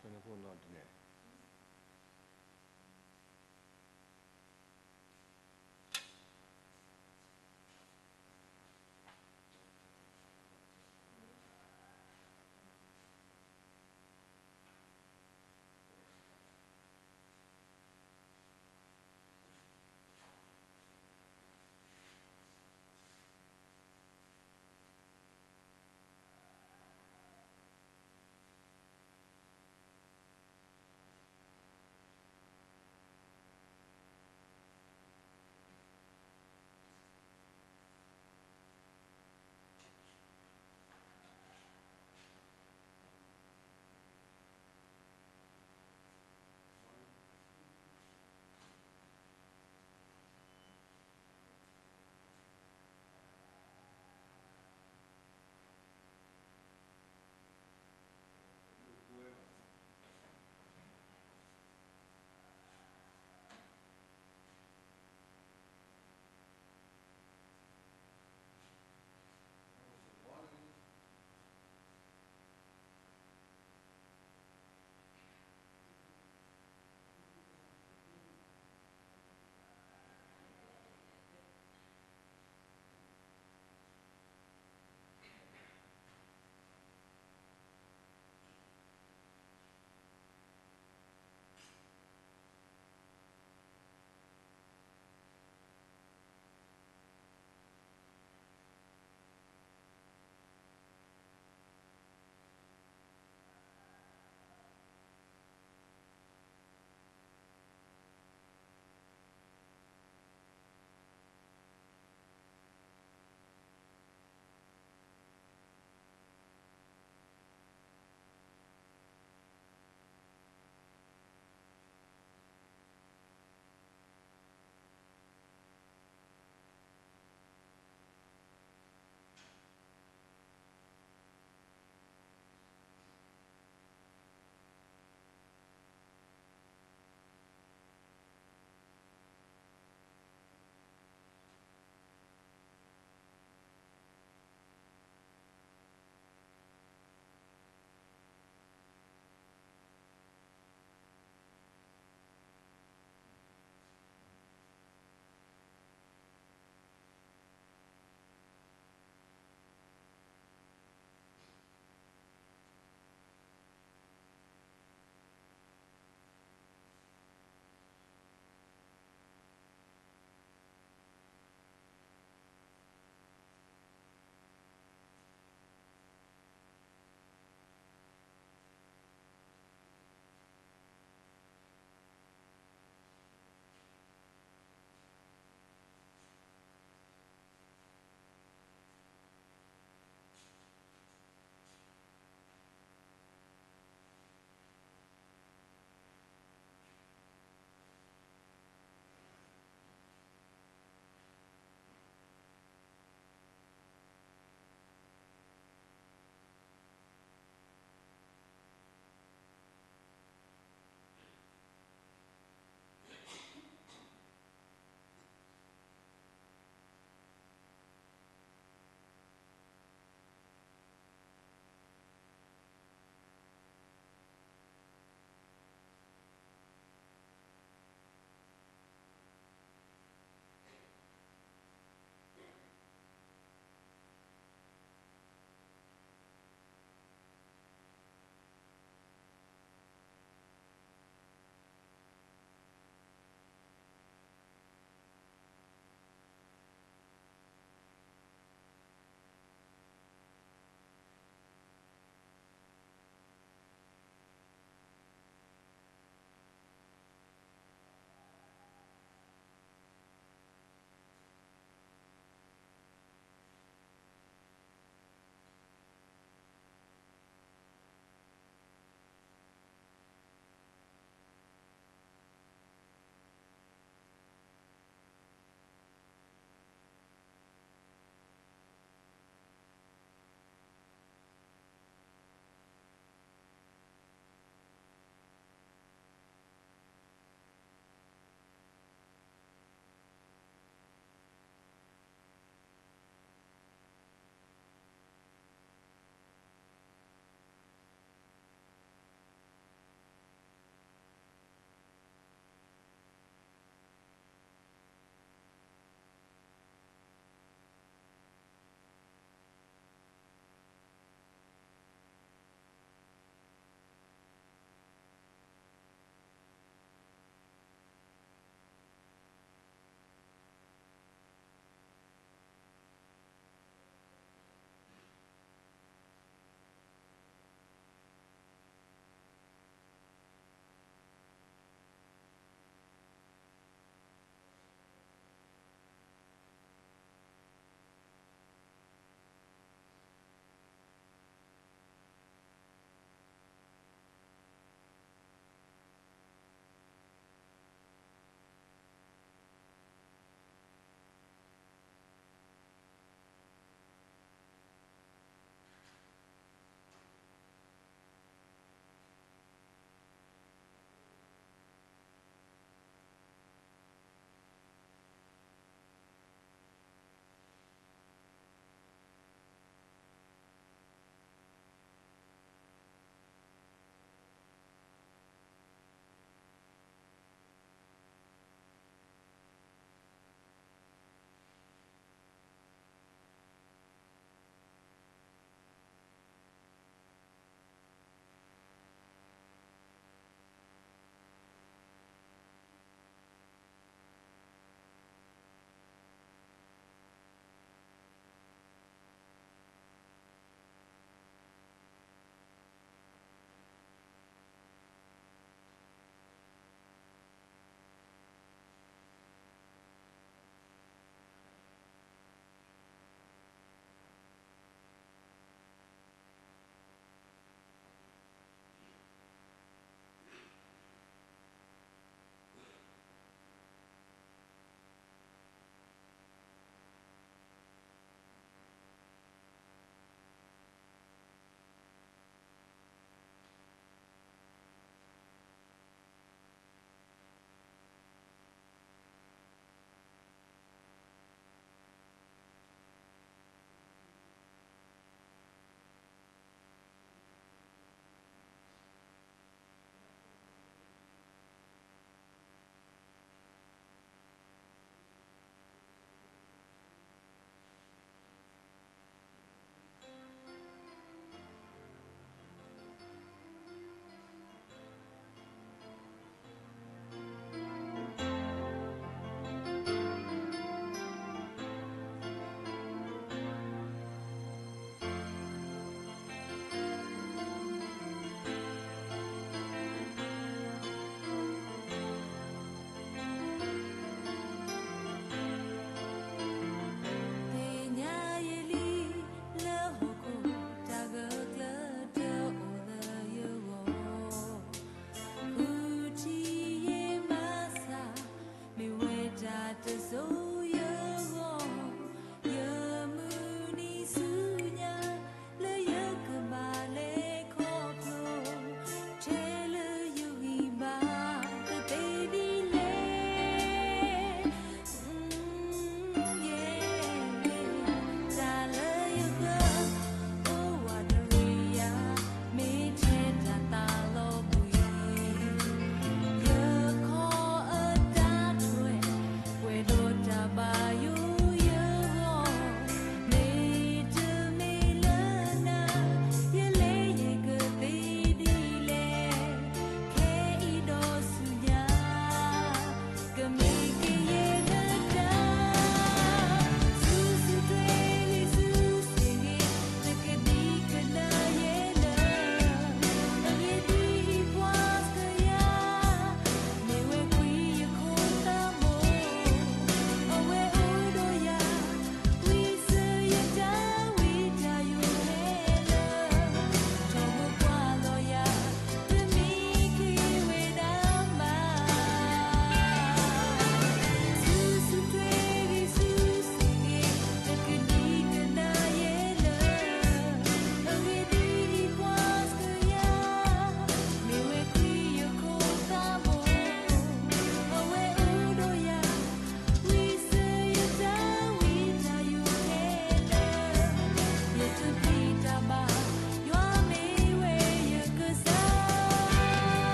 ဖဲန့ၣ်ခိၣ်နီၣ်တနဲၣ်.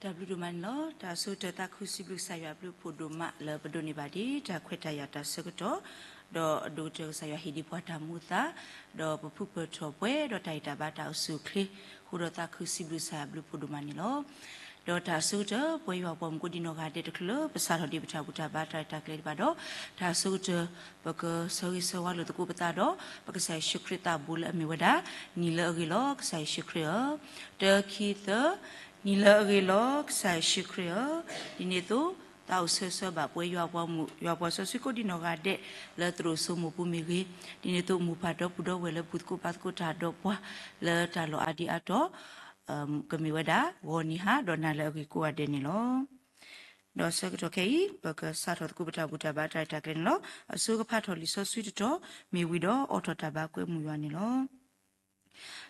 တၢ်ဘျုးဒိၣ်မးန့ၣ်လီၤ. တၢ်အဆိကတၢၢ်သးခုစံးဘျုးကစၢ်ယွၤအဘျုးအဖှိၣ်ဒိၣ်မးလၢပဒိးန့ၢ်ဘၣ်ဒ်တၢ်ခွဲးတၢ်ယာ်တၢ်ဆၢကတီၢ်, ဒီးအဒိၣ်ကတၢၢ်ကစၢ်ယွၤဟ့ၣ်ဒံးပှၤတၢ်မူအသး, ဒီးပဖုပၢၢ်ထီၣ်ပှဲၤဒီးတၢ်ဟ့ၣ်တၢ်ဘါတၢ်အိၣ်ဆူၣ်အိၣ်ချ့, ဃုာ်ဒီးသးခုစံးဘျုးကစၢ်ယွၤအဘျုးအဖှိၣ်ဒိၣ်မးန့ၣ်လီၤ. ဒီးတၢ်အဆိကတၢၢ် ပဝဲယွၤပှၤမုၣ်ကိးဒံနီၢ်ဂၤဒဲးတချုးလၢပစးထီၣ်ဒံးပတၢ်ဘူၣ်တၢ်ဘါတၢ်ရဲၣ်တၢ်ကျဲၤဒံးဘၣ်ဒီး, တၢ်အဆိကတၢၢ် ပကဆၢဂ့ၤဆၢဝါလိာ်သကိးပသးဒီး ပကစၢ်ယ့ၣ်ၡူးခရံာ်သးဘိလၢအမ့ၢ်ဝဲဒၣ် နံၤလၢအဂ့ၤလီၤ ကစၢ်ယ့ၣ်ၡူးခရံာ်ဧၢ, တၢ ခံ သၢ, နံၤလၢအဂ့ၤလီၤ ကစၢ်ယ့ၣ်ၡူးခရံာ်ဧၢ, ဒ်န့ၣ်အသိး သးအိၣ်ဆၢဂ့ၤဆၢဝါဘၣ်ပဝဲယွၤပှၤမုၣ် ယွၤပှၤစီဆှံကိးဒံနီၢ်ဂၤဒဲး လၢသရိာ်စိမိၢ်ပူၤမ့ၢ်ဂ့ၤ, ဒ်န့ၣ်အသိး မိၢ်ပၢ်ဒီပုၢ်ဒီဝဲၢ်လၢပူၤသကိးပာ်သကိးတၢ်ဒီးပှၤ လၢတၢ်လီၢ်အါဒံအါတီၤ ကမ့ၢ်ဝဲဒၣ် ဂီၤနံၤဟါ ဒီးနၤလၢအဂ့ၤကိးဂၤဒဲးန့ၣ်လီၤ. ဒီးဆၢကတီၢ်ခဲအံၤ ပကစးထီၣ်သကိးပတၢ်ဘူၣ်တၢ်ဘါတၢ်ရဲၣ်တၢ်ကျဲၤန့ၣ်လီၤ. အဆိကဖးထီၣ်လံာ်စီဆှံတတီၤ မ့ၢ်ဝံၤဒီးအိးထီၣ်တၢ်ဘါကွဲမုာ်ယွၤန့ၣ်လီၤ.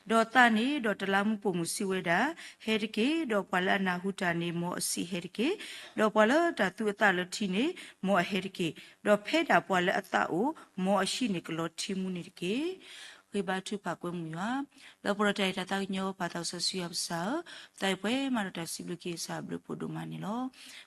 ဒီးသးန့ၣ်ဒီးတလးမူးပိာ်မုၣ်စံးဝဲဒၣ်, ဟဲတက့ၢ်, ဒီးပှၤလၢအနၢ်ဟူတၢ်န့ၣ် မ်အစံးဟဲတက့ၢ်, ဒီးပှၤလၢတၢ်သူအသးလၢထံန့ၣ် မ်အဟဲတက့ၢ်, ဒီးဖဲဒၣ်ပှၤလၢအသးအိၣ် မ်အဟံးန့ၢ်ကလီထံမူန့ၣ်တက့ၢ်. ဃ့ဘါထုကဖၣ်ကွဲမုာ်ယွၤ, လၢပှဲၤဒီးတၢ်အဲၣ်တၢ်သးကညီၤ ပၢ်သးစီဆှံယွၤပစၢ်ဧၢ, ပသးအံၤပှဲၤမးဒီးတၢ်စံးဘျုးက့ၤကစၢ်အဘျုးဖှိၣ်ဒိၣ်မးန့ၣ်လီၤ.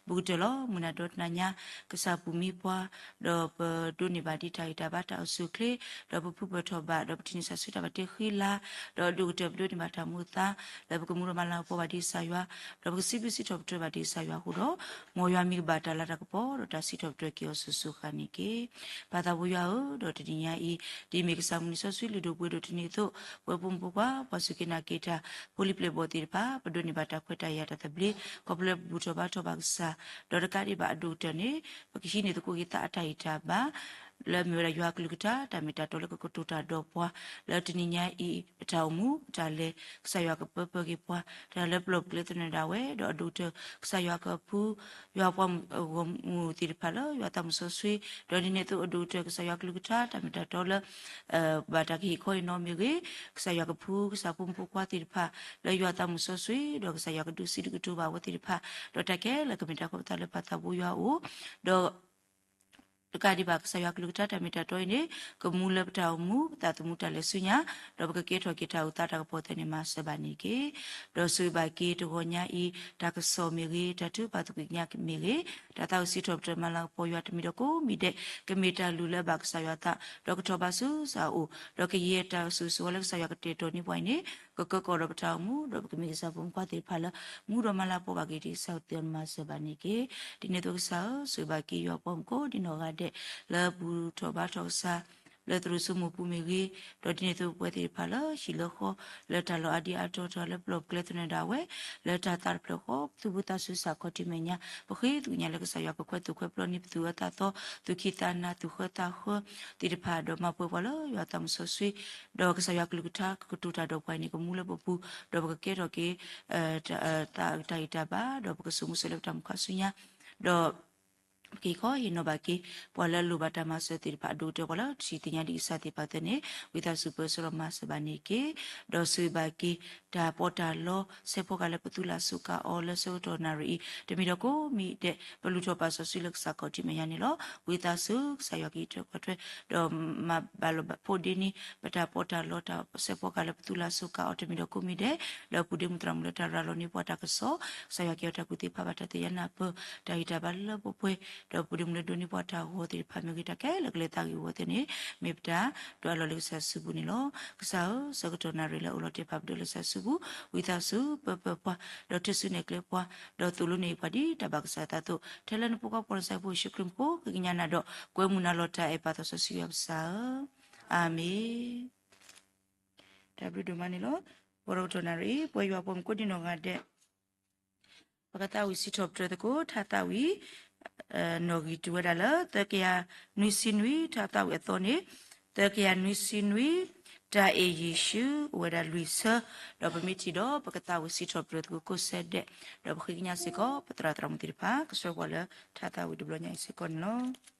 ဘူးကတၢၢ်လီၤ မုၢ်နၤဒီတနၤညါ ကစၢ်ပူၤမံပှၤ ဒီးပဒိးန့ၢ်ဘၣ်ဒ်တၢ်ဂံၢ်တၢ်ဘါတၢ်အိၣ်ဆူၣ်အိၣ်ချ့, ဒီးပဖုပၢၢ်ထီၣ်ဘၣ် ဒီးပထံၣ်န့ၢ်ကစၢ်ဆူတၢ်ဘၣ်တ့ဃံလၤ, ဒီးအဒိၣ်ကတၢၢ်ပဒိးန့ၢ်ဘၣ်တၢ်မူအသး လၢပကမူဒီးမၤလၤကပီၤဘၣ်ဒ်ကစၢ်ယွၤ, ဒီးပကစံးဘျုးစံးထီၣ်ပတြၢၤဘၣ်ဒ်ကစၢ်ယွၤအဃိဒီး, မ်ယွၤမံၤကဘၣ်တၢ်လၤတၢ်ကပီၤ ဒီးတၢ်စံးထီၣ်ပတြၢၤက့ၤအီၤစိၤစိၤဃၣ်န့ၣ်တက့ၢ်. ပၢ်သးဘိယွၤဧၢ, ဒီးတနံၤညါအံၤ ဒ်မ့ၢ်ကစၢ်မုၢ်နံၤစီဆှံလုၢ်ဒိၣ်ပှ့ၤဒိၣ်တနံၤအသိး, ပဝဲဖိမုၣ်ဖိခွါ ပှၤစူၢ်က့ၤနာ်က့ၤတၢ် ဖိလံၤပျဲၢ်ဘီၣ်သ့ၣ်တဖၣ် ပဒိးန့ၢ်ဘၣ်တၢ်ခွဲးတၢ်ယာ်တၢ်သဘျ့ ခီဖျိလၢပဘူၣ်ထီၣ်ဘါထီၣ်ဘၣ်ကစၢ်, ဒီးတကးဒံးဘၣ်အဒိၣ်ကတၢၢ်န့ၣ် ပကဟံးန့ၢ်သကိးက့ၤသးအတၢ်ဂံၢ်တၢ်ဘါ လၢအမ့ၢ်ဝဲဒၣ်ယွၤအကလုၢ်ကထါ တၢ်မ့ၢ်တၢ်တီလၢကကတိၤတၢ်ဒီးပှၤ လၢတနံၤညါအံၤ ပတၢ်အိၣ်မူ ပတၢ်လဲၤ ကစၢ်ယွၤကပၢပၢက့ၤပှၤ တၢ်လၢပလီၢ်ပကျဲသနၢၣ်ဒၣ်ဝဲ ဒီးအဒိၣ်ကတၢၢ် ကစၢ်ယွၤကဖှူ ယွၤပှၤမုၣ်ဂီၢ်မုၢ်သ့ၣ်တဖၣ်လၢယွၤသးမုၢ်စီဆှံ, ဒီးဒ်န့ၣ်အသိးအဒိၣ်ကတၢၢ် ကစၢ်ယွၤကလုၢ်ကထါ တၢ်မ့ၢ်တၢ်တီလၢ ဘၣ်တၢ်ကဟ့ၣ်ခီဟ့ၣ်နီၤမ့ၢ်ဂ့ၤ, ကစၢ်ယွၤကဖှူ ကစၢ်ဖိမုၣ်ဖိခွါသ့ၣ်တဖၣ် လၢယွၤသးမုၢ်စီဆှံ, ဒီးကစၢ်ယွၤကဒုးစံးဒုးကတိၤဘၣ်အဝဲသ့ၣ်တဖၣ်, ဒီးတၢ်ခဲလၢာ်ကမ့ၢ်တၢ်ဃိပသးလၢပၢ်သးဘိယွၤအအိၣ်, ဒီး တကးဒံးဘၣ် ကစၢ်ယွၤကလုၢ်ကထါတၢ်မ့ၢ်တၢ်တီအံၤန့ၣ် ကမူလၢပတၢ်အိၣ်မူ ပသးသမူတၢ်လဲၤဆူညါ, ဒီးပကကဲထီၣ်က့ၤတၢ်အုၣ်သးတၢ်ကပီၤသ့ၣ်န့ၣ်မၤစၢၤဘၣ်န့ၣ်တက့ၢ်. ဒီးဆိၣ်ဂ့ၤဘၣ်က့ၤတဂီၤညါအံၤ တၢ်ကစီၣ်မ့ၢ်ဂ့ၤ, တၢ်ထုကဖၣ်သကွံာ်ကညးမ့ၢ်ဂ့ၤ, တၢ်သးဝံၣ်စံးထီၣ်ပတြၢၤမၤလၤကပီၤယွၤတမံၤဒီးကိးမံၤဒဲး ကမ့ၢ်တၢ်လုၢ်လၢအဘၣ်ကစၢ်ယွၤအသး, ဒီးကထီၣ်ဘးဆူကစၢ်အအိၣ်, ဒီးကယဲၢ်တၢ်အိၣ်ဆူၣ်အိၣ်ချ့လၢကစၢ်ယွၤကတဲာ်ကတီၤန့ၢ်ပှၤအံၤန့ၣ် ကကၢကီၢ်ဒီးပတၢ်အိၣ်မူ, ဒီးပကမ့ၢ်ကစၢ်ဖိမုၣ်ဖိခွါသ့ၣ်တဖၣ်လၢ မူဒီးမၤလၤကပီၤဘၣ်က့ၤဒ်ကစၢ်အသိးန့ၣ်မၤစၢၤဘၣ်န့ၣ်တက့ၢ်. ဒ်န့ၣ်အသိးကစၢ်ဧၢ, ဆိၣ်ဂ့ၤဘၣ်က့ၤယွၤပှၤမုၣ်ကိးဒံနီၢ်ဂၤဒဲး လၢဘူၣ်ထီၣ်ဘါထီၣ်ကစၢ် လၢသရိာ်စိမိၢ်ပူၤမ့ၢ်ဂ့ၤ, ဒီးဒ်န့ၣ်အသိးပဝဲသ့ၣ်တဖၣ်လၢဟံၣ်လၢဃီ လၢတၢ်လီၢ်အါဒံအါတီၤ တၢ်လၢပလီၢ်ပကျဲသနၢၣ်ဒၣ်ဝဲ လၢတၢ်သးတဖျၢၣ်ဃီ ပသူၣ်ဘိသးစူၤစးခီၣ်ထံးမဲာ်ညါ, ပဃ့သုကညးလၢကစၢ်ယွၤကခွဲးသူၣ်ခွဲးပျီန့ၢ်ပသူၣ်အၢသးသီ, သူၣ်ကံၢ်သးနၤ သူၣ်ဃၢသးဃၢသ့ၣ်တဖၣ် ဒီးမၤပှဲၤပှၤလၢယွၤသးမုၢ်စီဆှံ, ဒီးကစၢ်ယွၤကလုၢ်ကထါကကတိၤတၢ်ဒီးပှၤအံၤန့ၣ် ကမူလၢပပူၤ, ဒီးပကကဲထီၣ်က့ၤ တၢ်ဂံၢ်တၢ်ဘါ, ဒီးပကစိာ်မူစိာ်လၢပတၢ်မုၢ်ခီဆူညါ, ဒီး ပကဟ့ၣ်ခီဟ့ၣ်နီၤဘၣ်က့ၤ ပှၤလၢအလိၣ်ဘၣ်တၢ်မၤစၢၤသ့ၣ်တဖၣ် အဒိၣ်ကတၢၢ်ပှၤလၢတထံၣ်သ့ၣ်ညါဒံးကစၢ်သ့ၣ်တဖၣ်သ့ၣ်န့ၣ် ဝံသးစူၤပၢဆှၢဒီးမၤစၢၤဘၣ်န့ၣ်တက့ၢ်. ဒီးဆိၣ်ဂ့ၤဘၣ်က့ၤ တၢ်ပီးတၢ်လီ ဆဲးဖီကၤလၢပသူလၢ်စူးကၤအီၤလၢဆၢကတီၢ်နၣ်ရံၣ်အံၤ တမံၤဒီးကိးမံၤဒဲး ပလူၤထီၣ်ပာ်စီဆှံလၢကစၢ်ခီၣ်ထံးမဲာ်ညါန့ၣ်လီၤ. ဝံသးစူၤ ကစၢ်ယွၤကဟံးထၢၣ်ဃာ်ထွဲ ဒီးမၤဘၣ်လိာ်ဘၣ်ဖိဒ့န့ၣ် ပတၢ်ပီးတၢ်လီတၢ်ဆဲးဖီကၤလၢပသူလၢ်စူးကၤအီၤတမံၤဒီးကိးမံၤဒဲး, ဒီးပူၤဒ့မုၢ်သရၣ်မုၣ်လၢတၢ်ရၤလီၤန့ၢ်ပှၤတၢ်ကစီၣ်, ကစၢ်ယွၤကဲအီၤတၢ်ကူၣ်သ့ဖးဘၣ်တၢ်သ့ၣ်ညါနၢ်ပၢၢ် တၢ်ဂံၢ်တၢ်ဘါလၢလၢပှဲၤပှဲၤ, ဒီးပူၤဒ့မုၢ်လၢဒိးန့ၢ်ပှၤတၢ်ဂီၤသ့ၣ်တဖၣ်မ့ၢ်ဂ့ၤ တၢ်ခဲလၢာ်ကလဲၤသးဂ့ၤဝီၤသ့ၣ်န့ၣ် မ့ၢ်ပတၢ်ဒွးလီၤလၢကစၢ်စုပူၤန့ၣ်လီၤ. ကစၢ်ဧၢ, ဆၢကတီၢ်နၣ်ရံၣ်လၢအိၣ်လီၤတဲာ်ဖးပဒိၣ်လၢကစၢ်စုပူၤ, ဝံသးစူၤပၢပၢပှၤ, ဒီးထုးစုနဲၣ်ကျဲပှၤ, ဒီးသိၣ်လိနဲၣ်ပှၤဒ်တၢ်ဘၣ်ကစၢ်အသးအသိး, ထဲလၢနဖိခွါပှၤလၢစၢဖှိၣ်ယ့ၣ်ၡူးခရံာ်မူခိၣ် ဃ့ကညးနၤဒီး ကွဲမုာ်နၤလီၤတၢ်အဲၣ်ပၢ်သးစီဆှံယွၤပစၢ်ဧၢ, အၤမ့ၣ်. တၢ်ဘျုးဒိၣ်မးန့ၣ်လီၤ. ပှၤတကတီၢ်နၣ်ရံၣ် ပဝဲယွၤပှၤမုၣ်ကိးဒံနီၢ်ဂၤဒဲး ပကသးဝံၣ်စံးထီၣ်ပတြၢၤသကိး ထါသးဝံၣ် နီၣ်ဂံၢ်တုၤဝဲဒၣ်လၢ သၢကယၤနွံဆံနွံ, ထါသးဝံၣ်အသီန့ၣ် သၢကယၤနွံဆံနွံ, တၢ်အဲၣ်ယ့ၣ်ၡူး အိၣ်ဝဲဒၣ်လွံၢ်ဆၢ, ဒီးပမ့ၢ်ထံၣ်ဒီး ပကသးဝံၣ်စံးထီၣ်ပတြၢၤသကိးကိးဆၢဒဲး, ဒီးပဃ့ကညးစ့ၢ်ကီး ပသရၣ်သရၣ်မုၣ်သ့ၣ်တဖၣ် ကဆှၢပှၤလၢထါသးဝံၣ်တဘျီညါအံၤစ့ၢ်ကီးန့ၣ်လီၤ.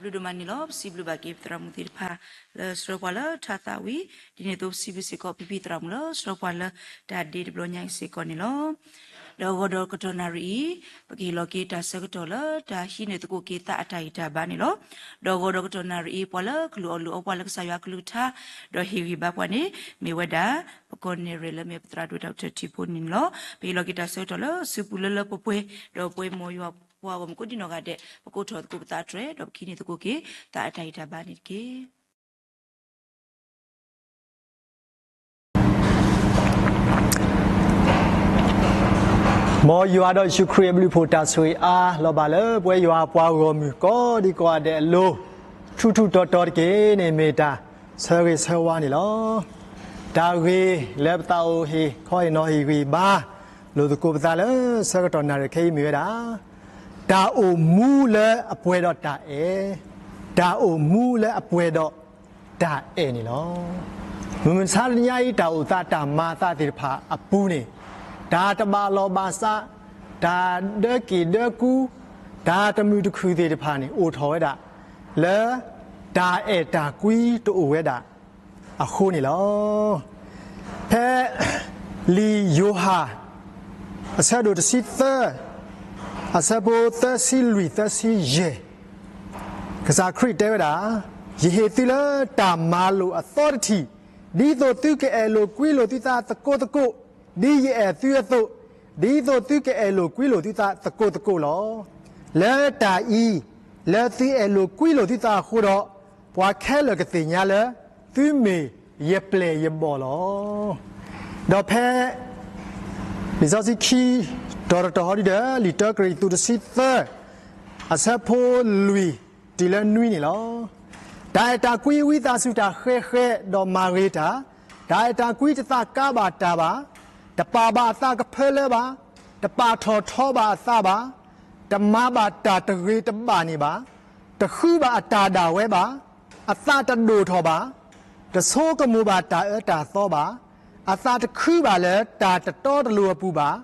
ဒိၣ်ဒိၣ်မးန့ၣ်လီၤ. ပစံးဘျုးဘၣ်က့ၤပသရၣ်မုၣ်သ့ၣ်တဖၣ်လၢဆှၢပှၤလၢထါသးဝံၤ, ဒ်န့ၣ်အသိးပစံးဘျုးစ့ၢ်ကီးဖံဖံသရၣ်မုၣ်လၢဆှၢပှၤလၢတၢ်ဒ့တဘျီညါအံၤစ့ၢ်ကီးန့ၣ်လီၤ. ဒီးအဂီၢ်ဒီးကတီၢ်နၣ်ရံၣ်အံၤ, ပကဟ့ၣ်လီၤက့ၤတၢ်ဆၢကတီၢ်လၢတၢ်ဟံးန့ၢ်သကိးက့ၤသးအတၢ်ဂံၢ်တၢ်ဘါန့ၣ်လီၤ. ဒီးအဂီၢ်ဒီးကတီၢ်နၣ်ရံၣ်အံၤ ပှၤလၢကလူၤအီၣ်လူၤအီပှၤလၢကစၢ်ယွၤအကလုၢ်ကထါ, ဒီးဟ့ၣ်ဂံၢ်ဘါပှၤန့ၣ် မ့ၢ်ဝဲဒၣ် ပကီၢ်နဲၣ်ရွဲၣ်လၢမ့ၢ်ပသရၣ်ဒိၣ်တၢ်အိၣ်ထီၣ်ထံဖိန့ၣ်လီၤ. ပဟ့ၣ်လီၤက့ၤတၢ်ဆၢကတီၢ်လၢအစုပူၤလၢလၢပှဲၤပှဲၤ, ဒီးပဝဲမ့ၢ်ယွၤပှၤဂီၢ်မုၢ်ကိးဒံနီၢ်ဂၤဒဲး ပကိးထီၣ်သကိးပသးတြဲၤ ဒီးပကဟံးန့ၢ်သကိးက့ၤ သးအတၢ်ဂံၢ်တၢ်ဘါန့ၣ်တက့ၢ်. မ်ယွၤဒီးယ့ၣ်ၡူးခရံာ်အဘျုးအဖှိၣ်တၢ်ဆိၣ်ဂ့ၤအါ လီၤဘၣ်လၢပဝဲယွၤအပှၤဂီၢ်မုၢ်ကိးဒံကိးဂၤဒဲးအလိၤ, ထူးထူးတီၤတီၤတက့ၢ်န့ၣ် မ့ၢ်တၢ်ဆၢဂ့ၤဆၢဝါန့ၣ်လီၤ. တၢ်ဂ့ၢ်လၢပသးအိၣ်ဟ့ၣ်ခီဟ့ၣ်နီၤဟ့ၣ်ဂံၢ်ဘါလိာ်သကိးပသးလၢဆၢကတီၢ်နၣ်ရံၣ်ခဲအံၤမ့ၢ်ဝဲဒၣ် တၢ်အိၣ်မူလၢအပှဲၤဒီးတၢ်အဲၣ်, တၢ်အိၣ်မူလၢအပှဲၤဒီးတၢ်အဲၣ်န့ၣ်လီၤ. မုၢ်မဆါတနံၤညါအံၤ တၢ်အိၣ်သးတၢ်မၤအသးသ့ၣ်တဖၣ်အပူၤန့ၣ်, တၢ်တဘၣ်လီၢ်ဘၣ်စး, တၢ်ဒၢက့ၣ်ဒၢကူ, တၢ်တမုာ်တခုၣ်သ့ၣ်တဖၣ်န့ၣ် အိၣ်ထီၣ်ဝဲဒၣ် လၢတၢ်အဲၣ်တၢ်ကွံတအိၣ်ဝဲဒၣ်အဃိန့ၣ်လီၤ. ဖဲလံာ်ယိၤဟၣ် အဆၢဒိၣ်တဆံသၢ, အဆၢဖိသၢဆံလွံၢ်သၢဆံယဲၢ်, ကစၢ်ခရံာ်တဲဝဲဒၣ်, ယဟ့ၣ်သုလၢတၢ်မၤလိာ်အသီတထံၣ်, ဒ်သိးသုကအဲၣ်လိာ်ကွံလိာ်သုသးသကိးသကိး, ဒ်ယအဲၣ်သုအသိး, ဒ်သိးသုကအဲၣ်လိာ်ကွံလိာ်သုသးသကိးသကိးလီၤ. လၢတၢ်အံၤ, လၢသုအဲၣ်လိာ်ကွံလိာ်သုသးအဃိဒီး, ပှၤခဲလၢာ်ကသ့ၣ်ညါလၢသုမ့ၢ်ယပျဲၢ်ယဘီၣ်လီၤ. ဒီးဖဲ လံာ်စီဆှံခံ တီၤတတီၤဟီဒ်ဒီး လံာ်တၢကရံၣ်သူးတဆံသၢ အဆၢဖိလွံၢ်တုၤလၢနွံန့ၣ်လီၤ. တၢ်အဲၣ်တၢ်ကွံဝံသးစူၤတၢ်ဃဲၤဃဲၤဒီးမၤဂ့ၤတၢ်, တၢ်အဲၣ်တၢ်ကွံတသးကါဘၣ်တၢ်ဘၣ်, တပာ်ဘၣ်အသးကဖၢလၢဘၣ်, တပာ်ထီၣ်ထီဘၣ်အသးဘၣ်, တမၤဘၣ်တၢ်တဂ့ၤတဘၣ်န့ၣ်ဘၣ်, တဃုဘၣ်အတၢ်ဒၣ်ဝဲဘၣ်, အသးတဒိၣ်ထီၣ်ဘၣ်, တဆိကမိၣ်ဘၣ်တၢ်အၢတၢ်သီဘၣ်, အသးတခုဘၣ်လၢတၢ်တတီတလိၤအပူၤဘၣ်,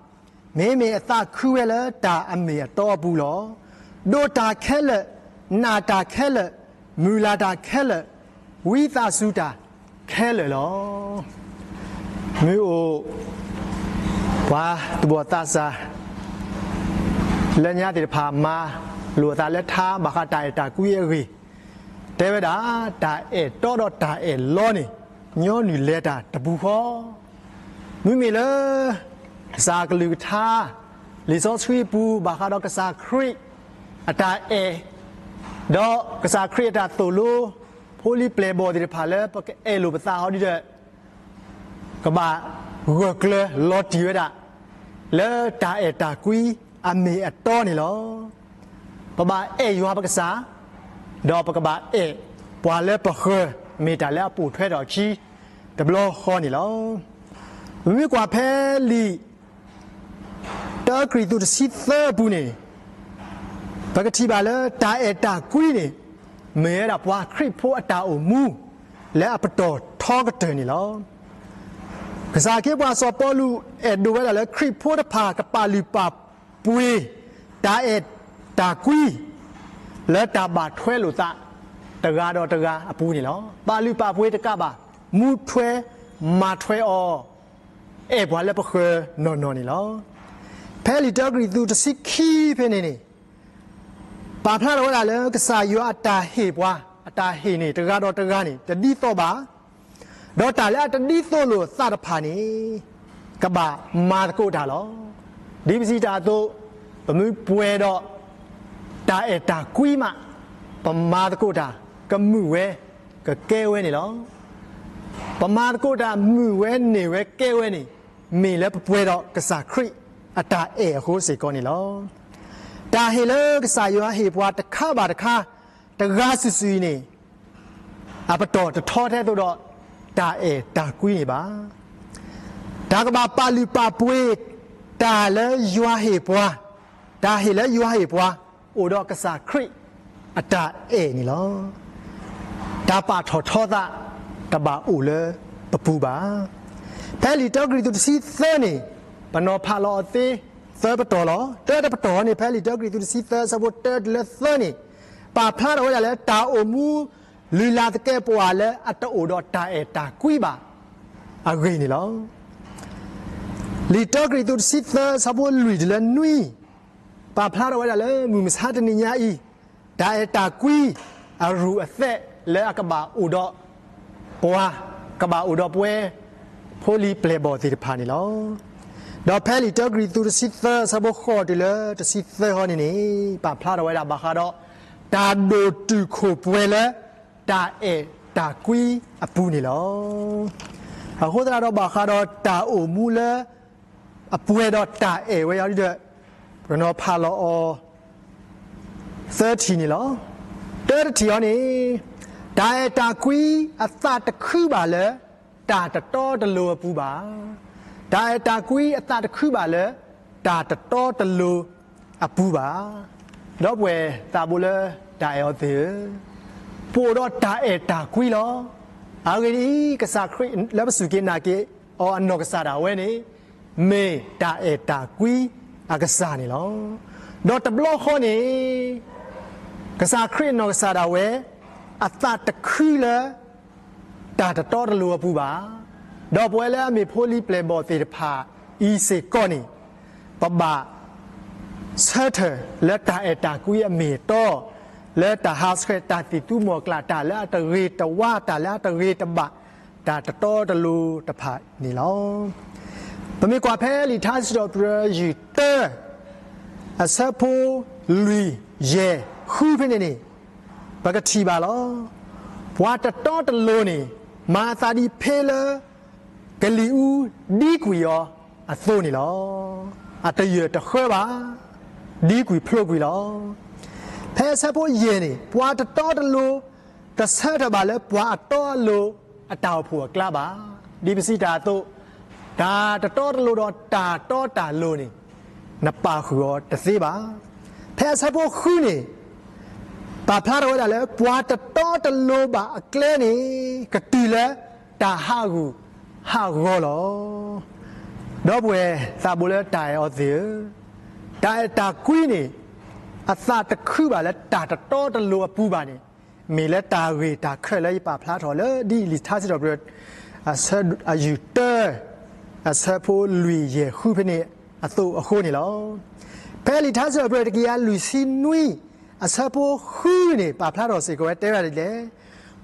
မ့မ့ၢ်အသးခုဝဲလၢတၢ်အမ့ၢ်အတီအပူၤလီၤ. ဒိးတၢ်ခဲလၢာ်, နာ်တၢ်ခဲလၢာ်, မုၢ်လၢ်တၢ်ခဲလၢာ်, ဝံသးစူၤတၢ်ခဲလၢာ်လီၤ. မ့ၢ်အိၣ် ပှၤသူၣ်ဘီၣ်သးစၢ် လၢညါသ့ၣ်တဖၣ်မၤလိာ်အသးလၢထါဘၣ်ဃးတၢ်အဲၣ်တၢ်ကွံအဂ့ၢ်, တဲဝဲဒၣ် တၢ်အဲၣ်တီဒီးတၢ်အဲၣ်လီန့ၣ် ညီနုၢ်လဲၤတၢ်တပူၤဃီ မ့မ့ၢ်လၢ ကစၢ်ကလုၢ်ကထါ လံာ်စီဆှံအပူၤ ဘၣ်ဃးဒီးကစၢ်ခရံာ်အတၢ်အဲၣ်, ဒီးကစၢ်ခရံာ်အတၢ်သိၣ်လိ ဖိလံၤပျဲၢ်ဘီၣ်သ့ၣ်တဖၣ်လၢပကအဲၣ်လိာ်ပသးဟီဒ်ဒီး ကဘၣ်ဂၢၢ်ကျၢၤလီၤတံၢ်ဝဲဒၣ် လၢတၢ်အဲၣ်တၢ်ကွံအမ့ၢ်အတီန့ၣ်လီၤ. ပဘၣ်အဲၣ်ယွၤပကစၢ်, ဒီးပကဘၣ်အဲၣ်ပှၤလၢပဃၢၤ မ့ၢ်တၢ်လၢအပိာ်ထွဲထီၣ်အခံ တဘျီဃီန့ၣ်လီၤ. ပမ့ၢ်ကွၢ်ဖဲလံာ် တၢကရံၣ်သူးတဆံသၢအပူၤန့ၣ် ပကထံၣ်ဘၣ်လၢတၢ်အဲၣ်တၢ်ကွံန့ၣ် မ့ၢ်ဝဲဒၣ်ပှၤခရံာ်ဖိအတၢ်အိၣ်မူ လၢအပတီၢ်ထီကတၢၢ်န့ၣ်လီၤ. ကစၢ်ခ့ပှၤစီၤပီလူး အဲၣ်ဒိးဝဲဒၣ်လၢခရံာ်ဖိတဖၣ်ကပာ်လုၢ်ပာ်ပှ့ၤ တၢ်အဲၣ်တၢ်ကွံ လၢတၢ်ဘၣ်ထွဲလိာ်သး တဂၤဒီးတဂၤအပူၤန့ၣ်လီၤ. ပာ်လုၢ်ပာ်ပှ့ၤတကးဘၣ်, မူထွဲမၤထွဲအီၤ အဲၣ်ပှၤလၢပဃၢၤနီၢ်နီၢ်န့ၣ်လီၤ. ဖဲလံာ်တၢကရံၣ်သူးတဆံခံဖဲန့ၣ်န့ၣ် ပာ်ဖျါထီၣ်ဝဲဒၣ်လၢကစၢ်ယွၤအတၢ်ဟ့ၣ်ပှၤ, အတၢ်ဟ့ၣ်န့ၣ် တဂၤဒီးတဂၤန့ၣ် တဒ်သိးဘၣ်, ဒီးတၢ်လၢအတဒ်သိးလိာ်အသးတဖၣ်န့ၣ် ကဘၣ်မၤသကိးတၢ်လီၤ. ဒ်ပစံးတၢ်အသိး, ပမ့ၢ်ပှဲၤဒီးတၢ်အဲၣ်တၢ်ကွံမး, ပမၤသကိးတၢ်ကမုာ်ဝဲကကဲဝဲန့ၣ်လီၤ. ပမၤသကိးတၢ်မုာ်ဝဲန့ၢ်ဝဲကဲဝဲန့ၣ် မ့ၢ်လၢပပှဲၤဒီးကစၢ်ခရံာ်အတၢ်အဲၣ်အဃိစ့ၢ်ကီးန့ၣ်လီၤ. တၢ်ဟ့ၣ်လၢကစၢ်ယွၤဟ့ၣ်ပှၤတခါဘၣ်တခါ, တဂၤစုာ်စုာ်အံၤန့ၣ် အပတီၢ်တထီထဲသိးဒီး တၢ်အဲၣ်တၢ်ကွံန့ၣ်ဘၣ်. တၢ်ကဘၣ်ပာ်လုၢ်ပာ်ပှ့ၤ တၢ်လၢယွၤဟ့ၣ်ပှၤ, တၢ်ဟ့ၣ်လၢယွၤဟ့ၣ်ပှၤ အိၣ်ဒီးကစၢ်ခရံာ်အတၢ်အဲၣ်န့ၣ်လီၤ. တၢ်ပာ်ထီၣ်ထီသး တဘၣ်အိၣ်လၢပပူၤဘၣ်. ဖဲလံာ်တၢကရံၣ်သူးတဆံသၢန့ၣ် ပနီၤဖးလီၤအီၤသ့သၢပတီၢ်လီၤ. တၢတပတီၢ်န့ၣ် ဖဲလံာ်တၢကရံၣ်သူးတဆံသၢ အဆၢဖိတၢတုၤလၢသၢန့ၣ် ပာ်ဖျါထီၣ်ဝဲဒၣ်လၢတၢ်အိၣ်မူလုၢ်လၢ်သကဲးပဝးလၢအတအိၣ်ဒီးတၢ်အဲၣ်တၢ်ကွံဘၣ်အဂ့ၢ်န့ၣ်လီၤ. လံာ်တၢကရံၣ်သူးတဆံသၢအဆၢဖိလွံၢ်တုၤလၢနွံ ပာ်ဖျါထီၣ်ဝဲဒၣ်လၢမုၢ်မဆါတနံၤညါအံၤ တၢ်အဲၣ်တၢ်ကွံအရူၢ်အသဲးလၢအကဘၣ်အိၣ်ဒီးပှၤ ကဘၣ်အိၣ်ဒီးပဝဲဖိလံၤပျဲၢ်ဘီၣ်သ့ၣ်တဖၣ်န့ၣ်လီၤ. ဒီးဖဲလံာ်တၢကရံၣ်သူးတဆံသၢအဆၢဖိဃိးတုၤလၢတဆံသၢဟီန့ၣ်န့ၣ် ပာ်ဖျါထီၣ်ဝဲဒၣ်ဘၣ်ဃးဒီး တၢ်ဒိၣ်တုာ်ခိၣ်ပှဲၤလၢတၢ်အဲၣ်တၢ်ကွံအပူၤန့ၣ်လီၤ. အဃိသတးဒီးဘၣ်ဃးဒီးတၢ်အိၣ်မူလၢ အပှဲၤဒီးတၢ်အဲၣ်ဝဲအံၤဒီး ပကနီၤဖးလီၤအီၤ သၢထံၣ်န့ၣ်လီၤ. တၢတထံၣ်အံၤန့ၣ် တၢ်အဲၣ်တၢ်ကွံအသးတခုဘၣ်လၢ တၢ်တတီတလိၤအပူၤဘၣ်. တၢ်အဲၣ်တၢ်ကွံအသးတခုဘၣ်လၢ တၢ်တတီတလိၤအပူၤဘၣ်. ဒီပုၢ်ဝဲၢ်သးဘိလၢတၢ်အဲၣ်အီၤသ့ၣ်ဧၢ, ပအိၣ်ဒီးတၢ်အဲၣ်တၢ်ကွံလီၤ. အဂ့ၢ်ဒ်အံၤ, ကစၢ်ခရံာ်လၢပစူၢ်က့ၤနာ်က့ၤအီၤအနီၢ်ကစၢ်ဒၣ်ဝဲန့ၣ် မ့ၢ်တၢ်အဲၣ်တၢ်ကွံအကစၢ်န့ၣ်လီၤ. ဒီးတဘျီဃီန့ၣ် ကစၢ်ခရံာ်အနီၢ်ကစၢ်ဒၣ်ဝဲ အသးတခုလၢ တၢ်တတီတလိၤအပူၤဘၣ်. ဒီးပဝဲလၢအမ့ၢ်ဖိလံၤပျဲၢ်ဘီၣ်သ့ၣ်တဖၣ်အံၤစ့ၢ်ကီးန့ၣ် ပဘၣ်ဆၢထၢၣ်လၢတၢ်အဲၣ်တၢ်ကွံအမ့ၢ်အတီ, လၢတၢ်ဟးဆှဲးတၢ်သံၣ်သူမီၢ်ကျၢ် တၢ်လၢအတဂ့ၤတဝါ တၢ်လၢအတဂ့ၤတဘၣ် တၢ်တတီတလိၤတဖၣ်န့ၣ်လီၤ. ပမ့ၢ်ကွၢ်ဖဲလံာ်ထါစံးထီၣ်ပတြၢၤယုၢ်တၢ အဆၢဖိလွံၢ်ယဲၢ်ဃုဖဲန့ၣ်န့ၣ် ပကထံၣ်ဘၣ်လီၤ. ပှၤတတီတလိၤန့ၣ် မၤအသးဒ်ဖဲလၢ ကလံၤအူဒံကွံာ်အီၤအသိးန့ၣ်လီၤ. အတယၢၢ်တဃၢဘၣ်, ဒံကွံာ်ဖျိးကွံာ်လီၤ. ဖဲအဆၢဖိယဲၢ်န့ၣ် ပှၤတတီတလိၤ တဆၢထၢၣ်ဘၣ်လၢပှၤအတီအလိၤအတၢ်အိၣ်ဖှိၣ်အကျါဘၣ်. ဒ်ပစံးတၢ်အသိး, တၢ်တတီတလိၤဒီးတၢ်တီတၢ်လိၤန့ၣ် နပာ်ဃုာ်အီၤတသ့ဘၣ်. ဖဲအဆၢဖိဃုန့ၣ် ပာ်ဖျါထီၣ်ဝဲဒၣ်လၢ ပှၤတတီတလိၤဘၣ်အကျဲန့ၣ် ကတုၤလၢတၢ်ဟးဂူာ်ဟးဂီၤလီၤ. ဒီပုၢ်ဝဲၢ်သးဘိလၢတၢ်အဲၣ်အီၤသ့ၣ်ဧၢ, တၢ်အဲၣ်တၢ်ကွံန့ၣ် အသးတခုဘၣ်လၢတၢ်တတီတလိၤအပူၤဘၣ်န့ၣ် မ့ၢ်လၢတၢ်ဂ့ၢ်တၢ်ခၢၣ်လၢယပာ်ဖျါထီၣ်လၢဒ်လံာ်ထါစံးထီၣ်ပတြၢၤ အဆၢ အယုၢ်တၢ အဆၢဖိလွံၢ်ယဲၢ်ဃုဖဲန့ၣ်အသိးအဃိန့ၣ်လီၤ. ဖဲလံာ်ထါစံးထီၣ်ပတြၢၤတကယၤလွံၢ်ဆံနွံ အဆၢဖိဃုန့ၣ် ပာ်ဖျါထီၣ်စ့ၢ်ကီးဝဲတဲဝဲဒ်လဲၣ်,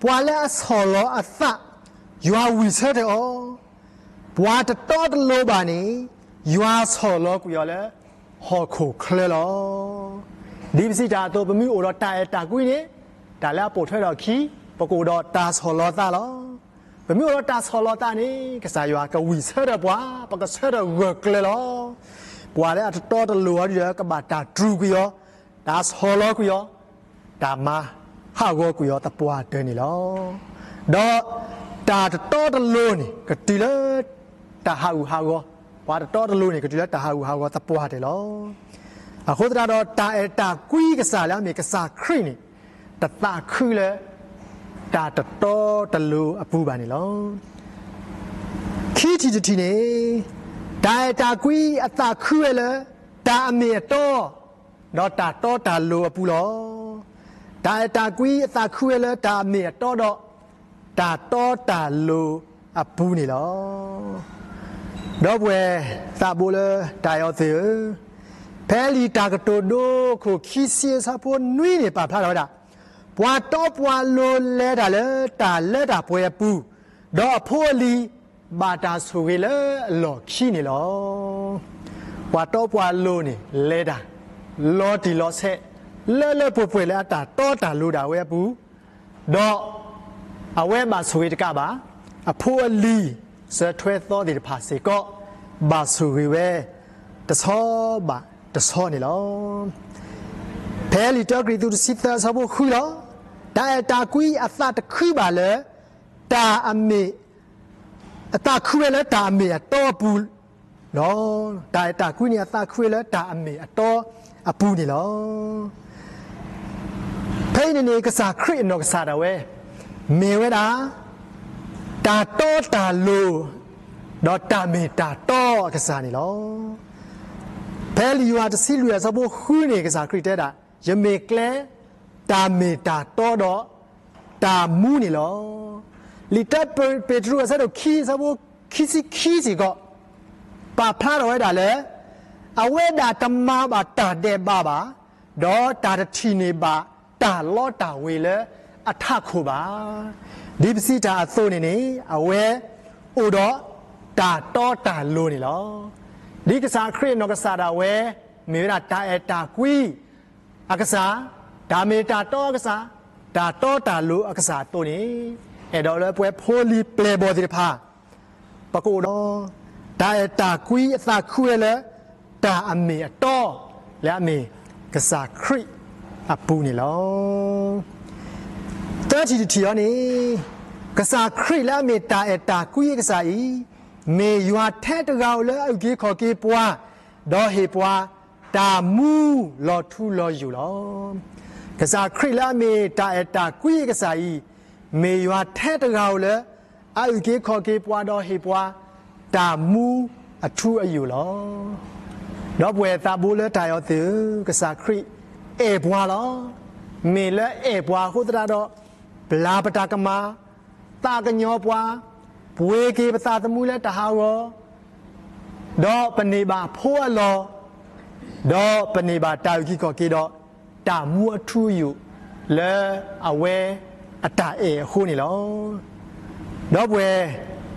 ပှၤလၢအဆီၣ်လီၤအသး ယွၤဝံၢ်ဆၢထၢၣ်အီၤ, ပှၤတတီတလိၤဘၣ်န့ၣ် ယွၤဆီၣ်လီၤကွံာ်အီၤလၢဟီၣ်ခိၣ်ချၢလီၤ. ဒ်ပစံးတၢ်အသိး ပမ့ၢ်အိၣ်ဒီးတၢ်အဲၣ်တၢ်ကွံန့ၣ် တၢ်လၢအပိာ်ထွဲထီၣ်အခံ ပကအိၣ်ဒီးတၢ်ဆီၣ်လီၤသးလီၤ. ပမ့ၢ်အိၣ်ဒီးတၢ်ဆီၣ်လီၤသးန့ၣ် ကစၢ်ယွၤကဝံၢ်ဆၢထၢၣ်ပှၤ, ပကဆၢထၢၣ်ဂၢၢ်ကျၢၤလီၤ. ပှၤလၢအတတီတလိၤအီၤဒီး ကဘၣ်တၢ်တြူာ်ကွံာ်အီၤ, တၢ်ဆီၣ်လီၤကွံာ်အီၤ, တၢ်မၤဟးဂီၤကွံာ်အီၤသပှၢ်တၢၢ်န့ၣ်လီၤ. ဒီးတၢ်တတီတလိၤန့ၣ် ကတုၤလၢတၢ်ဟးဂူာ်ဟးဂီၤ, ပှၤတတီတလိၤန့ၣ် ကတုၤလၢတၢ်ဟးဂူာ်ဟးဂီၤသပှၢ်တၢၢ်လီၤ. အဃိသတးဒီး တၢ်အဲၣ်တၢ်ကွံကစၢ်လၢအမ့ၢ်ကစၢ်ခရံာ်န့ၣ် တသးခုလၢ တၢ်တတီတလိၤအပူၤဘၣ်န့ၣ်လီၤ. ခံထံၣ်တထံၣ်န့ၣ် တၢ်အဲၣ်တၢ်ကွံအသးခုဝဲလၢ တၢ်အမ့ၢ်အတီ ဒီးတၢ်တီတၢ်လိၤအပူၤလီၤ. တၢ်အဲၣ်တၢ်ကွံအသးခုဝဲလၢတၢ်အမ့ၢ်အတီဒီး တၢ်တီတၢ်လိၤအပူၤန့ၣ်လီၤ. ဒီပုၢ်ဝဲၢ်သးဘိလၢတၢ်အဲၣ်အီၤသ့ၣ်ဧၢ, ဖဲလံာ်တၢ်ကတိၤဒိခိၣ်ခံဆံအဆၢဖိနွံန့ၣ် ပာ်ဖျါထီၣ်ဝဲဒၣ်, ပှၤတီပှၤလိၤလဲၤတၢ်လၢတၢ်လၢတၢ်ပှဲၤအပူၤ, ဒီးအဖိအလံၤ ဘၣ်တၢ်ဆိၣ်ဂ့ၤလၢအလီၢ်ခံန့ၣ်လီၤ. ပှၤတီပှၤလိၤန့ၣ် လဲၤတၢ် လီၤတံၢ်လီၤဆဲး လၢလၢပှဲၤပှဲၤလၢအတၢ်တီတၢ်လိၤဒၣ်ဝဲအပူၤ, ဒီးအဝဲဘၣ်ဆိၣ်ဂ့ၤတကးဘၣ်, အဖိအလံၤ စၢၤထွဲသီသ့ၣ်တဖၣ်စ့ၢ်ကီး ဘၣ်ဆိၣ်ဂ့ၤဝဲ တဆီဘၣ်တဆီန့ၣ်လီၤ. ဖဲလံာ်တၢကရံၣ်သူးတဆံသၢအဆၢဖိဃုလီၤ. တၢ်အဲၣ်တၢ်ကွံအသးတခုဘၣ်လၢ တၢ်အမ့ၢ် အသးခုဝဲလၢတၢ်အမ့ၢ်အတီအပူၤလီၤ. တၢ်အဲၣ်တၢ်ကွံန့ၣ် အသးခုဝဲလၢတၢ်အမ့ၢ်အတီအပူၤန့ၣ်လီၤ. ဖဲအံၤန့ၣ်န့ၣ် ကစၢ်ခရံာ်အနီၢ်ကစၢ်ဒၣ်ဝဲ မ့ၢ်ဝဲဒၣ် တၢ်တီတၢ်လိၤ ဒီးတၢ်မ့ၢ်တၢ်တီအကစၢ်န့ၣ်လီၤ. ဖဲလံာ်ယိၤဟၣ်တဆံလွံၢ်အဆၢဖိဃုန့ၣ် ကစၢ်ခရံာ်တဲဒၣ်, ယမ့ၢ်ကျဲ တၢ်မ့ၢ်တၢ်တီဒီးတၢ်မူန့ၣ်လီၤ. လံာ်တၢပ့းတရူးအဆၢဒိၣ်ခံ အဆၢဖိခံဆံခံစ့ၢ်ကီး ပာ်ဖျါထီၣ်ဝဲဒၣ်လၢ အဝဲဒၣ်တမၤဘၣ်တၢ်ဒဲးဘးဘၣ်, ဒီးတၢ်တထံၣ်န့ၢ်ဘၣ်တၢ်လီတၢ်ဝ့ၤလၢအထးခိၣ်ဘၣ်. ဒ်ပစံးတၢ်အသိးန့ၣ်န့ၣ် အဝဲအိၣ်ဒီးတၢ်တီတၢ်လိၤန့ၣ်လီၤ. ဒ်ကစၢ်ခရံာ်အနီၢ်ကစၢ်ဒၣ်ဝဲ မ့ၢ်ဝဲဒၣ်တၢ်အဲၣ်တၢ်ကွံ အကစၢ်, တၢ်မ့ၢ်တၢ်တီအကစၢ်, တၢ်တီတၢ်လိၤအကစၢ်အသိးန့ၣ်, အဲၣ်ဒိးလၢပဝဲဖိလံၤပျဲၢ်ဘီၣ်သ့ၣ်တဖၣ် ပကအိၣ်ဒီး တၢ်အဲၣ်တၢ်ကွံအသးခုဝဲလၢ တၢ်အမ့ၢ်အတီ လၢအမ့ၢ်ကစၢ်ခရံာ်အပူၤန့ၣ်လီၤ. သၢထံၣ်တထံၣ်အံၤန့ၣ်, ကစၢ်ခရံာ်လၢအမ့ၢ်တၢ်အဲၣ်တၢ်ကွံအကစၢ်အံၤ, မ့ၢ်ယွၤထဲတဂၤဧိၤလၢအအုၣ်က့ၤခီၣ်က့ၤပှၤ, ဒီးဟ့ၣ်ပှၤ တၢ်မူလီၤထူလီၤယိာ်လီၤ. ကစၢ်ခရံာ်လၢအမ့ၢ်တၢ်အဲၣ်တၢ်ကွံအကစၢ်အံၤ, မ့ၢ်ယွၤထဲတဂၤဧိၤလၢ အအုၣ်က့ၤခီၣ်က့ၤပှၤဒီးဟ့ၣ်ပှၤ တၢ်မူအထူအယိာ်လီၤ. ဒီပုၢ်ဝဲၢ်သးဘိလၢတၢ်အဲၣ်အီၤသ့ၣ်ဧၢ, ကစၢ်ခရံာ်အဲၣ်ပှၤလီၤ. မ့ၢ်လၢအဲၣ်ပှၤအဃိသတးဒီး ပျၢ်ပတၢ်ကမၣ်, သးကညီၤပှၤ, ပှ့ၤက့ၤပသးသမူလၢတၢ်ဟးဂီၤ, ဒီးပန့ၢ်ဘၣ်ဖိအလီၢ်, ဒီးပန့ၢ်ဘၣ်တၢ်အုၣ်က့ၤခီၣ်က့ၤဒီး တၢ်မူအထူအယိာ် လၢအဝဲအတၢ်အဲၣ်အဃိန့ၣ်လီၤ. ဒီပုၢ်ဝဲၢ်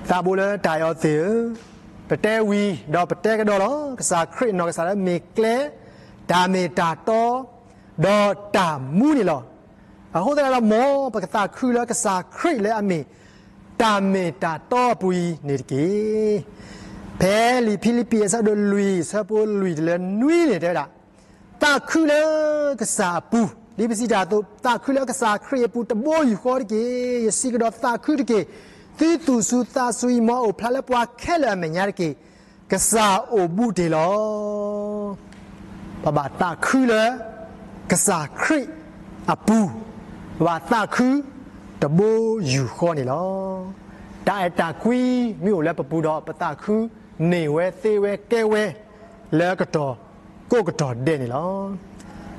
သးဘိလၢတၢ်အဲၣ်အီၤသ့ၣ်ဧၢ, ပတဲဝံၤဒီးပတဲကဒီးလီၤ. ကစၢ်ခရံာ်အနီၢ်ကစၢ်လၢမ့ၢ်ကျဲ, တၢ်မ့ၢ်တၢ်တီ, ဒီးတၢ်မူန့ၣ်လီၤ. အဃိသတးဒီး မ်ပကသးခုလၢကစၢ်ခရံာ်လၢအမ့ၢ် တၢ်မ့ၢ်တၢ်တီအပူၤအံၤန့ၣ်တက့ၢ်. ဖဲလံာ်ဖံလံးပံးအဆၢဒိၣ်လွံၢ် အဆၢဖိလွံၢ်တုၤလၢနွံန့ၣ်တဲဝဲဒၣ်, သးခုလၢကစၢ်အပူၤ, ဒ်ပစံးတၢ်အသိး, သးခုလၢကစၢ်ခရံာ်အပူၤတဘိယူၢ်ဃီတက့ၢ်. ယစံးကဒီးသးခုတက့ၢ်. သုသူၣ်စူၤသးစူၤအံၤ မ်အအိၣ်ဖျါလၢပှၤခဲလၢာ်အမဲာ်ညါတက့ၢ်. ကစၢ်အိၣ်ဘူးတ့ၢ်လီၤ. ပဘၣ်သးခုလၢကစၢ်ခရံာ်အပူၤ, ပဘၣ်သးခုတဘိယူၢ်ဃီန့ၣ်လီၤ. တၢ်အဲၣ်တၢ်ကွံမ့ၢ်အိၣ်လၢပပူၤဒီး ပသးခုန့ၢ်ဝဲသ့ဝဲကဲဝဲ လၢကတီၢ်ကိးကတီၢ်ဒဲးန့ၣ်လီၤ.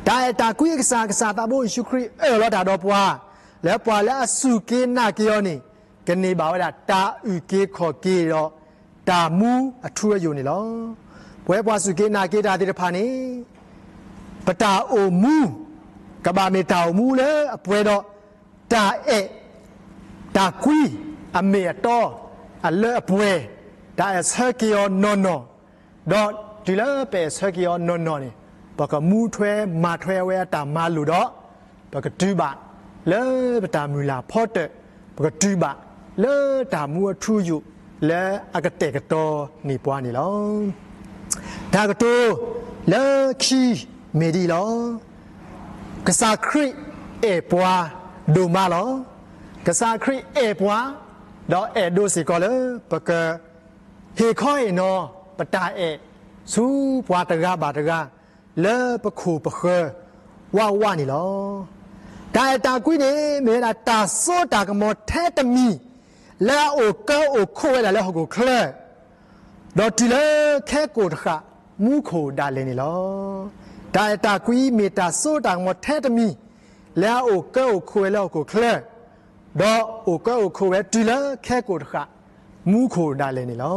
တၢ်အဲၣ်တၢ်ကွံအကစၢ်, ကစၢ်သးဘိယ့ၣ်ၡူးခရံာ်အၢၣ်လီၤတၢ်ဒီးပှၤ, လၢပှၤလၢအစူၢ်က့ၤနာ်က့ၤအီၤန့ၣ် ကန့ၢ်ဘၣ်ဝဲဒၣ်တၢ်အုၣ်က့ၤခီၣ်က့ၤဒီး တၢ်မူအထူအယိာ်န့ၣ်လီၤ. ပဝဲပှၤစူၢ်က့ၤနာ်က့ၤတၢ်သ့ၣ်တဖၣ်န့ၣ် ပတၢ်အိၣ်မူ ကဘၣ်မ့ၢ်တၢ်အိၣ်မူလၢအပှဲၤဒီး တၢ်အဲၣ်တၢ်ကွံ အမ့ၢ်အတီ အလၢအပှဲၤ, တၢ်အဲၣ်ဆၢက့ၤအီၤနီၢ်နီၢ်, ဒီးတုၤလၢပအဲၣ်ဆၢက့ၤအီၤနီၢ်နီၢ်န့ၣ် ပကမူထွဲမၤထွဲအဝဲအတၢ်မၤလိာ်ဒီး ပကတုၤဘၣ်လၢပတၢ်မုၢ်လၢ်ဖီတၢၣ်, ပကတုၤဘၣ်လၢတၢ်မူအထူအယိာ် လၢအကတဲာ်ကတီၤန့ၢ်ပှၤန့ၣ်လီၤ. တၢ်ကတိၤလၢခံမ့ၢ်ဒ်အံၤလီၤ. ကစၢ်ခရံာ်အဲၣ်ပှၤဒိၣ်မးလီၤ. ကစၢ်ခရံာ်အဲၣ်ပှၤ ဒီးအဲၣ်ဒိးစ့ၢ်ကီးလၢ ပကဟ့ၣ်ခီဟ့ၣ်နီၤပတၢ်အဲၣ် ဆူပှၤတဂၤဘၣ်တဂၤ လၢပခိၣ်ပဃၢၤဝးဝးန့ၣ်လီၤ. တၢ်အဲၣ်တၢ်ကွံန့ၣ် မ့ၢ်ဝဲဒၣ်တၢ်စိတၢ်ကမီၤထဲတမံၤ လၢအအိၣ်ကၢအိၣ်ခိးဝဲဒၣ်လၢဟီၣ်ခိၣ်ချၢ ဒီးတုၤလၢခဲကိာ်တဃာ် မူခိၣ်ဒၣ်လဲာ်န့ၣ်လီၤ. တၢ်အဲၣ်တၢ်ကွံမ့ၢ်တၢ်စိတၢ်ကမီၤထဲတမံၤ လၢအအိၣ်ကၢအိၣ်ခိးဝဲလၢဟီၣ်ခိၣ်ချၢ ဒီးအိၣ်ကၢအိၣ်ခိးဝဲတုၤလၢခဲကိာ်တဃာ် မူခိၣ်ဒၣ်လဲာ်န့ၣ်လီၤ.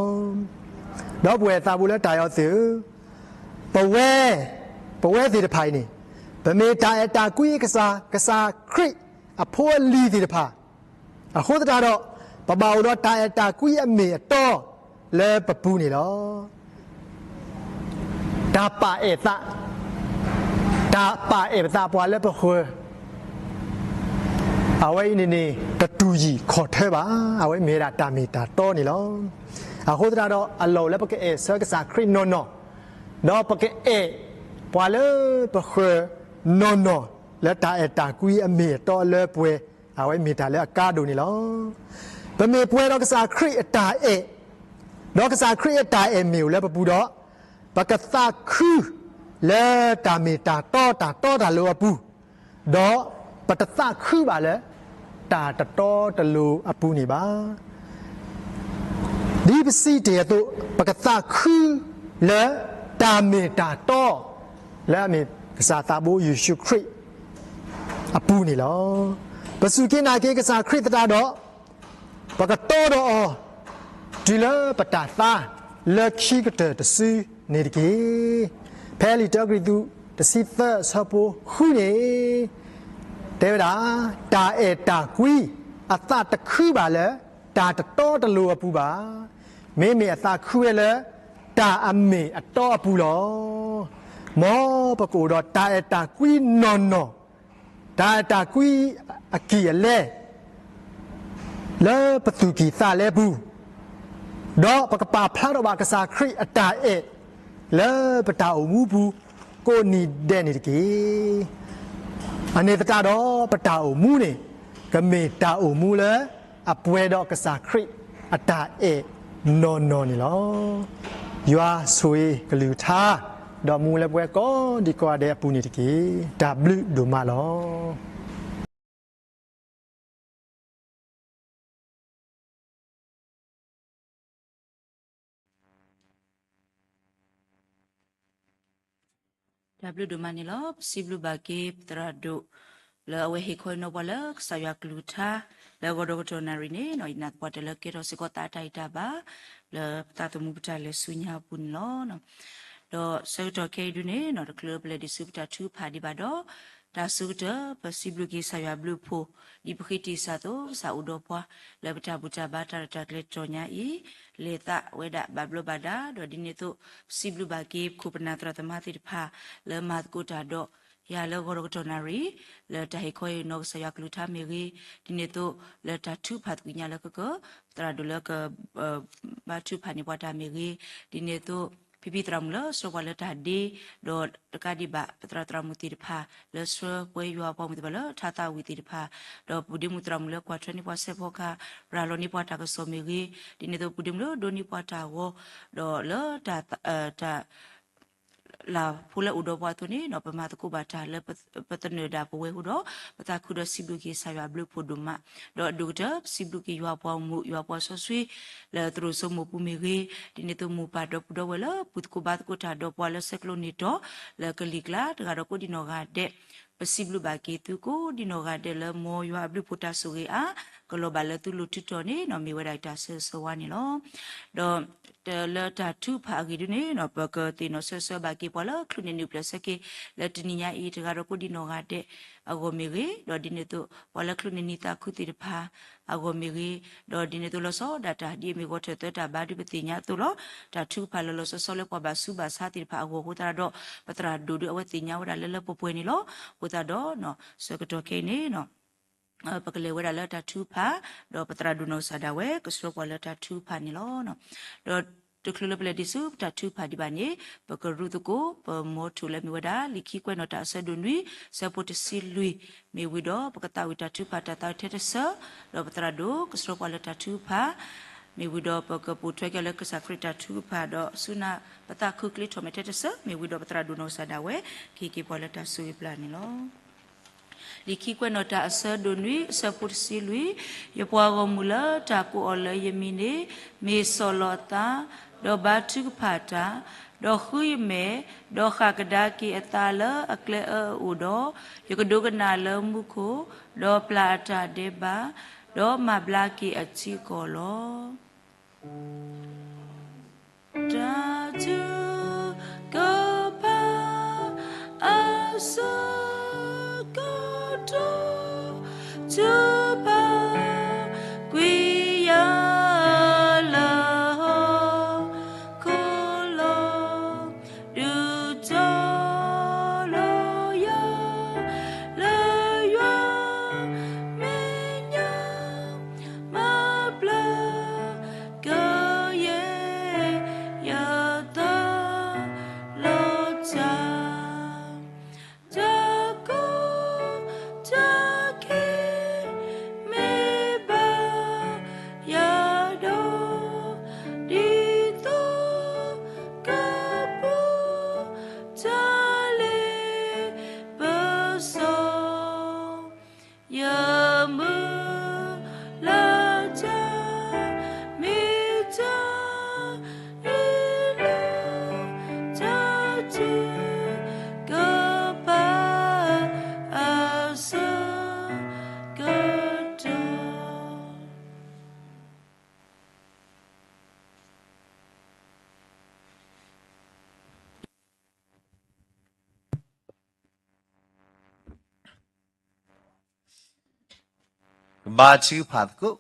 ဒီပုၢ်ဝဲၢ်သးဘိလၢတၢ်အဲၣ်အီၤသ့ၣ်ဧၢ, ပဝဲ, ပဝဲသ့ၣ်တဖၣ်အံၤန့ၣ် ပမ့ၢ်တၢ်အဲၣ်တၢ်ကွံအကစၢ်, ကစၢ်ခရံာ်အဖိအလံၤသ့ၣ်တဖၣ် အဃိသတးဒီး ပဘၣ်အိၣ်ဒီးတၢ်အဲၣ်တၢ်ကွံအမ့ၢ်အတီလၢပပူၤန့ၣ်လီၤ. တၢ်ပာ်အဲၣ်သး, တၢ်ပာ်အဲၣ်ပသးပှၤလၢပဃၢၤ အဝဲအံၤန့ၣ်န့ၣ် တတူၢ်ယံာ်ခီၣ်ထၢဘၣ်. အဝဲမ့ၢ်ဝဲဒၣ်တၢ်မ့ၢ်တၢ်တီန့ၣ်လီၤ. အဃိသတးဒီး အလီၢ်အိၣ်လၢပကအဲၣ်ဆၢကစၢ်ခရံာ်နီၢ်နီၢ်, ဒီးပကအဲၣ်ပှၤလၢပဃၢၤနီၢ်နီၢ် လၢတၢ်အဲၣ်တၢ်ကွံအမ့ၢ်အတီအလၢပှဲၤ, အဝဲမ့ၢ်တၢ်လၢအကါဒိၣ်န့ၣ်လီၤ. ပမ့ၢ်ပှဲၤဒီးကစၢ်ခရံာ်အတၢ်အဲၣ်, ဒီးကစၢ်ခရံာ်အတၢ်အဲၣ်မ့ၢ်အိၣ်လၢပပူၤဒီး ပကသးခုလၢတၢ်မ့ၢ်တၢ်တီတၢ်တီတၢ်လိၤအပူၤ, ဒီးပတသးခုဘၣ်လၢတၢ်တတီတလိၤအပူၤန့ၣ်ဘၣ်. ဒ်ပစံးတ့ၢ်အသိး, ပကသးခုလၢတၢ်မ့ၢ်တၢ်တီ လၢအမ့ၢ်ကစၢ်သးဘိယ့ၣ်ၡူးခရံာ် အပူၤန့ၣ်လီၤ. ပစူၢ်က့ၤနာ်က့ၤကစၢ်ခရံာ်သတးဒီး ပကတီဒီးအီၤ တုၤလၢပတၢ်သါလၢခံကတၢၢ်တစုန့ၣ်တက့ၢ်. ဖဲလံာ်တၢကရံၣ်သူး တဆံသၢအဆၢဖိဃုန့ၣ် တဲဝဲဒၣ်, တၢ်အဲၣ်တၢ်ကွံ အသးတခုဘၣ်လၢ တၢ်တတီတလိၤအပူၤဘၣ်. မ့မ့ၢ်အသးခုဝဲလၢ တၢ်အမ့ၢ်အတီအပူၤလီၤ. မ်ပကအိၣ်ဒီးတၢ်အဲၣ်တၢ်ကွံနီၢ်နီၢ်, တၢ်အဲၣ်တၢ်ကွံအကံၢ်အလဲ လၢပသူၣ်ကံၢ်သးလဲပူၤ, ဒီးပကပာ်ဖျါထီၣ်ဘၣ်ကစၢ်ခရံာ်အတၢ်အဲၣ် လၢပတၢ်အိၣ်မူပူၤ ကိးနံၤဒဲးန့ၣ်တက့ၢ်. အန့ၣ်သတးဒီး ပတၢ်အိၣ်မူန့ၣ် ကမ့ၢ်တၢ်အိၣ်မူလၢ အပှဲၤဒီးကစၢ်ခရံာ်အတၢ်အဲၣ်နီၢ်နီၢ်န့ၣ်လီၤ. ယွၤဆိၣ်ဂ့ၤကလုၢ်ကထါ ဒီးမူလၢပဝဲကိးဒံကိးဂၤဒဲးအပူၤန့ၣ်တက့ၢ်. တၢ်ဘျုးဒိၣ်မးလီၤ. တၢ်ဘျုးဒိၣ်မးန့ၣ်လီၤ. ပစံးဘျုးဘၣ်က့ၤပသရၣ်ဒိၣ် လၢအဝဲဟ့ၣ်ခီဟ့ၣ်နီၤပှၤလၢကစၢ်ယွၤကလုၢ်ကထါ လၢဂီၤဒီးကတီၢ်နၣ်ရံၣ်န့ၣ် ယနာ်သပှၢ်တၢၢ်လၢကဲထီၣ်စ့ၢ်ကီးသးတၢ်အံၤတၢ်ဘၣ် လၢပသးသမူပတၢ်လဲၤဆူညါအပူၤန့ၣ်လီၤ. ဒီးဆၢကတီၢ်ခဲအံၤဒုန့ၣ် တချုးပလဲၤဒံးဆူပတၢ်ထုကဖၣ်ဒံးဘၣ်ဒီး တၢ်ဆၢကတီၢ် ပစံးဘျုးက့ၤကစၢ်ယွၤဘျုးဖှိၣ် ဒ်ပဃ့တ့ၢ်စၢ်အသိး ကစၢ်အိၣ်ဒီးပှၤ လၢပတၢ်ဘူၣ်တၢ်ဘါတၢ်ရဲၣ်တၢ်ကျဲၤတတီၤညါအံၤ လဲၤသးဝဲဒၣ်ဘၣ်ဘျီးဘၣ်ဒါ ဒီးဒ်န့ၣ်အသိး ပစံးဘျုးဘၣ်က့ၤပခိၣ်ပနၢ်သရၣ်သမါသ့ၣ်တဖၣ် လၢမၤသကိးတၢ်ဒီးယၤလၢဂီၤဒီးကတီၢ်နၣ်ရံၣ် လၢတၢ်ဟ့ၣ်ခီဟ့ၣ်နီၤကစၢ်ယွၤကလုၢ်ကထါမ့ၢ်ဂ့ၤ, ဒ်န့ၣ်အသိး လၢတၢ်ထုကဖၣ်သကွံာ်ညါလၢကကၢ ပသရၣ်ဒိၣ်လၢက ဘါထုကဖၣ်န့ၢ်ပှၤတၢ်မ့ၢ်ဂ့ၤ, ဒ်န့ၣ်အသိး ဖံဖံသရၣ်မုၣ်လၢဆှၢပှၤလၢတၢ်ဒ့, ဒီးတကးဒံးဘၣ် ပသရၣ်သရၣ်မုၣ်သ့ၣ်တဖၣ် လၢဆှၢပှဲၤယွၤပှၤမုၣ်သ့ၣ်တဖၣ်လၢထါသးဝံၣ်သ့ၣ်တဖၣ်, ဒီးပူၤဒ့မုၣ်သရၣ်မုၣ်လၢကွၢ်ထွဲန့ၢ်ပှၤစဲးဖီကဟၣ် ရၤလီၤန့ၢ်ပှၤတၢ်ကစီၣ်မ့ၢ်ဂ့ၤ, ဒ်န့ၣ်အသိးပူၤဒ့မုၣ်လၢဒိးန့ၢ်ပှၤတၢ်ဂီၤ, ဒီးလၢတၢ် တၢ် လၢဖိလၢအိၣ်ဒီးပှၤအသိးန့ၣ် ပမၤသကိးဘၣ်တၢ်လၢပသနၢၣ်ဒၣ်ပဝဲအဃိဒီး ပသးခုဒီးစံးဘျုးက့ၤကစၢ်ယွၤအဘျုးဖှိၣ်ဒိၣ်မး, ဒီးအဒိၣ်ကတၢၢ် ပစံးဘျုးက့ၤယွၤပှၤမုၣ် ယွၤပှၤစီဆှံ လၢသရိာ်စိမိၢ်ပူၤမ့ၢ်ဂ့ၤ, ဒ်န့ၣ်အသိးမိၢ်ပၢ်ဒီပုၢ်ဒီဝဲၢ်လၢပူၤသကိးဘါသကိးတၢ်ဒီးပှၤလၢဆဲးကျိးန့ၢ်တီၢ် လၢကလံၤကျါတဂၤဒီးကိးဒံနီၢ်ဂၤဒဲး, ပစံးဘျုးဘၣ်က့ၤသုကိးဒံနီၢ်ဂၤဒဲးလၢမ်ယွၤအဘျုးဖှိၣ်တၢ်ဆိၣ်ဂ့ၤအါ ကလီၤဘၣ်လၢသုလိၤထုးတီၢ်န့ၣ် မ့ၢ်ဝဲဒၣ်တၢ်ဆၢဂ့ၤဆၢဝါန့ၣ်လီၤ. ဒီး လၢတၢ်ထုကဖၣ်အဂ့ၢ်ဒုန့ၣ် ပကသ့ၣ်နီၣ်ဆၢဂ့ၤဆၢဝါဘၣ်က့ၤပှၤလၢချုးန့ၢ်နံၣ်ပျဲၢ်ဆၢက့ၤ လၢတနံၤညါအံၤတဂၤဒီးကိးဒံနီၢ်ဂၤဒဲးအဂီၢ်မ့ၢ်ဂ့ၤ, ဒီးဒ်န့ၣ်အသိး ပှၤလၢချုးန့ၢ်နံၣ်သးခုသ့ၣ်တဖၣ်အဂီၢ်မ့ၢ်ဂ့ၤ, ဒီးဒ်န့ၣ်အသိးလီၤဆီဒၣ်တၢ်ဒ်အမ့ၢ်ဂီၤထၢၣ်သၢတၢ်ဘါဒုပသ့ၣ်ညါအသိးလီၤ. တၢ်ထုကဖၣ်လီၤလီၤဆီဆီလၢပှၤဘၣ်ဆူးဘၣ်ဆါသ့ၣ်တဖၣ်အဂီၢ်အဃိသတးဒီး ပသရၣ်ဒိၣ်ဒုအဝဲသ့ၣ်ညါဝဲဒၣ်လၢလၢပှဲၤပှဲၤန့ၣ်လီၤ. အဃိသတးဒီး ဆၢကတီၢ်ခဲအံၤန့ၣ် ပကလဲၤဝဲဒၣ်လၢတၢ်ထုကဖၣ်, ဒီးပသရၣ်ဒိၣ်နီၢ်ကစၢ်ဒၣ်ဝဲ ကဆှၢပှၤလၢတၢ်ထုကဖၣ်န့ၣ်လီၤ. ဒီးတချုးလၢပလဲၤဒံးဆူပတၢ်ထုကဖၣ်ဒံးဘၣ်န့ၣ် ပကရူၢ်သကိး ပမီထိၣ်လၢမ့ၢ်ဝဲဒၣ် လံာ်ခံကွဲးနီၣ်တၢ်အဆၢဒိၣ်နွံ ဆၢဖိတဆံလွံၢ် မ့ၢ်ဝံၤဒီး ပကသးဝံၣ်တၢ်ထုကဖၣ်တၢ်သးဝံၣ်ထဲတဆၢ, ဒီးပသရၣ်ဒိၣ်ကဆှၢပှၤလၢတၢ်ထုကဖၣ် မ့ၢ်ဝံၤဒီးပကပိာ်ထွဲက့ၤလၢကစၢ်ခရံာ်တၢ်ထုကဖၣ် ဒီးဆူနၢ်ပသးခုကျ့ထီၣ်မဲာ်ထဲတဆၢ မ့ၢ်ဝံၤဒီးပသရၣ်ဒိၣ်နီၢ်ကစၢ်ဒၣ်ဝဲ ကဟ့ၣ်က့ၤပှၤလၢတၢ်ဆိၣ်ဂ့ၤပျၢ်န့ၣ်လီၤ. လံာ်ခံကွဲးနီၣ်တၢ်အဆၢဒိၣ်နွံ အဆၢဖိတဆံလွံၢ်, ယပှၤဂီၢ်မုၢ်လၢတၢ်ကိးအီၤလၢယမံၤန့ၣ် မ့ၢ်စီၢ်လီၤအသး, ဒီးဘါထုကဖၣ်တၢ်, ဒီးဃုယမဲာ်, ဒီးဃၣ်ကဒါက့ၤအသးလၢအကျဲအၢအအိၣ်ဒီး, ယကဒိကနၣ်လၢမူခိၣ်, ဒီးပျၢ်အတၢ်ဒဲးဘး, ဒီးမၤဘျါက့ၤအထံအကီၢ်လီၤ. တၢ်ထုကဖၣ် အဆၢကတီၢ် ထုကဖၣ်ကွံာ်ယၤလၢဟီၣ်ခိၣ်လီၤ. ဒုးတီၤလီၤယၤ လၢယွၤမဲာ်ညါ မၤဘျါကယဲၢ် ကဘါထုကဖၣ်သကိး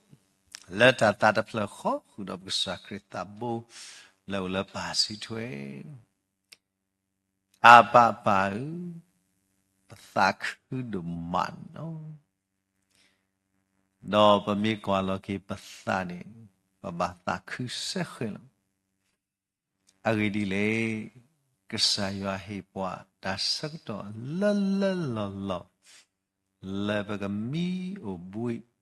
လၢတၢ်သးတဖျၢၣ်ဃီ ဃုာ်ဒီးပကစၢ်ခရံာ်သးဘိ လၢအိၣ်လၢပၢ်စုထွဲ အၢ်ပၢ်ပၢ်ဧၢ, ပသးခုဒိၣ်မးန့ၣ်လီၤ. ဒီးပမ့ၢ်ကွၢ်လီၤက့ၤပသးန့ၣ် ပဘၣ်သးခုစဲဃဲးလီၤ. အဂ့ၢ်ဒ်လဲၣ်, ကစၢ်ယွၤဟ့ၣ်ပှၤတၢ်ဆၢကတီၢ်လၢလၢလီၢ်လီၢ် လၢပကမံအိၣ်ဘှံး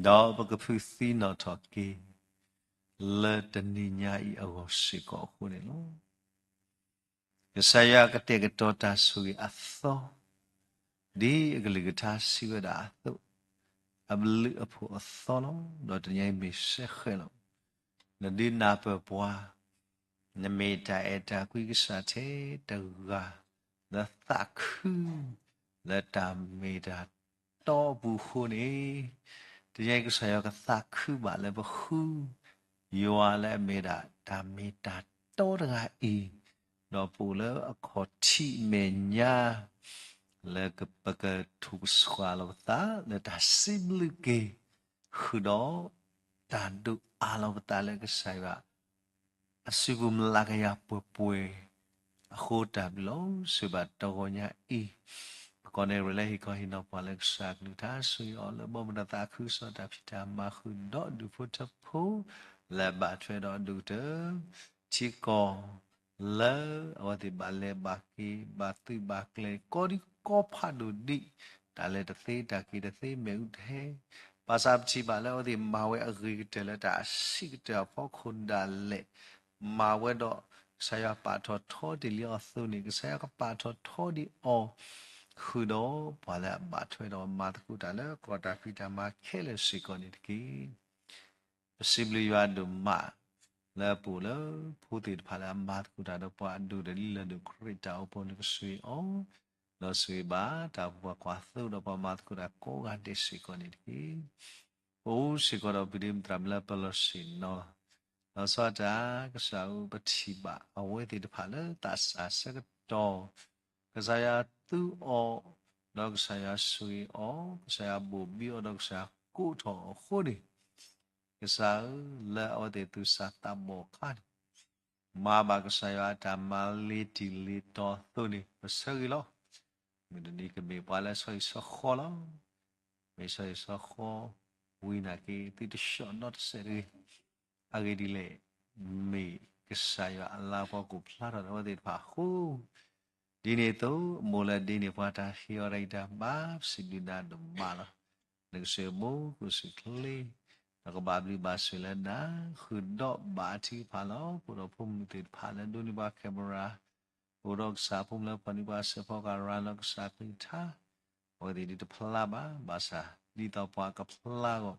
ဒီးပကဖုးသံနီၣ်ထီၣ်က့ၤ လၢတနံၤညါအံၤအဂီၢ်စ့ၢ်ကီးအဃိန့ၣ်လီၤ. ကစၢ်ယွၤကတဲာ်ကတီၤတၢ်ဆိၣ်ဂ့ၤအသီ ဒ်အကလုၢ်ကထါစံးဝဲဒၣ်အသိး, အဘျုးအဖှိၣ်အသီလီၤ. ဒီးတနံၤအံၤမ့ၢ်စဲဃဲးလီၤ. နဒုးနၢ်ပၢၢ်ပှၤ, နမ့ၢ်တၢ်အဲၣ်တၢ်ကွံကစၢ်ထဲတဂၤ လၢသးခု လၢတၢ်မ့ၢ်တၢ်တီအပူၤအဃိန့ၣ်, တနံၤအံၤကစၢ်ယွၤကသးခုဘၣ်လၢပဃု ယွၤလၢအမ့ၢ်ဒၣ်တၢ်မ့ၢ်တၢ်တီတဂၤအံၤ, ဒီးပအိၣ်လၢအခီၣ်ထံးမဲာ်ညါ လၢပကထူၣ်ကဆှီလီၤပသး လၢတၢ်စံးဘျုးက့ၤ ဃုာ်ဒီး တၢ်ဒိၣ်အါလီၤပသးလၢကစၢ်ယွၤ အစုပူၤမလၤကယၤပှဲၤပှဲၤ အဃိတၢ်ဘျုးလီၤ. စံးဘၣ်တဂီၤညါအံၤ, ပကီၢ်နဲၣ်ရဲၣ်လၢဟ့ၣ်ခီဟ့ၣ်နီၤပှၤလၢကစၢ်အကလုၢ်ကထါ ဆိၣ်ဂ့ၤအီၤလၢဘီမုၢ်ဒီးသးခုကစီၣ်တၢ်ဖံးတၢ်မၤဃုာ်ဒီးဒူၣ်ဖိထၢဖိ လၢအဘၣ်ထွဲဒီးဒိၣ်ကတၢၢ် ထံကီၢ် လၢအဝဲသ့ၣ်ဘၣ်လဲၤဘၣ်က့ၤ ဘၣ်သုးဘၣ်ကျဲၤ ကိးဒံကိးဖးဒိၣ်ဒံး တၢ်လဲၤတသ့တၢ်က့ၤတသ့ မ့ၣ်အူတဟဲ ဘၣ်ဆၣ်ပထံၣ်ဘၣ်လၢအဝဲသ့ၣ်မၤဝဲအဂ့ၤကတၢၢ်လၢတၢ်အဆံးကတၢၢ် အဖီခိၣ်ဒၣ်လဲာ် မၤဝဲဒီး ကစၢ်ယွၤပာ်ထီၣ်ထီတ့ၢ်လံအီၤအသိးန့ၣ် ကစၢ်ယွၤကပာ်ထီၣ်ထီဒံးအီၤ ဃုာ်ဒီးပှၤလၢအဘၣ်ထွဲဒီးမၤသကိးတၢ်လၢကီၢ်တၢ်ဖံးတၢ်မၤခဲလၢာ်စ့ၢ်ကီးန့ၣ်တက့ၢ်. ပစံးဘျုးယွၤဒိၣ်မး လၢအပူၤလၢဖိသ့ၣ်တဖၣ်လၢအမၤသကိးတၢ်ဒီးပှၤအဒိၣ်ဒီးလံလၢဒိၣ် ခရံာ်တၢ်အိၣ်ဖှိၣ်န့ၣ်ကဆိၣ်ဂ့ၤအီၤ, ဒီးဆိၣ်ဂ့ၤဘၣ်တၢ်အိၣ်ဖှိၣ်ပှၤကွၢ်သိဒီးပှၤမၤသကိးတၢ်ကိးဂၤဒဲးစ့ၢ်ကီးန့ၣ်တက့ၢ်. ပအိၣ်စ့ၢ်ကီးဒီးပဒ့မုၣ်သရၣ်မုၣ်လၢပလီၢ်ဆ့ၣ်နီၤလီၤ. လီၤဆီဒၣ်တၢ် ကစၢ်ဧၢ ပထံၣ်ဘၣ်အဝဲသ့ၣ်တဖၣ်လၢသးစၢ်ဆၢကတီၢ် ကစၢ်ယွၤသူအီၤ, ဒီးကစၢ်ယွၤဆိၣ်ဂ့ၤအီၤ, ကစၢ်ယွၤဘိၣ်ဘံအီၤ ဒီးကစၢ်ယွၤကိးထီၣ်အီၤအဃိန့ၣ်, ကစၢ်ဧၢ လၢအဝဲသ့ၣ်သူၣ်စၢ်သးဘီၣ်အခါန့ၣ် မၤဘၣ်ကစၢ်ယွၤအတၢ်မၤလ့ၤတံၢ်လ့ၤတီၤအသိးန့ၣ် ပဆၢဂ့ၤလီၤ. မုၢ်တနံၤကမ့ၢ်ပှၤလၢဆီဟံၣ်ဆီဃီလီၤ. မ့ၢ်ဆီဟံၣ်ဆီဃီ ဝံၤနာ်က့ၤသုတဆှီၣ်နီတစဲးတဂ့ၤ. အဂ့ၢ်ဒ်လဲၣ်, မ့ၢ်ကစၢ်ယွၤအလၤကပီၤကအိၣ်ဖျါထီၣ်ဒီးအဝဲသ့ၣ်တဖၣ်အဃိ ဒ်န့ၣ်အသိး အမိၢ်လၢဒ့န့ၢ်ပှၤတၢ်ဟ့ၣ်အီၤတၢ်ဂံၢ်တၢ်ဘါ ပစံးဘျုးနၤဒိၣ်မးလီၤ. နကစၢၢ်မိၢ်ကစၢၢ်ချ့ ဒီးကဘၣ်ဘျုးဘၣ်ဆိၣ်လၢနၤ ဃုာ်ဒီးဘၣ်အထုကဖၣ်လီၤ. ပအိၣ်ဒီးဖိမုၣ်သ့ၣ်တဖၣ်လၢဒိးန့ၢ်ပှၤ camera, အိၣ်ဒီးကစၢ်ဖိမုၣ်လၢပှၤနုာ်ပှၤစဲးဖီကရၤလီၤကစၢ်ကလုၢ်ကထါ အဝဲသ့ၣ်ဒ်တဖျါဘၣ်, ဘၣ်ဆၣ်ဒ်သိးပှၤကဖျါအဂီၢ်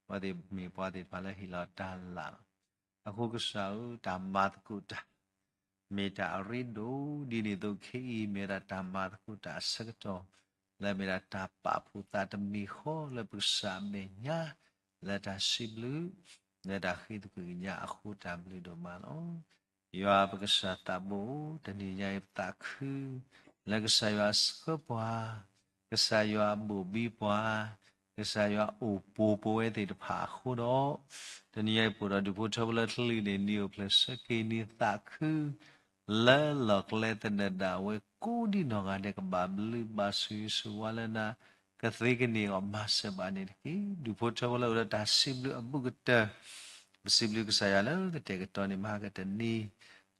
အဝဲသ့ၣ်မ့ၢ်ပှၤသ့ၣ်တဖၣ်လၢဟ့ၣ်လီၤတၢ်လၤလီၤ. အဃိကစၢ်ဧၢ တၢ်မၤသကိးတၢ် မ့ၢ်တၢ်အရ့ဒိၣ်, ဒ်န့ၣ်အသိးခဲအံၤ မ့ၢ်ဝဲဒၣ်တၢ်မၤသကိးတၢ်အဆၢကတီၢ် လၢမ့ၢ်ဒၣ်တၢ်ပာ်ဖှိၣ်သးတမံၤဃီလၢပကစၢ်အမဲာ်ညါ လၢတၢ်စံးဘျုး လၢတၢ်ဃ့သကွံၢ်ကညးအဃိတၢ်ဘျုးဒိၣ်မးလီၤ. ယွၤပကစၢ်သးဘိ တနံၤညါအံၤပသးခု လၢကစၢ်ယွၤဆှၢပှၤ, ကစၢ်ယွၤဘိၣ်ဘံပှၤ, ကစၢ်ယွၤအိၣ်ပိၤပဝဲသ့ၣ်တဖၣ်အဃိဒီး, တနံၤညါအံၤပအိၣ်ဒီးဒူၣ်ဖိထၢဖိလၢချံန့ၣ် နံၤအိၣ်ဖျဲၣ်ဆၢက့ၤနံၤသးခု လၢလီၢ်ကျဲသနၢၣ်ဒၣ်ဝဲကိးဒံနီၢ်ဂၤဒဲး ကဘၣ်ဘျုးဘၣ်ဆိၣ်ဂ့ၤဆိၣ်ဝါလၢနၤ ကသ့ကန့ၢ်အီၤမၤစၢၤဘၣ်န့ၣ်တက့ၢ်. ဒူၣ်ဖိထၢဖိလၢအိၣ်ဒီးတၢ်စံးဘျုးအဘူးကတၢၢ် ပစံးဘျုးကစၢ်ယွၤလၢကတဲာ်ကတီၤန့ၢ်မဟါကတနံ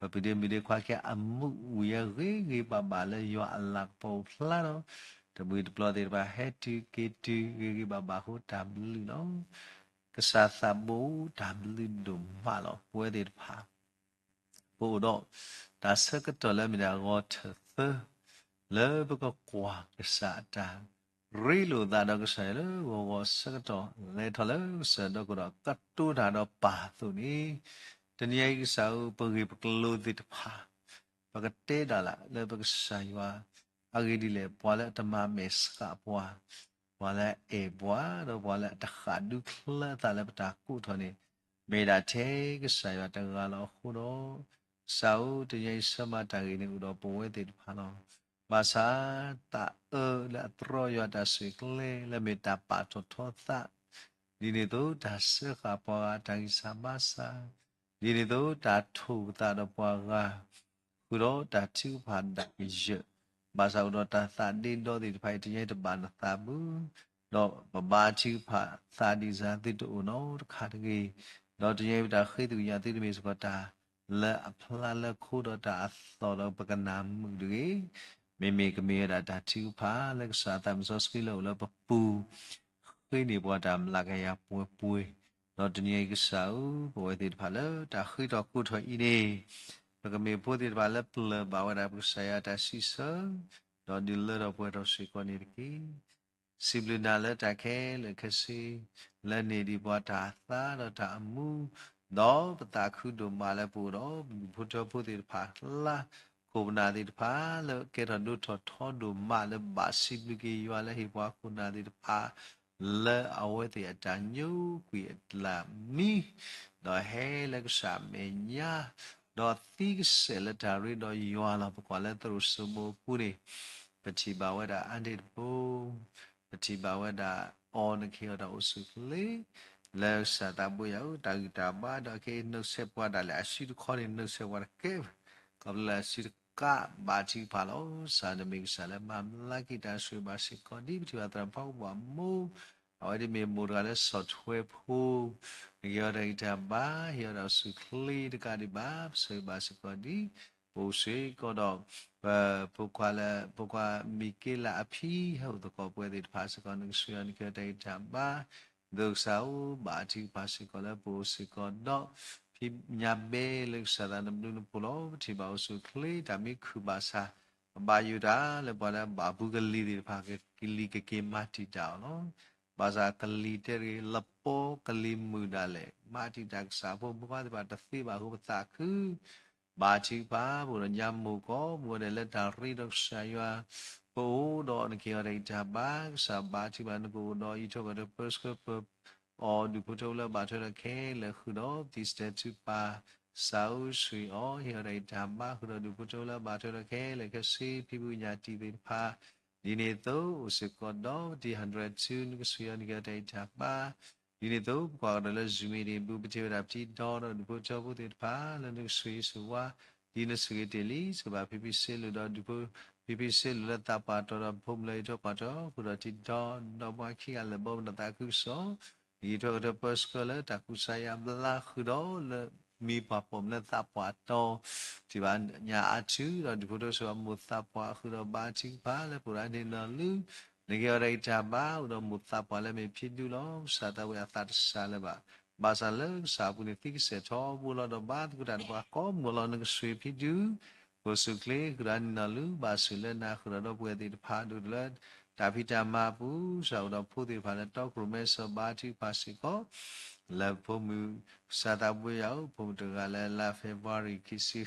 ၤ, ပပုၢ်ဒ့မုၢ်ဒ့ခွါကဲအမူးဝံၤအဂ့ၤဂ့ၤဘၣ်ဘၣ်လၢယွၤအလၤကပီၤအိၣ်ဖျါဒီး, တမှံၤတပျီသ့ၣ်တဖၣ်ဟဲတုၤက့ၤတုၤဂ့ၤဂ့ၤဘၣ်ဘၣ်အဃိတၢ်ဘျုးလီၤ. ကစၢ်သးဘိတၢ်ဘျုးဒိၣ်မးလီၤ. ပဝဲသ့ၣ်တဖၣ် ပအိၣ်ဒီးတၢ်ဆၢကတီၢ်လၢမ့ၢ်ဒၣ်ဂီၤထၢၣ်သၢ လၢပကကွၢ်ကစၢ်အတၢ် ရ့လိာ်သးဒီးကစၢ်ယွၤလၢဂီၤဂီၤဆၢကတီၢ် လဲၤထီၣ်လၢကစၢ်ဒီးကဒီးကတိၤတၢ်ဒီးပၢ်အသိးန့ၣ်, တနံၤအံၤကစၢ်ဧၢ ပဂ့ၢ်ပကျိၤသ့ၣ်တဖၣ် ပကတဲဒၣ်လၢပကစၢ်ယွၤ အဂ့ၢ်ဒ်လဲၣ် ပှၤလၢအတမၤမဲာ်ဆှးပှၤ, ပှၤလၢအအဲၣ်ပှၤ ဒီးပှၤလၢအတဃၣ်ဒူချၢအသးလၢပတၢ်ကိးထီၣ်န့ၣ် မ့ၢ်ဒၣ်ထဲကစၢ်ယွၤတဂၤလီၤအဃိဒီး, ကစၢ်ဧၢ တနံၤအံၤဆၢမၤတၢ်ဂ့ၤန့ၣ်အိၣ်ဒီးပဝဲသ့ၣ်တဖၣ်လီၤ. ဘၣ်ဆၣ် သးအၢလၢအတြီယွၤတၢ်ဆိၣ်ဂ့ၤကျဲ လၢမ့ၢ်တၢ်ပာ်ထီၣ်ထီသး, ဒ်န့ၣ်အသိး တၢ်စၢဃာ်ပှၤဂၤတၢ်ဂံၢ်စၢ်ဘါစၢ်, ဒ်န့ၣ်အသိး တၢ်ထိၣ်ပသးဒီးပှၤဂၤ, ဃုာ်ဒီးတၢ်ထုကဖၣ်ဒၣ်ကယၢၢ်, ဘၣ်ဆၣ်အိၣ်ဒီးတၢ်သးဒ့ဒီသ့ၣ်တဖၣ်အံၤ တညီတဘၣ်နသးဘၣ်, ဒီးပဘါထုကဖၣ်သးဒ်စၢ်သုတအိၣ်နီတခါတဂ့ၤ, ဒီးတညီပတၢ်ဃ့သကွံာ်ညါသုတမ့ၢ်စ့ၢ်ကီးတၢ် လၢအဖျါလၢခိဒီးတၢ်အသီၣ်ဒီးပကနၣ်မုာ်တဂ့ၤ, မ့မ့ၢ်ကမ့ၢ်ဝဲဒၣ်တၢ်ထုကဖၣ်လၢကစၢ်သးစီဆှံလၢအိၣ်လၢပပူၤ, ဃ့န့ၢ်ပှၤတၢ်မျၢ်ကယၤပှဲၤပှဲၤ, ဒီးတနံၤအံၤကစၢ်ဧၢ, ပဝဲသ့ၣ်တဖၣ်လၢတၢ်ဃ့ထီၣ်ဃုထီၣ်အံၤန့ၣ်, ပကမ့ၢ်ဖိသ့ၣ်တဖၣ်လၢပျၢၢ်ဘၣ်ဝဲဒၣ်ပကစၢ်ယွၤတၢ်စံးဆၢ, ဒီးဒုးလၢထီၣ်ပှဲၤထီၣ်စ့ၢ်ကီးန့ၣ်တက့ၢ်. စံးဘျုးနၤလၢတၢ်ခဲလၢာ်ခဲဆ့, လၢန့ၢ်ဒံးပှၤတၢ်သါဒီးတၢ်အမူ, ဒီးပသးခုဒိၣ်မးလၢပအိၣ်ဒီးဒူၣ်ဖိထၢဖိသ့ၣ်တဖၣ်လၢ ခိၣ်ပနၢ်သ့ၣ်တဖၣ်လၢကဲထီၣ်ဒိၣ်ထီၣ်ထီဒိၣ်မးလၢဘၣ်စံးဘျုးက့ၤယွၤလၢဟ့ၣ်ပှၤခိၣ်နၢ်သ့ၣ်တဖၣ် လၢအဝဲသ့ၣ်အတၢ်ညိကွံာ်အတၢ်မံ, ဒီးဟဲလၢကစၢ်အမဲာ်ညါ, ဒီးသံကစဲာ်လၢတၢ်ရ့ဒီးယွၤလီၤ. ပကွၢ်လၢသရိာ်စိမိၤအပူၤန့ၣ်, ပထံၣ်ဘၣ်ဝဲဒၣ်အါန့ၣ်တဘိ, ပထံၣ်ဘၣ်ဝဲဒၣ်အီၤနကဟ့ၣ်အီၤတၢ်အိၣ်ဆူၣ်အိၣ်ချ့, လၢကစၢ်သးဘိယၤဧၢ, တၢ်ဂံၢ်တၢ်ဘါဒီးခဲအံၤ နုတ်ဆဲးပှၤဒၣ်လဲာ် အစုတခီန့ၣ် နုတ်ဆဲးပှၤတကဲ, ခီဖျိလၢအစုတကးဘၣ်ထုကဖၣ်လီၤ. ကစၢ်နမ့ၢ်ကစၢ်လၢမၤဘျါက့ၤတၢ်ဆိၣ်ဂ့ၤဘၣ်စ့ၢ်ကီးဒ်ပထံၣ်ဘၣ်သရၣ်ဖီကဘီၣ်အမိၢ်, အဝဲဒၣ်မ့ၢ်မိၢ်တဂၤလၢဆီၣ်ထွဲဖိ, နကဟ့ၣ်အီၤတၢ်ဂံၢ်တၢ်ဘါ, ဟ့ၣ်အီၤတၢ်အိၣ်ဆူၣ်အိၣ်ချ့တကးဒံးဘၣ်, ပဆိၣ်ဂ့ၤဘၣ်စ့ၢ်ကီးဒ် ပအိၣ်စ့ၢ်ကီးဒီး ပဖိခွါလၢ ဖိခွါမံၤက့လးအဖံ ဟဲအိၣ်သကိးပဝဲသ့ၣ်တဖၣ်စ့ၢ်ကီး နကဆိၣ်ဂ့ၤအီၤနကဟ့ၣ်အီၤတၢ်ဂံၢ်တၢ်ဘါ, ဒ်သိးကစၢ်ဧၢ ဘၣ်ထုကဖၣ်စ့ၢ်ကီးလၢပအိၣ်စ့ၢ်ကီးဒီး ဖံးညါဘဲလၢကစၢ်သးနဘျုးနဖှိၣ်လီၤ. ပထံၣ်ဘၣ်အိၣ်ဆူၣ်အိၣ်ချ့ တၢ်မံခုၣ်ဘၣ်ဆၣ် ပဘၣ်ယိၣ်တၢ်လၢပှၤလၢအဘၣ်ပူၤကလံၤသ့ၣ်တဖၣ် ကလံၤကက့ၤမၤတံာ်တာ်အီၤလီၤ. ဘၣ်ဆၣ်ကလံၤတဲတဂ့ၤ လပီကလံၤမုာ်ဒၣ်လဲာ် မၤတံာ်တာ်ကစၢ်ဖိမုၣ်ခွါသ့ၣ်တဖၣ် တသ့ဘၣ်အဃိ ပသးခု ဘါထုကဖၣ် ပအိၣ်ဒီးညါမိၢ်ကီး ပအိၣ်ဒီးလၢတၢ်ရ့ဒီးကစၢ်ယွၤ, ပအိၣ်ဒီးနကဟ့ၣ်အီၤတၢ်ဂံၢ်တၢ်ဘါ, ကစၢ်ဘါထုကဖၣ် နကအိၣ်ဒီးအံးထွဲကွၢ်ထွဲပၢဆှၢပၢအီၤ ဒူၣ်ဖိထၢဖိလၢအဘၣ်ထွဲဒီးခဲလၢာ်ဃုာ်ဒီး ပတံၢ်စတဲးထုကဖၣ် ကစၢ်ဧၢ ဆိၣ်ဂ့ၤအီၤ ဟ့ၣ်အီၤတၢ်ဂံၢ်တၢ်ဘါ ဃုာ်ဒီးဒူၣ်ဖိထၢဖိလၢအဘၣ်ထွဲဒီးခဲလၢာ်ခဲဆ့ ဖံးဘၣ်ညၣ်တံၢ်သ့ၣ်တဖၣ် ဒ်န့ၣ်အသိး အိၣ်စ့ၢ်ကီးဒီးပတံၢ် hundred two နကဆိၣ်ဂ့ၤအီၤ နကဟ့ၣ်အီၤတၢ်ဂံၢ်တၢ်ဘါ, ဒ်န့ၣ်အသိး ပကွၢ်ကဒီးလၢ Zoom meeting ပူၤ ပထံၣ်ဝဲဒၣ်ပတံၢ်ဒီဒီးဒူၣ်ဖိထၢဖိသ့ၣ်တဖၣ် လၢနကဆိၣ်ဂ့ၤဆိၣ်ဝါ ဒ်နဆိၣ်ဂ့ၤတ့ၢ်လံ ဆိၣ်ဂ့ၤဘၣ်ဖံဖံစ့လူးဒီးဒူၣ်ဖိ ဖံဖံစ့လူးလၢသးပှၢ်တီၤဒီးဖိမုၣ်လၢအံးထွဲကွၢ်ထွဲ ဃုာ်ဒီးတံၢ်ဒီဒီးပှၤခံဂၤလၢာ်ဘီ ပနသးခုကစီၣ် အံးထွဲကွၢ်ထွဲပၢဆှၢလၢတၢ်ကူစါယါဘျါဃုာ်ဒီးလၢ မံပှၤပိာ်မုၣ်လၢသးပှၢ်တီၤ ထံၣ်ဘၣ်ညါအါထုဒီး ဒူၣ်ဖိထၢဖိဆိၣ်ဂ့ၤအမိၢ်သးပှၢ် ဃုာ်ဒီးဘါထုကဖၣ်လၢပအိၣ်ဒီးန့ၣ်နီၢ်လၢ နကဟ့ၣ်အီၤတၢ်ဂံၢ်တၢ်ဘါ အိၣ်ဒီးမိၢ်သးပှၢ်လၢမ့ၢ်ဖံဒူလီၤ. ကစၢ်သးဝံၣ်အသးတစှၤလၢၤဘၣ်. ဘၣ်ဆၣ်လၢကစၢ်အပူၤန့ၣ် သံကစဲာ်ထီဘိလီၤဒီးဘါသကိးတၢ်ဒီးပှၤကိးမုၢ်လီၤ. နကဆိၣ်ဂ့ၤဖံဒူ ပအိၣ်ဆူၣ်အိၣ်ချ့ ဃုာ်ဒီးန့ၣ်နီၢ်လၢ ဘၣ်ဆိၣ်လၢနၤ ဃုာ်ဒီးဒီပုၢ်ဝဲၢ်သ့ၣ်တဖၣ် ဒိၣ်လၢတၢ်ဖံးတၢ်မၤအပူၤ ကစၢ်အိၣ်ဒီးဖိသ့ၣ်တဖၣ်လၢတီခိၣ်ရိၣ်မဲစ့ၢ်ကီး ဘါထုကဖၣ်စ့ၢ်ကီး လၢဖိမုၣ် ကစၢ်သးဘိယၤဧၢ ဖိမုၣ်တဂၤလၢလါ February ခံဆံ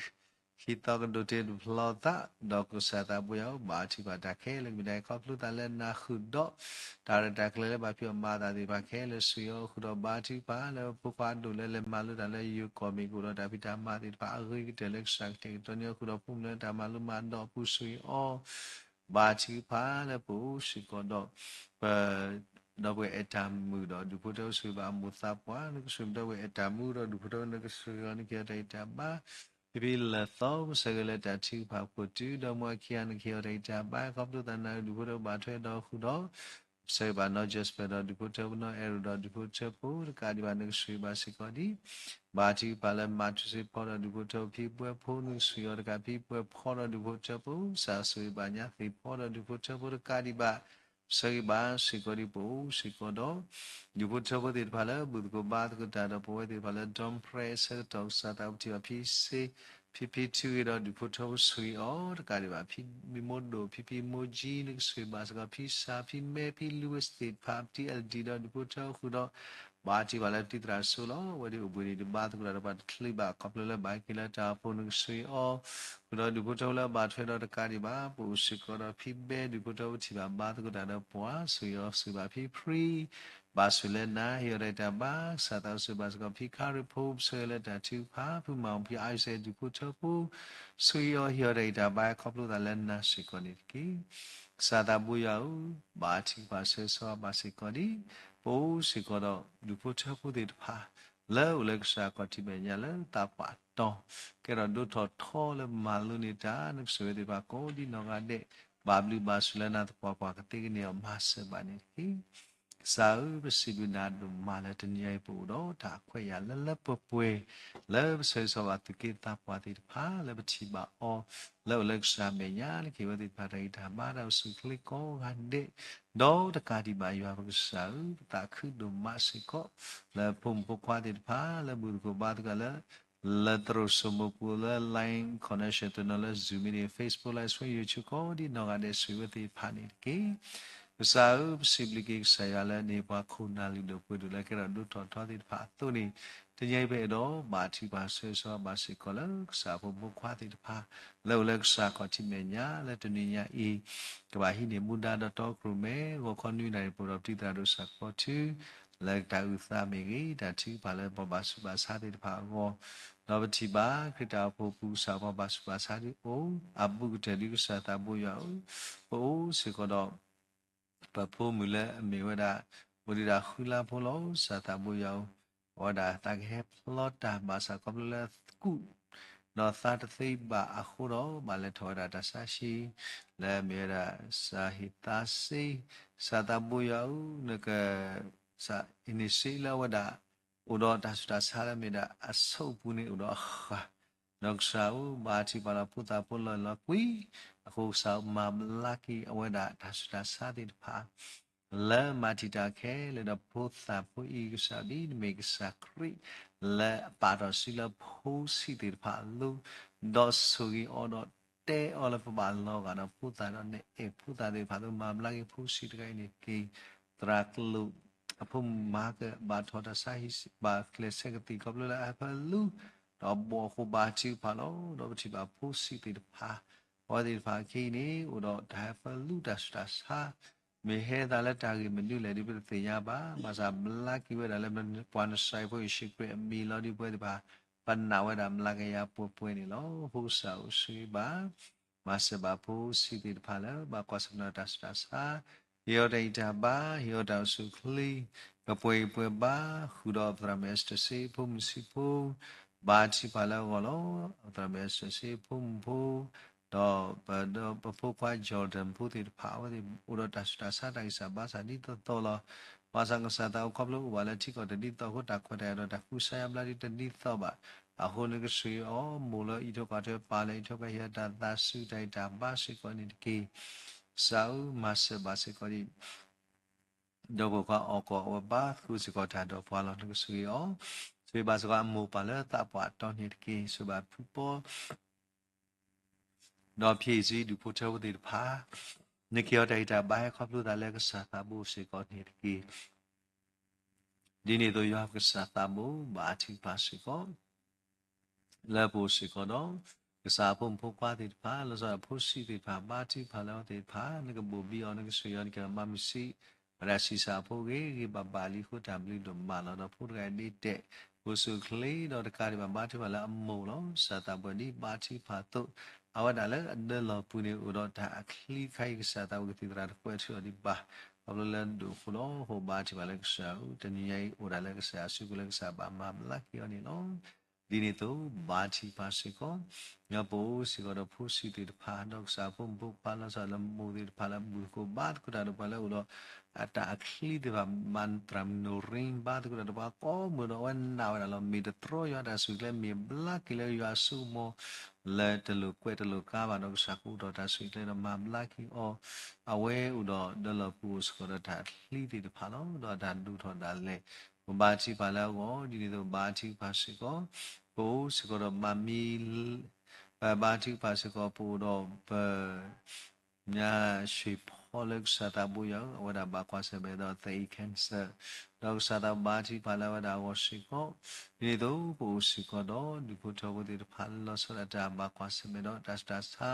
ခံသီကဒိးတ့ၢ်တဖျီသး ဒီးကစၢ်သးဘိယၤဧၢ ဘါထုကဖၣ်တၢ်ခဲလၢာ်ကမ့ၢ်ဒၣ် ခီဖျိသးလၢနၤဃုာ်ဒီး တၢ်ရဲၣ်တၢ်ကျဲၤလၢဘၣ်ဖံးအီၣ်မၤအသးသ့ၣ်တဖၣ်ခဲလၢာ် ဆိၣ်ဂ့ၤအီၤဃုာ်ဒီးဘါထုကဖၣ်လၢဖိခွါဒိၣ်လၢလဲၤမၤလိတၢ်လၢယိၤကီၢ်မ့ၢ်ဂ့ၤ ဒီးတၢ်ဖံးတၢ်မၤသ့ၣ်တဖၣ်အဂ့ၤကတၢၢ်လၢကစၢ်ကတဲာ်ကတီၤန့ၢ်အီၤဃုာ်ဒီးဖိမုၣ်လၢတၢ်မၤလိမၤဒိးအပူၤ ဆိၣ်ဂ့ၤအီၤ ဘါထုကဖၣ်လၢပအိၣ်စ့ၢ်ကီးဒီး ပ ဒီပုၢ်ဝဲၢ်အဲၣ်တၢ်မုာ်ဒီးဒူၣ်ဖိထၢဖိဆိၣ်ဂ့ၤဘၣ်အမိၢ်သးပှၢ် နကဆိၣ်ဂ့ၤဒီပုၢ်ဝဲၢ်အဲၣ်တၢ်မုာ်ဒီးဒူၣ်ဖိထၢဖိ နကဆိၣ်ဂ့ၤအီၤ နကဟ့ၣ်အီၤတၢ်ဂံၢ်တၢ်ဘါ ဖံဖံလၢာ်သီ ပဆၢဂ့ၤလၢတၢ်ထုကဖၣ်ခိၣ်တုၤ ဒီမါခံဂၤ နကဟ့ၣ်အီၤတၢ်ဂံၢ်တၢ်ဘါ ခီဖျိသးနၤဒူၣ်ဖိထၢဖိဘၣ်ထွဲဒီးဃုာ်ဒီး ပဆၢဂ့ၤဘၣ်နီၢ် Jasper ဒီးဒူၣ်ဖိထၢဖိ နီၢ် Arrow ဒီးဒူၣ်ဖိထၢဖိတကးဒံးဘၣ် နကဆိၣ်ဂ့ၤဘၣ်စ့ၢ်ကီးဒ် ဘါထုကဖၣ်လၢမၤထူစ့ဖီဒီးဒူၣ်ဖိထၢဖိ ဖံပှဲၤဖိ နကဆိၣ်ဂ့ၤအီၤတကး ဖံပှဲၤဖီဒီးဒူၣ်ဖိထၢဖိ ကစၢ်ဆိၣ်ဂ့ၤဘၣ်ညါသ့ၣ်ဖီဒီးဒူၣ်ဖိထၢဖိတကးဒံးဘၣ် ပဆၢဂ့ၤဘၣ်စ့ၢ်ကီးဒ်ပအိၣ်စ့ၢ်ကီးဒီး ဒူၣ်ဖိထၢဖိသ့ၣ်တဖၣ်လၢဘူၣ်သကိးဘါသကိးတၢ်ဒီးပဝဲသ့ၣ်တဖၣ်လၢ Don Prayer ဆၢကတီၢ် ကစၢ်သးပထံၣ်ဘၣ်ဖံစ့ ဖံဖံထုဂ့ၤဒီးဒူၣ်ဖိထၢဖိဆိၣ်ဂ့ၤအီၤတကးဒံးဘၣ် ဖံမံမိၢ်ဒိၣ် ဖံဖံမိၢ်ကၠံ နကဆိၣ်ဂ့ၤဘၣ်စ့ၢ်ကီး ဖံစၢ် ဖံမဲ ဖံ Louis သ့ၣ်တဖၣ် T L D ဒီးဒူၣ်ဖိထၢဖိဃုာ်ဒီး ဘါထုကဖၣ်လၢပတံၤသရၣ်စိလီၤ. အဝဲဒၣ်အိၣ်ဘှံးနံၤတဘါသကိးတၢ်ဒီးပှၤတချုးဘၣ် ခီဖျိလၢဘၣ်က့ၤလၢတၢ်အိၣ်ဖှိၣ် နကဆိၣ်ဂ့ၤအီၤ ဃုာ်ဒီးဒူၣ်ဖိထၢဖိလၢအဘၣ်ထွဲဒီးတကးဒံးဘၣ် ပအိၣ်စ့ၢ်ကီးဒီးဖံဘဲ ဒူၣ်ဖိထၢဖိထံၣ်ဘၣ်ဘါသကိးတၢ်ဒီးပှၤ ဆိၣ်ဂ့ၤအီၤဆိၣ်ဂ့ၤဘၣ်ဖံဖရံ ဘၣ်ဆိၣ်လၢနၤ ဟ့ၣ်အီၤတၢ်ဂံၢ်တၢ်ဘါ ကစၢ်သးအိၣ်စံးဘၣ်စ့ၢ်ကီး ဖံခရံာ်ဖိ ပဆၢဂ့ၤလၢတၢ်ထုကဖၣ် ဖုမၤအီၤဖံအါယစဲး ဒူၣ်ဖိထၢဖိ ဆှံအီၤ ဟ့ၣ်အီၤတၢ်ဂံၢ်တၢ်ဘါခီဖျိသးလၢနၤစ့ၢ်ကီးန့ၣ်တက့ၢ်. ကစၢ်သးဘိယွၤဧၢ, ဘါထုကဖၣ်ဆၢဂ့ၤဆၢဝါဘၣ်စ့ၢ်ကီးဒံး ပအိၣ်စ့ၢ်ကီးဒီး ဒူၣ်ဖိထၢဖိသ့ၣ်တဖၣ် လၢအိၣ်လၢကစၢ်ခီၣ်ထံးမဲာ်ညါလၢသးပှၢ်တီၤ ကဲထီၣ်ဒိၣ်ထီၣ်ထီလၢမၤလိန့ၢ်တၢ် နကဆိၣ်ဂ့ၤသ့ၣ်တဖၣ်ကိးဒ်နီၢ်ဂၤဒဲး ဘၣ်ဘျုးဘၣ်ဆိၣ်လၢနၤသပှၢ်ပှၢ်ကသ့ကန့ၢ်အီၤမၤစၢၤဘၣ်န့ၣ်တက့ၢ်. ကစၢ်ဧၢ, ပစံးဘျုးနၤဒိၣ်မးလၢတနံၤအံၤပအိၣ်ဒီးတၢ်ခွဲးယာ်လၢလၢပှဲၤပှဲၤ လၢပဆၢဂ့ၤဆၢဝါဘၣ်သူၣ်က့သးပှၢ်သ့ၣ်တဖၣ် လၢပထံၣ်ဘၣ်အီၤ လၢအိၣ်လၢကစၢ်မဲာ်ညါ နကဟ့ၣ်ဝဲသ့ၣ်တဖၣ်တၢ်ဂံၢ်တၢ်ဘါ တၢ်အိၣ်ဆူၣ်အိၣ်ချ့ကိးဂၤဒဲး ဒီးတကးဒံးဘၣ်ယွၤပကစၢ်ဧၢ, ပသးခုဒိၣ်မးစ့ၢ်ကီး လၢဖိမုၣ်ဖိခွါသ့ၣ်တဖၣ် လၢဘူၣ်သကိးဘါသကိးလၢ လၢသရိာ်စိမိၤပူၤလၢ line connection တနီၤလၢ Zoom မ့ၢ်ဂ့ၤ Facebook Live Stream YouTube ကိးဒ်နီၢ်ဂၤဒဲး ဆိၣ်ဂ့ၤဝဲသ့ၣ်တဖၣ်န့ၣ်တက့ၢ်. ကစၢ်ဧၢ, ပစံးဘျုးက့ၤကစၢ်ယွၤလၢနဟ့ၣ်ပှၤခိၣ်နၢ်လုၢ်ဒိၣ်ပှ့ၤဒိၣ်လၢကဲထီၣ်ဒိၣ်ထီၣ်ထီသ့ၣ်တဖၣ်အသိးန့ၣ်, တနံၤအံၤပအဲၣ်ဒိးဘါထုကဖၣ်ဆၢဂ့ၤဆၢဝါဘၣ်စ့ၢ်ကီးလၢကစၢ်ဖိမုၣ်ဖိခွါသ့ၣ်တဖၣ် လၢအိၣ်လၢကစၢ်ခီၣ်ထံးမဲာ်ညါ လၢတနံၤညါအံၤ ကဘၣ်ဟံးန့ၢ်မူဒါဒီးတီခိၣ်ရိၣ်မဲ ဂီၤခီနွံနၣ်ရံၣ်ပူၤဒီး ပတံၤသရၣ်ဒိၣ်စၢ်ကီးထု လၢတၢ်အုၣ်သးမ့ၢ်ဂ့ၤ, တၢ်ထုကဖၣ်လၢပှၤဘၣ်ဆူးဘၣ်ဆါသ့ၣ်တဖၣ်အဂီၢ်, ဒီးပထံၣ်ဘၣ်ခရံာ်တၢ်အိၣ်ဖှိၣ်ပူၤ ကစၢ်ပှၤဘၣ်ဆူးဘၣ်ဆါဒ်အိၣ် အဘူးကတၢၢ်ဒ်ကစၢ်သးဘိယွၤဧၢ, ပအိၣ်စ့ၢ်ကီးဒီး ပဖိမုၣ်လၢအမ့ၢ်ဝဲဒၣ် အိၣ်ဒံးဒၣ်ဃုလါဖိလီၤ. ကစၢ်သးဘိယွၤဧၢ, အဝဲဒၣ်သးကဟဲဖျီတၢ်ဘၣ်ဆၣ်ခီဖျိလၢကူၣ် ဒီးသးတသ့ဘၣ်အဃိဒီး ဘၣ်လဲၤထီၣ်ဝဲဒၣ်တၢ်ဆါဟံၣ် လၢအမ့ၢ်ဝဲဒၣ် စၢ်ဟ့ၣ်သးစ့, ကစၢ်သးဘိယွၤဧၢ, နက စၢ်အ့န့စ့လၢအဝဲဒၣ် အိၣ်ဒီးတၢ်ဆူးတၢ်ဆါလၢအမ့ၢ်ဒၣ်အဆိအပူၤန့ၣ်အိၣ်ဒီးအဃၣ်, ဒီးကစၢ်ဧၢ, ဘါထုကဖၣ်လၢဖိသၣ်ဖိလီၢ်လီၤကွံာ်, အဃိကစၢ်ဧၢ မၤဘျါက့ၤအဝဲဒၣ်တၢ်ဆူးတၢ်ဆါသ့ၣ်တဖၣ် လၢမၤတံာ်တာ်ခဲလၢာ်ဒီးဖိသၣ်ဖိအံၤ ကစၢ်ဒ်နမ့ၢ်ကစၢ်ခရံာ် လၢအပာ်ထီၣ်စုလၢဖိဆံးသ့ၣ်တဖၣ်အလိၤ, ဒီးဆိၣ်ဂ့ၤအီၤဒီး တဲအီၤလၢပဘၣ်လီၤဂာ်ဒီးဖိသၣ်ဒီးနအဲၣ်ဖိသၣ်သ့ၣ်တဖၣ်အသိး မၤဘျါက့ၤဖိဆံးတဂၤအံၤန့ၣ်တက့ၢ်. သရၣ်ကျိာ်အဖိမုၣ်မၤကဘၣ်ထီၣ်တၢ်ဆါဟံၣ် ဘၣ်ကျဲးစဲကသံၣ်ခီဖျိလၢအဟၢဖၢလူ ဒီးဘီၣ်အဃိဘါထုကဖၣ်လီၤ. ဒီးပထံၣ်ဘၣ်ဖိဆံးသ့ၣ်တဖၣ် အဝဲသ့ၣ်တဖၣ်အခံအံၤန့ၣ် အိၣ်ဒီးတၢ်ဟၢဖၢလူတၢ်ဆူးတၢ်ဆါ မ့ၢ်ဟဲသးလၢတၢ်ဂ့ၢ်မနုၤလဲၣ်ဒီး ပတသ့ၣ်ညါဘၣ်. ဘၣ်ဆၣ်ဘျါက့ၤဝဲဒၣ်လၢပှၤနစၤရ့းဖိယ့ၣ်ၡူးခရံာ်အမံၤလီၤဒ်ပဝဲသ့ၣ်တဖၣ် ပနာ်ဝဲဒၣ်ဘျါက့ၤယၤပှဲၤပှဲၤန့ၣ်လီၤ. ဖိကစၢ်အိၣ်ဆူၣ်ဘၣ် မၤစၢၤဘၣ်ဖိဆံးသ့ၣ်တဖၣ်လၢ ဘၣ်ကွၢ်ဆၢၣ်မဲာ်တၢ်ဆူးတၢ်ဆါ, ဟ့ၣ်အီၤတၢ်ဂံၢ်တၢ်ဘါ, ဟ့ၣ်အီၤတၢ်အိၣ်ဆူၣ်အိၣ်ချ့, ကပှဲၤဂံၢ်ပှဲၤဘါ, ဃုာ်ဒီးပသရၣ်မုၣ်အ့စတၢၢ်စ့ဖိမုၣ်ဆံဖိ, ဘါထုကဖၣ်လၢအဂီၢ်လီၤ. ပသရၣ်မုၣ်အ့စတၢၢ်စ့ဖိမုၣ်ဖိ, ဒီးပဒီးပဖိခွါ Jordan ဖိသ့ၣ်တဖၣ် အဝဲသ့ၣ်အိၣ်ဒီးတၢ်ဆူးတၢ်ဆါတၢ်ဂံၢ်စၢ်ဘါစၢ်ဒ်သိးသိးလီၤ. ဘၣ်ဆၣ်ကစၢ်သးအိၣ်ခီဖျိအိၣ်ဘၣ်လၢထံကီၢ်တဒ်သိးအဃိ တၢ်ခွဲးတၢ်ယာ်ဒီးတၢ်ကူစါယါဘျါဒ်တဒ်သိးဘၣ်. အဃိန့ၣ်ကစၢ်အံၤအီၤ မိၢ်လၢအံးထွဲကွၢ်ထွဲ ပၢ်လၢအံးထွဲကွၢ် ဟ့ၣ်အီၤတၢ်သးစူၤတၢ်ဂံၢ်တၢ်ဘါစ့ၢ်ကီးန့ၣ်တက့ၢ်. ကစၢ်ဧၢ မၤစၢၤဘၣ်စ့ၢ်ကီးဒံး ဒီးဖိခွါအီၣ်ကီၢ်အဝဲဘါသကိးစ့ၢ်ကီးတၢ်ဒီးပှၤလီၤ. နကဆိၣ်ဂ့ၤအီၤ, ဆိၣ်ဂ့ၤဘၣ်စ့ၢ်ကီးအမိၢ်ပၢ်လၢသးပှၢ်အတီန့ၣ်တက့ၢ်. ဆိၣ်ဂ့ၤဘၣ်ဖုပီ ဒီးဖံးစ့ဒူၣ်ဖိထၢဖိသ့ၣ်တဖၣ်, နကဟ့ၣ်အီၤတၢ်ဂံၢ်တၢ်ဘါဟဲခီဖျိသးလၢကစၢ်သးဘိစ့ၢ်ကီးန့ၣ်တက့ၢ်. ဒ်န့ၣ်အသိးယွၤပကစၢ်သးဘိ ဘါထုကဖၣ်စ့ၢ်ကီး လၢပအိၣ်စ့ၢ်ကီးဒီး ကစၢ်အဖိမုၣ်ဖိခွါသ့ၣ်တဖၣ် လီၤဆီဒၣ်ဖိဆံးသ့ၣ်တဖၣ် ဘါထုကဖၣ်လၢအဝဲသ့ၣ်တဖၣ် နကဘိၣ်ဘံအီၤ နကဆိၣ်ဂ့ၤအီၤ နကမၤမုာ်ဆံး ဝဲဒၣ်ဆံးစၢ်ဖိဂ့ၤဂ့ၤဘၣ်ဘၣ်လံအဃိ တၢ်ဘျုးဒိၣ်မးလီၤ. ဒီးဖိတဂၤအံၤဒ့တဲာ် အိၣ်ဆူၣ်အိၣ်ချ့ဒီးတကးဒံးဘၣ် ဘါထုကဖၣ်လၢအမိၢ်လီၤ. ကစၢ်သးဘိဒ်ဘါထုကဖၣ်အသိး အဝဲဒၣ်လၢအဒၢလီၤပူၤန့ၣ် အိၣ်ဒီးတၢ်အချံတခါအံၤ ကစၢ်သးဘိကသံၣ်သရၣ်တကွဲးထုးအီၤဒံးဘၣ် ခီဖျိလၢဒိၣ်အဃိလီၤ. အဃိဘါထုကဖၣ်လၢကစၢ်ဧၢ တနံၤညါအံၤအိၣ်ဒၣ်လၢကစၢ်အစုပူၤလၢကစၢ်ဘၣ်မၤဘျါက့ၤအီၤန့ၣ်လီၤ. ဒ်န့ၣ်အသိး ဘါထုကဖၣ်စ့ၢ်ကီး ပအိၣ်စ့ၢ်ကီးဒီးဖိဆံးသ့ၣ်တဖၣ် ဒီးကစၢ်ဖိမုၣ်ဖိခွါ လီၤဆီဒၣ်လၢမိၢ်သ့ၣ်တဖၣ်လၢဘူၣ်သကိးဘါသကိးတၢ်ဒီးပှၤလၢအိၣ်ဒီး အတၢ်အချံသ့ၣ်တဖၣ် မၤသရၣ်မုၣ်နိၣ်ရံ ဘါသကိးတၢ်ဒီးပှၤကိးမုၢ်ဒီး အဝဲနာ်ဝဲဒၣ်လီၤ. မ့ၢ်တတြီယွၤတၢ်ဆိၣ်ဂ့ၤကျဲ မ့ၢ်ဘျါက့ၤလၢယွၤအစိကမီၤ လၢတလိၣ်ကွဲးတလိၣ်ကါဘၣ်ဒီး ကစၢ်ကအိၣ်ဒီးတၢ်ဆိၣ်ဂ့ၤကျဲဒီးမၤဘျါက့ၤအီၤ အဝဲအိၣ်ဒီးဒၢလီၤပူၤအိၣ်စ့ၢ်ကီးဒီးတၢ်အချံသ့ၣ်တဖၣ်လီၤ. ဒီးအတၢ်ဒိၣ်ထီၣ်ဒၣ်လဲာ် ပဘါထုကဖၣ်လၢအဂီၢ် ဒ်န့ၣ်အသိး ဘါထုကဖၣ်စ့ၢ်ကီး ပအိၣ်စ့ၢ်ကီးဒီးမၤမံ ပဘါထုကဖၣ်စ့ၢ်ကီး ပအိၣ်ဒီးပ ညၣ်ရွှေဖီ အဝဲဒၣ်ပှၤဖှီၣ်လၢကစၢ်သးဘိယွၤဧၢ, အဝဲဒၣ်ဘၣ်ကွၢ်ဆၢၣ်မဲာ်ဒီးသယံး cancer, ဒီးကစၢ်သးဘါထုကဖၣ်လၢအဝဲဒၣ်အဂီၢ်စ့ၢ်ကီး, ဒ်န့ၣ်အသိး ပအိၣ်စ့ၢ်ကီးဒီးဒူၣ်ဖိထၢဖိသ့ၣ်တဖၣ်လၢလီၤဆီဒၣ်တၢ်ဘၣ်ကွၢ်ဆၢၣ်မဲာ်ဒီးတၢ်ဆူးတၢ်ဆါ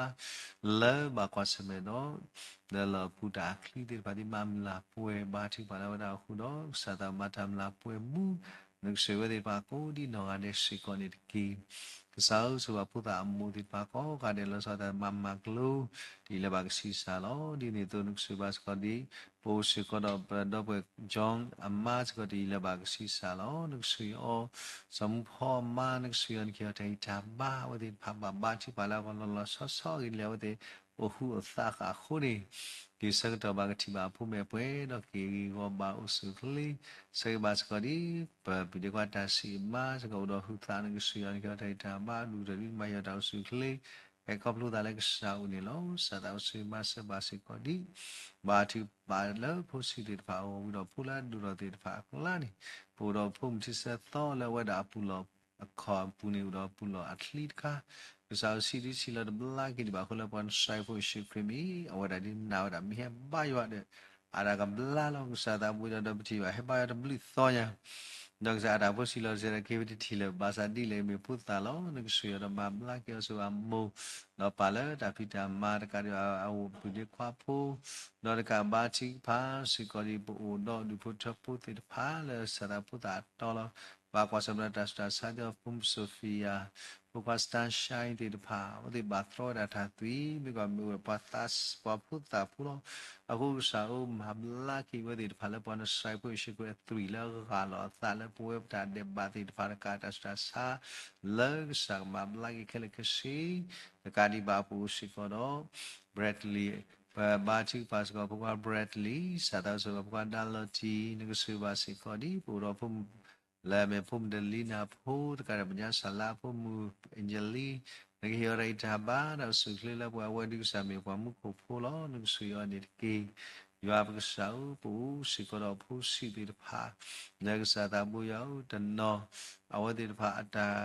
လၢဘၣ်ကွၢ်ဆၢၣ်မဲာ်ဒီး လၢလီၢ်အပူၤတၢ်အချံသ့ၣ်တဖၣ်ဒ်မၤမုၢ်လၢ်ပှဲၤ ဘါထုကဖၣ်လၢအဝဲဒၣ်အဃိဒီး ကစၢ်သးဘါတၢ်မုၢ်လၢ်ပှဲၤမူ နကစၢ်ဝဲသ့ၣ်တဖၣ်ကိးဒ်နီၢ်ဂၤဒဲးစ့ၢ်ကီးန့ၣ်တက့ၢ်. ကစၢ်ဧၢ ဆိၣ်ဂ့ၤဘၣ်ဖိသၣ်အမိၢ်သ့ၣ်တဖၣ်ကိးဂၤဒဲးလီၤဆီဒၣ်တၢ်မၤမၤကျိ တအံၤလၢၤဘၣ်ကဆံးစၢ်လီၤ. ဒ်န့ၣ်အသိး နကစၢ်ဘၣ်စ့ၢ်ကီးဒ် ပအိၣ်စ့ၢ်ကီးဒီးပဒီပုၢ်ဝဲၢ် John အမါစ့ၢ်ကီးတအံၤလၢၤဘၣ်ကဆံးစၢ်လီၤ. နကစၢ်အီၤ စီၤမူဖီအမါ နကစၢ်အီၤ နကဟ့ၣ်အီၤတၢ်ဂံၢ်တၢ်ဘါ အဝဲသ့ၣ်တဖၣ်ဘၣ်ဘါထုကဖၣ်လၢအဂီၢ်လီၤလီၤဆီဆီအဂ့ၢ်ဒ်လဲၣ် အဝဲသ့ၣ် အိၣ်ဟူးအိၣ်သးဃာ်အဃိန့ၣ် က့ၤဆၢကတီၢ်ဘၣ်ကထံၣ်ဘၣ်အဖိမ့ၢ်အပှဲၤ ဒီးက့ၤဂ့ၢ်ဂီၤဘၣ်အိၣ်ဆူၣ်အိၣ်ချ့ ဆၢဂ့ၤဘၣ်စ့ၢ်ကီးဒ် ပပုၢ်ဒ့ခွါတၢ်စံးအမါစ့ၢ်ကီးအိၣ်ဒီးဟူးသး နကစၢ်အီၤ နကဟ့ၣ်အီၤတၢ်ဂံၢ်တၢ်ဘါ ဒူၣ်ထီၣ်ဒ်မၤဟ့ၣ်အီၤတၢ်အိၣ်ဆူၣ်အိၣ်ချ့ ဟဲခီဖျိသးလၢကစၢ်အအိၣ်န့ၣ်လီၤ. ကစၢ်သးဘါစ့ၢ်ကီးဒ် ဘါထုကဖၣ်လၢဖိဆံးသ့ၣ်တဖၣ်အဂီၢ် ဝံၤဒီးဖိလၢအဒိၣ်ထီၣ်သ့ၣ်တဖၣ်အကျါန့ၣ် ပအိၣ်ဒီးဖိမုၣ်ထံဆၢသီလၢအဝဲဒၣ်အပူၤလီၢ် အခီၣ်အပူၤန့ၣ် အိၣ်ဒီးအပူၤလီၢ်အချံတခါ ကစၢ်ဧၢ ဆံးဒုဆံးလီၤတဘျါက့ၤဒံးဘၣ်အဃိလၢပှၤနစဲးဖိယ့ၣ်ၡူးခရံာ်မ့ၢ် အဝဲဒၣ်ဒ်နာ်ဝဲဒၣ်မ့ၢ်ဟဲဘါယွၤဒီး အတၢ်ကဘျါလီၤ ကစၢ်သးဘိယွၤဒီးပထံၣ်ဘၣ် ဟဲဘါယွၤတဘျုးသီညါ ဒီးကစၢ်အတၢ်ဖိဆံးလီၤစဲးဒီးက့ၤဝဲတထံၣ်လၢၤ ဘၣ်ဆၣ်ဒ်လဲၣ်မ့ၢ်ဖိသၣ်လီၤ နကစၢ်ယွၤဒီးမၤဘျါက့ၤအီၤစ့ၢ်ကီးအမိၢ် ဒီးပာ်လၢတၢ်ဖံးတၢ်မၤတကးဒံးဘၣ် အဝဲပုၢ်ဒ့ခွါဖိ ဒီးတကးဘါထုကဖၣ်စ့ၢ်ကီးဒ်ပအိၣ်ဒီးဒူၣ်ဖိထၢဖိသ့ၣ်တဖၣ်လၢကစၢ်သးဖိသၣ်အတီလီၤ ဘၣ်ကွၢ်ဆၢၣ်မဲာ်ဒီးတၢ်ဆူးတၢ်ဆါဒီးဖိမုၣ် Sophia ဖိခွါ Sunshine သ့ၣ်တဖၣ် အဝဲသ့ၣ်ဘၣ်သြီဝဲဒၣ်တၢ်သွံၣ် မ့ၢ်ကွၢ်မ့ၢ်ဝဲပှၤသး ပှၤဖိသၣ်ဖိလီၤ. အဃိကစၢ်ဧၢ မၤဘျါက့ၤဝဲသ့ၣ်တဖၣ်လၢပှၤနစဲးဖိယ့ၣ်ၡူးခရံာ်အသွံၣ် လၢအဂၢ်လီၤအသးလၢပဝဲပတၢ်ဒဲးဘးသ့ၣ်တဖၣ်တကးတၢ်ဆူးတၢ်ဆါ လၢကစၢ်ကမၤဘျါက့ၤခဲလၢာ်ခဲဆ့ တကးဒံးဘၣ်ပအိၣ်စ့ၢ်ကီးဒီး Bradley ပဘါထုကဖၣ်စ့ၢ်ကီးဖိခွါ Bradley စးထီၣ်စ့ၢ်ကီးဖိခွါ Darlottie နကစၢ်ဘၣ်စ့ၢ်ကီးဒ် ပအိၣ်ဒီးဖိမုၣ် လၢအမ့ၢ်ဖိမုၣ် Delina ဖိတကးဒီး ပညါစၢ်လါဖိမုၣ် Angeline နကဟ့ၣ်အီၤတၢ်ဂံၢ်တၢ်ဘါဒီးအိၣ်ဆူၣ်အိၣ်ချ့လၢပှၤအဝဲဒုးကစၢ်မ့ၢ်ပှၤမူခိၣ်ဖိလီၤ. နကစၢ်ယွၤန့ၣ်တက့ၢ်. ယွၤပကစၢ်ဧၢ ပအိၣ်စ့ၢ်ကီးဒီးဖိဆံးသ့ၣ်တဖၣ် လၢကစၢ်သးဘိယွၤဧၢ တနီၤ အဝဲသ့ၣ်တဖၣ်အတၢ်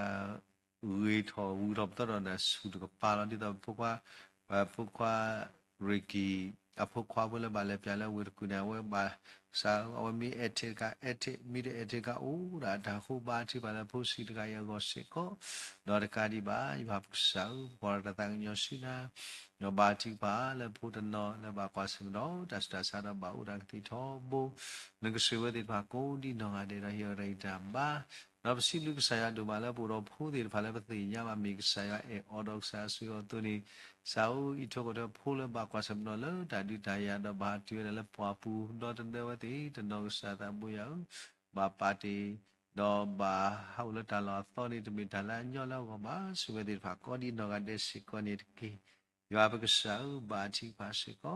ဂ့ၤထီၣ်ဝံၤထီၣ်ပသီဒီးနဆူၣ်တကပၤလီၤ. ဒ်သိးဖိခွါ ဖိခွါ Ricky အဖိခွါဖိလၢဘၣ်လဲၤပၠးလၢဝ့ၢ်တကူၣ်န့ၣ် အဝဲဘၣ်ဆၣ် အဝဲမ့ၢ်အဲၣ်ထံးတကးအဲၣ်ထံး မ့ၢ်တအဲၣ်ထံးတကးအိၣ်ဒၣ်တၢ်ဃိဘါထုကဖၣ်လၢဖိဆံးတဂၤအံၤအဂီၢ်စ့ၢ်ကီး ဒီးတကးဒံးဘၣ် ယွၤပကစၢ်ဧၢ ပကွၢ်တၢ်သးကညီၤဆူနၤ ဒီးဘါထုကဖၣ်လၢဖိတနီၤလၢဘၣ်ကွၢ်ဆၢၣ်မဲာ်ဒီးတၢ်ဆူးတၢ်ဆါဒီးဘၣ်အိၣ်ဒီးကသံၣ်ထီဘိ နကစၢ်ဝဲသ့ၣ်တဖၣ်ကိးဒ်နီၢ်ဂၤဒဲးဒီးဟ့ၣ်အီၤတၢ်ဂံၢ်တၢ်ဘါ ဒီးပစံးဘျုးကစၢ်ယွၤဒိၣ်မးလၢပအိၣ်ဒီးဖိသ့ၣ်တဖၣ်လၢပသ့ၣ်ညါဘၣ်မ့ၢ်ကစၢ်ယွၤအဲၣ်အီၤဒီးကစၢ်ယွၤဆိၣ်ဂ့ၤအီၤအသိးန့ၣ် ကစၢ်ဧၢ အံးထွဲကွၢ်ထွဲဖိလၢဘၣ်ကွၢ်ဆၢၣ်မဲာ်ဒီးလၢတၢ်ဒုးတၢ်ယၤဒီးဘၣ်ဟးတုၤဝဲဒၣ်လၢပှၢ်ပူၤ ဒီတဒၢဝဲသ့ၣ်တနီၤကစၢ်သးဘိယွၤဧၢ ဘၣ်ပာ်တ့ၢ် ဒီးဘၣ်ဟးအိၣ်လၢတၢ်လီၢ်အသီန့ၣ် တမ့ၢ်တၢ်လၢအညီလၢအဂီၢ်ဘၣ် ဆိၣ်ဂ့ၤဝဲသ့ၣ်တဖၣ်ကိးဒ်နီၢ်ဂၤဒဲးစ့ၢ်ကီးန့ၣ်တက့ၢ်. ယွၤပကစၢ်ဧၢ ဘါထုကဖၣ်စ့ၢ်ကီး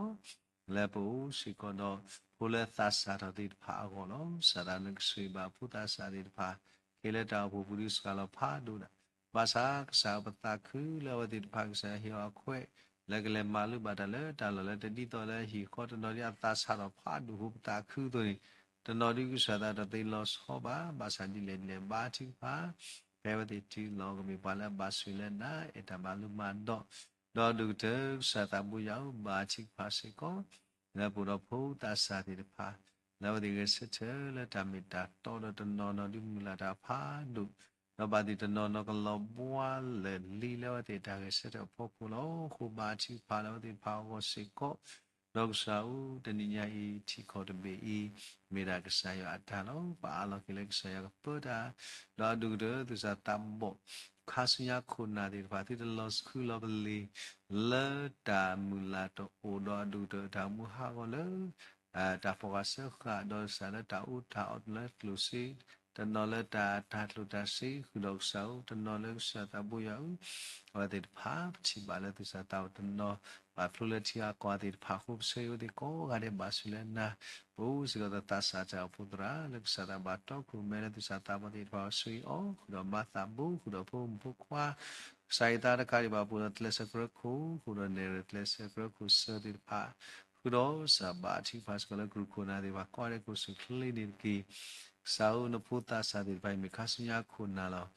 လၢပအိၣ်စ့ၢ်ကီးဒီး ဖိလၢသးစၢ်ထီၣ်သ့ၣ်တဖၣ်အဂီၢ်လီၤ. စးထီၣ်နကစၢ်ဘၣ်ဖိသးစၢ်သ့ၣ်တဖၣ် က့ၤလၢတၢ်အိၣ်ဖှိၣ်ပူၤဒုးစှၤလီၤဖးဒိၣ်ဒၣ် ဘၣ်ဆၣ်ကစၢ်ဧၢ ပသးခုလၢအဝဲသ့ၣ်တဖၣ်ကစၢ်ယွၤဟ့ၣ်အီၤအခွဲး လၢကလဲၤမၤလိဘၣ်တၢ်လၢတၢ်လီၢ်လၢတဒ်သိးလၢဟံၣ်ဃီတနီၤဒ်အသးစၢ်ထီၣ်ဖးဒိၣ်အဃိပသးခုအသိးန့ၣ် တနီၤဒုးကစၢ်သးတသ့လီၤဆီဘၣ် ဘၣ်ဆၣ်ဒ်လဲၣ်ဒ်လဲၣ်ဘါထုကဖၣ် ဖဲအဝဲသ့ၣ်တုၤလီၤကမ့ၢ်ပှၤလၢအဘၣ်ဆိၣ်လၢနၤ အဲၣ်တၢ်မၤလိမၤဒိး ဒီးဒိၣ်ကတၢၢ်ကစၢ်သးဘိယွၤဧၢ ဘါထုကဖၣ်စ့ၢ်ကီး လၢပအိၣ်ဒီးဖိသးစၢ်သ့ၣ်တဖၣ် လၢအဝဲသ့ၣ်ဂဲၤဆၢထၢၣ်လၢတၢ်မ့ၢ်တၢ်တီဒီးတနီၤနီၤဒုးမုၢ်လၢ်တၢ်ဖးဒိၣ် ဒီးဘၣ်သ့ၣ်တနီၤနီၤကလီၤဘှါလၢာ်လံလၢအဝဲသ့ၣ်တၢ်ဂဲၤဆၢထၢၣ်အဖီခိၣ်လီၤ. အဃိဘါထုကဖၣ်လၢအဝဲသ့ၣ်တဖၣ်အဂီၢ်စ့ၢ်ကီး ဒီးကစၢ်ဧၢ တနံၤညါအံၤထံကီၢ်တဘ့ၣ်အံၤ မ့ၢ်ဒၣ်ကစၢ်ယွၤအတၢ်လီၤ. ပအးလီၤက့ၤလၢကစၢ်ယွၤကပၢတၢ် ဒီးအဒိၣ်ကတၢၢ်သုးစၢ်သးဘီၣ် ခါဆူညါခိၣ်နၢ်သ့ၣ်တဖၣ် သုတလီၤဆှုလီၤပလ့ၤ လၢတၢ်မုၢ်လၢ်တအိၣ်ဒီးအဒိၣ်ကတၢၢ်တၢ်မူဟးဂီၤလၢ တၢ်ဖီၣ်ဃာ်စၢဃာ်ဒီးစၢ်လၢတၢ်အူတၢ်အီၣ်လၢကျိၣ်စ့ တနီၤလၢတၢ်တၢ်ကျိၣ်တၢ်စ့ဃုာ်ဒီးကစၢ်ဧၢ တနီၤလၢကစၢ်သးဘိယွၤဧၢ အဝဲသ့ၣ်တဖၣ်ပထံၣ်ဘၣ်လၢသုးစၢ်သးဘီၣ်တနီၤ ဘၣ်ဖျိလၢထံဂၤကီၢ်ဂၤသ့ၣ်တဖၣ်အဃိ ပဆၢဂ့ၤဝဲသ့ၣ်ကိးဂၤဒဲးဘၣ်ဆိၣ်လၢနၤ ပအိၣ်စ့ၢ်ကီးဒီးသးစၢ်တၢ်အိၣ်ဖှိၣ်သရၣ် လၢကစၢ်သးဘၣ်တီခိၣ်မဲလၢသုးစၢ်သးဘီၣ်သ့ၣ်တဖၣ်အီၤ ဆိၣ်ဂ့ၤအီၤ ဃုာ်ဒီးမၤသးဘိ ဃုာ်ဒီးဖိမုၣ်ဖိခွါ ကစၢ်အံၤသးတကးဒံးဘၣ် ပအိၣ်ဒီးကျဲးစၢးကြၢးခိၣ် ဃုာ်ဒီးနဲၣ်ရွဲၣ်ကျဲးစၢးကြၢးခိၣ်စၢၤသ့ၣ်တဖၣ် ဃုာ်ဒီးစၢ်ဘါထုကဖၣ်စ့ၢ်ကီးလၢကရူၢ်ခိၣ်နၢ်သ့ၣ်တဖၣ် ကိးဂၤဒဲးကအိၣ်ဆူၣ်ချ့န့ၣ်တက့ၢ်. ကစၢ်ဧၢ နဖိသးစၢ်သ့ၣ်တဖၣ်အံၤ မ့ၢ်ခါဆူညါခိၣ်နၢ်လီၤ.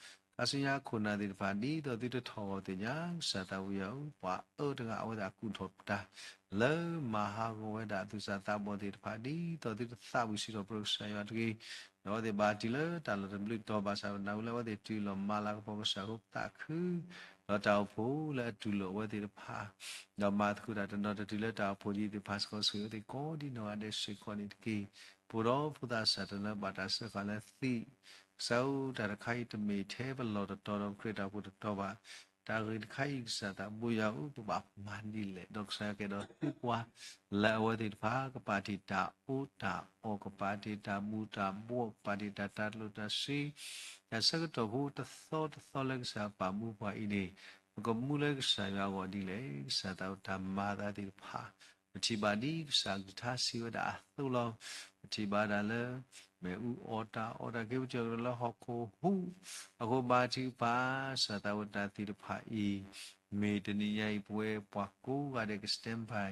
ခါဆူညါခိၣ်နၢ်သ့ၣ်တဖၣ် ဒ်သိးသုတထီၣ်ဂီၤသ့ၣ်ညါ ကစၢ်သးဝံၣ်ယၤဧၢ, ပှၤအၢတဂၤအဝဲသ့ၣ်အကူၣ်ထီၣ်ပတၢ် လၢမၤဟးဂီၤဝဲဒၣ်သူၣ်စၢ်သးဘီၣ်သ့ၣ်တဖၣ် ဒ်သိးသုတသးဝံၣ်စံးထီၣ်ပတြၢၤကစၢ်ယွၤတဂ့ၤ. ဒီးအဝဲသ့ၣ်ဘၣ်တၢ်လၢတၢ်လီၢ်တဘျုးတီၤဘၣ်ဆၣ် ပနၢ်ဟူလၢအဝဲသ့ၣ်တုၤလီၤမၤလၤကပီၤကစၢ်အဃိပသးခု ဒီးတၢ်အိၣ်ဖှိၣ်လၢအတူၢ်လိာ်အဝဲသ့ၣ်တဖၣ် ဒီးမၤသကိးတၢ်တနီၤတတုၤလၢတၢ်အိၣ်ဖှိၣ်ဒ်အံၤသ့ၣ်တဖၣ်စ့ၢ်ကီး ဆိၣ်ဂ့ၤအဝဲသ့ၣ်ကိးဒ်နီၢ်ဂၤဒဲးစ့ၢ်ကီးန့ၣ်တက့ၢ်. ပအိၣ်ဒီးဖိသၣ်စၢ်တနီၤလၢဘၣ်တၢ်စၢဃာ်လၢသံး, ကစၢ်ဧၢ တၢ်တခါအံၤတမ့ၢ်ထဲပလီၢ်တတီၤဒီးပခရံာ်တၢ်အိၣ်ဖှိၣ်တတီၤဘၣ်. တၢ်ဂ့ၢ်တခါအံၤ ကစၢ်သးဘိယွၤဧၢ ပဘၣ်မၤဒ်လဲၣ် ဒီးကစၢ်ယွၤကအဲၣ်ဒိးသုပှၤ လၢအဝဲသ့ၣ်တဖၣ်ကပာ်တ့ၢ်တၢ်အီၣ်တၢ်အီ ကပာ်တ့ၢ်တၢ်ဘူၣ်တၢ်ဘီၣ် ကပာ်တ့ၢ်တၢ်တၢ်တလိၣ်တၢ်ဆှံ တၢ်ဆၢကတီၢ်ဖိတသီတသီလၢကစၢ်ပာ်မူပှၤအံၤန့ၣ် ပကမူလၢကစၢ်ယွၤအဂီၢ်ဒ်လဲၣ်. ကစၢ်သးဝဲတၢ်မၤအသးသ့ၣ်တဖၣ် ပထံၣ်ဘၣ်ဒ်ကစၢ်အကလုၢ်ကထါစံးဝဲဒၣ်အသိးလီၤ. ပထံၣ်ဘၣ်ဒၣ်လၢ မ့ၣ်အူအီၣ်တၢ်အီတၢ်က့ၤ ပထံၣ်ဘၣ်လၢဟီၣ်ခိၣ်ဟူး, အဃိဘါထုကဖၣ် ကစၢ်သးဝဲတၢ်သ့ၣ်တဖၣ်အံၤ မ့ၢ်တနံၤညါအံၤ ပဝဲပှၤကိးဂၤဒဲးက stand by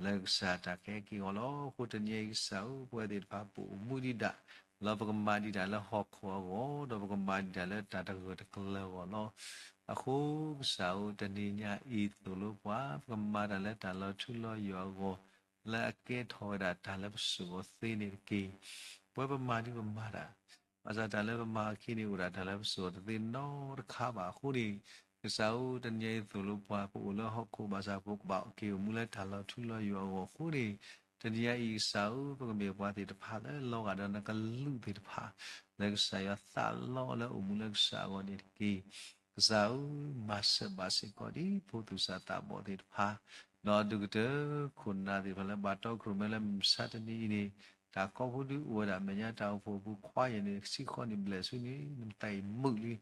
လၢကစၢ်တၢ်ကဟဲက့ၤအဂီၢ်လီၤ. အဃိတနံၤညါအံၤကစၢ်ဧၢ ပဝဲသ့ၣ်တဖၣ်ပအိၣ်မူဒံးဒၣ် လၢပကမၤဒံးတၢ်လၢဟီၣ်ခိၣ်အဂီၢ် ဒီးပကမၤဒံးတၢ်လၢတၢ်တဂၢၢ်တကျၢၤအဂီၢ်လီၤ. အဃိကစၢ်ဧၢ တနံၤညါအံၤသိၣ်လိပှၤ ပကမၤတၢ်လၢတၢ်လီၤထူလီၤယိာ်အဂီၢ် လၢအကဲထီၣ်ဝဲဒၣ်တၢ်လၢပစိာ်အီၤသ့န့ၣ်တက့ၢ်. ပဝဲပမၤဒ်ပမၤတၢ် ဘၣ်ဆၣ်တၢ်လၢပမၤအခံန့ၣ် အိၣ်ဒၣ်တၢ်လၢပစိာ်အီၤတသ့နီတခါဘၣ်အဃိန့ၣ် ကစၢ်ဧၢ တနံၤညါအံၤသိၣ်လိပှၤ ပအိၣ်လၢဟီၣ်ခိၣ်ဘၣ်ဆၣ် ပကဘၣ်က့ၤအိၣ်မူလၢတၢ်လီၤထူလီၤယိာ်အဂီၢ်အဃိန့ၣ် တနံၤညါအံၤကစၢ်ဧၢ ပကမ့ၢ်ပှၤသ့ၣ်တဖၣ်လၢလီၤဂာ်ဒီးနကလုၢ်သ့ၣ်တဖၣ် လၢကစၢ်ယွၤသးလီလၢအိၣ်မူလၢကစၢ်အဂီၢ်န့ၣ်တက့ၢ်. ကစၢ်ဧၢ မၤစၢၤဘၣ်စ့ၢ်ကီးဒ်ဖိသူၣ်စၢ်သးဘီၣ်သ့ၣ်တဖၣ် ဒီးဒုးကတၢၢ်ခိၣ်နၢ်သ့ၣ်တဖၣ်လၢဘၣ်တီခိၣ်ရိၣ်မဲလၢမုၢ်မဆါတနံၤအံၤန့ၣ် တၢ်ကီဖိဒုးအိၣ်ဝဲဒၣ် မဲာ်ညါတၢ်အိၣ်ဖှိၣ်အပူၤခွါယဲၢ်န့ၣ် ဆံဃီန့ၣ်ဘျဲၣ်ဆူန့ၣ် နမတၤအံၤမုာ်လံ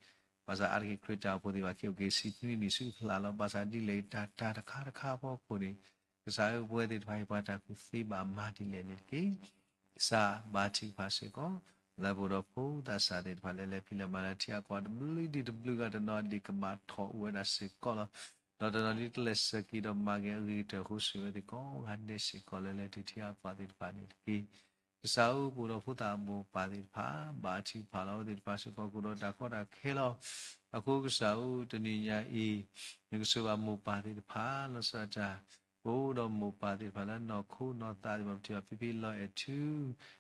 ဘၣ်ဆၣ်အါတက့ၢ်ခရံာ်တၢ်အိၣ်ဖှိၣ်သ့ၣ်တဖၣ်က့ၤအိၣ်က့ၤဆံနွံနံၣ်ဆူအဖျါလီၤ. ဘၣ်ဆၣ်ဒ်လဲၣ်တၢ်တၢ်တခါတခါအဖီခိၣ်န့ၣ် ကစၢ်ဧၢ ပဝဲသ့ၣ်တဖၣ်အံၤပှၤတၢ်ကူၣ်သ့ဘၣ်မၤဒ်လဲၣ်န့ၣ်တက့ၢ်. ကစၢ်ဘါထုကဖၣ်စ့ၢ်ကီး လၢပအိၣ်ဒီးဖိသၣ်စၢ်သ့ၣ်တဖၣ်လၢလဲၤဖံးလဲၤမၤလၢထံအကွၢ်တဘျုးဒံးတဘျုးဂၤ တနီၤဒံးကမၤထီၣ်အိၣ်ဝဲဒၣ်စ့ၢ်ကီးလီၤ. ဒီးတနီၤဒံးတလဲၤစၢၤက့ၤဒီးမၤက့ၤအဂ့ၤကတၢၢ်အဃိ ဆိၣ်ဂ့ၤဝဲသ့ၣ်ကိးဂၤဒဲးစ့ၢ်ကီးလၢလဲၤတုၤထံအကွၢ်သ့ၣ်တဖၣ်န့ၣ်တက့ၢ်. ကစၢ်ဧၢ ပအိၣ်ဒီးဖိသၣ်အမိၢ်ပၢ်သ့ၣ်တဖၣ် ဘါထုကဖၣ်လီၤ အဝဲသ့ၣ်တဖၣ်စ့ၢ်ကီးကအိၣ်ဒီးတၢ်ကီတၢ်ခဲလီၤ. အဃိကစၢ်ဧၢ တနံၤညါအံၤ နကဆိၣ်ဂ့ၤဘၣ်မိၢ်ပၢ်သ့ၣ်တဖၣ် လီၤဆီဒၣ်တၢ် ပအိၣ်ဒီးမိၢ်ပၢ်သ့ၣ်တဖၣ်လၢနီၢ်ခိနီၢ်သးသ့ၣ်တဖၣ် ပထံၣ်ဘၣ်ဖံဖံလီၤအဲၣ်ထူ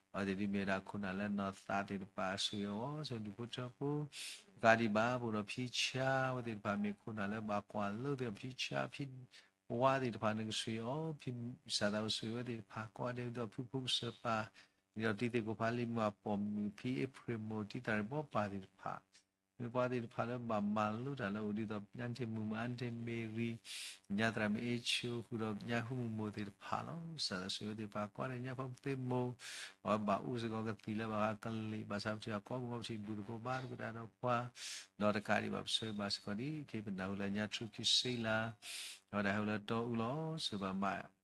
အဝဲသ့ၣ်ဒ်မ့ၢ်ဝဲဒၣ်ခိၣ်နၢ်လၢနီၢ်သးသ့ၣ်တဖၣ် ဆိၣ်ဂ့ၤအီၤ ဆိၣ်ဒူၣ်ဖိထၢဖိ တကးဒံးဘၣ် ပအိၣ်ဒီးဖံဆါ အဝဲသ့ၣ်တဖၣ်မ့ၢ်ခိၣ်နၢ်လၢဘၣ်ကွၢ်လိသ့ၣ်တဖၣ် ဖံဆါဖံဝါသ့ၣ်တဖၣ် နကဆိၣ်ဂ့ၤအီၤ ဖံစၢ်သးကဆိၣ်ဂ့ၤဝဲသ့ၣ်တဖၣ် ကိးဂၤဒဲးဒီးဖုဖိကစၢ်ပၢ် ဒ်သိးတံၤသကိးဖးလံာ်မုၢ်အပိာ်မုၣ် ဖံအ့ဖြ့ၣ်မိၢ် တံၤသၣ်ရံၣ်ဘီပၢ်သ့ၣ်တဖၣ် မ့ၢ်ပှၤသ့ၣ်တဖၣ်လၢဘၣ်မၤလိတၢ်လၢအိၣ်ဒ်သိး ညါတ့ၢ်မုၢ်မုၢ် အါတ့ၢ်မ့ၢ်ရံ ညါသရၣ်မ့ၢ်အ့ၣ်ဆိ ဃုာ်ဒီးညါဟူမုၢ်မိၢ်သ့ၣ်တဖၣ်လီၤ. ကစၢ်သးဆိၣ်ဂ့ၤဝဲသ့ၣ်တဖၣ် ကိးဂၤဒဲး ညါဖီပသ့ၣ်မိၢ် အဝဲဘၣ်အိၣ်စ့ၢ်ကီးကသံၣ်လၢဘၣ်ဃးကလံၤ ဘၣ်ဆၣ်ပထံၣ်အီၤကိးမုၢ်ဂီၤ ပထံၣ်ဘူၣ်သကိးဘါသကိးတၢ်ဒီးပှၤ ဒီးတကးဒံးဘၣ် ပဆိၣ်ဂ့ၤဘၣ်စ့ၢ်ကီးဒ်အံၤ က့ၤပနၢ်ဟူလၢညါထူခံစ့လါ အဝဲဒၣ်ဟဲအိၣ်လၢတီအူလီၤ. ဆိၣ်ဂ့ၤဘၣ်မး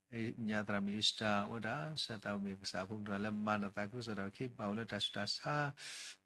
ညါသရၣ်မ့ၢ်အ့ၣ်စတၢ် အဝဲဒၣ် ကစၢ်သးမ့ၢ်ကစၢ်ဖိမုၣ်တဂၤလၢမၤနၢၤသးခုကစီၣ်တၢ် က့ၤဘၣ်အိၣ်လၢတၢ်ဆူးတၢ်ဆါ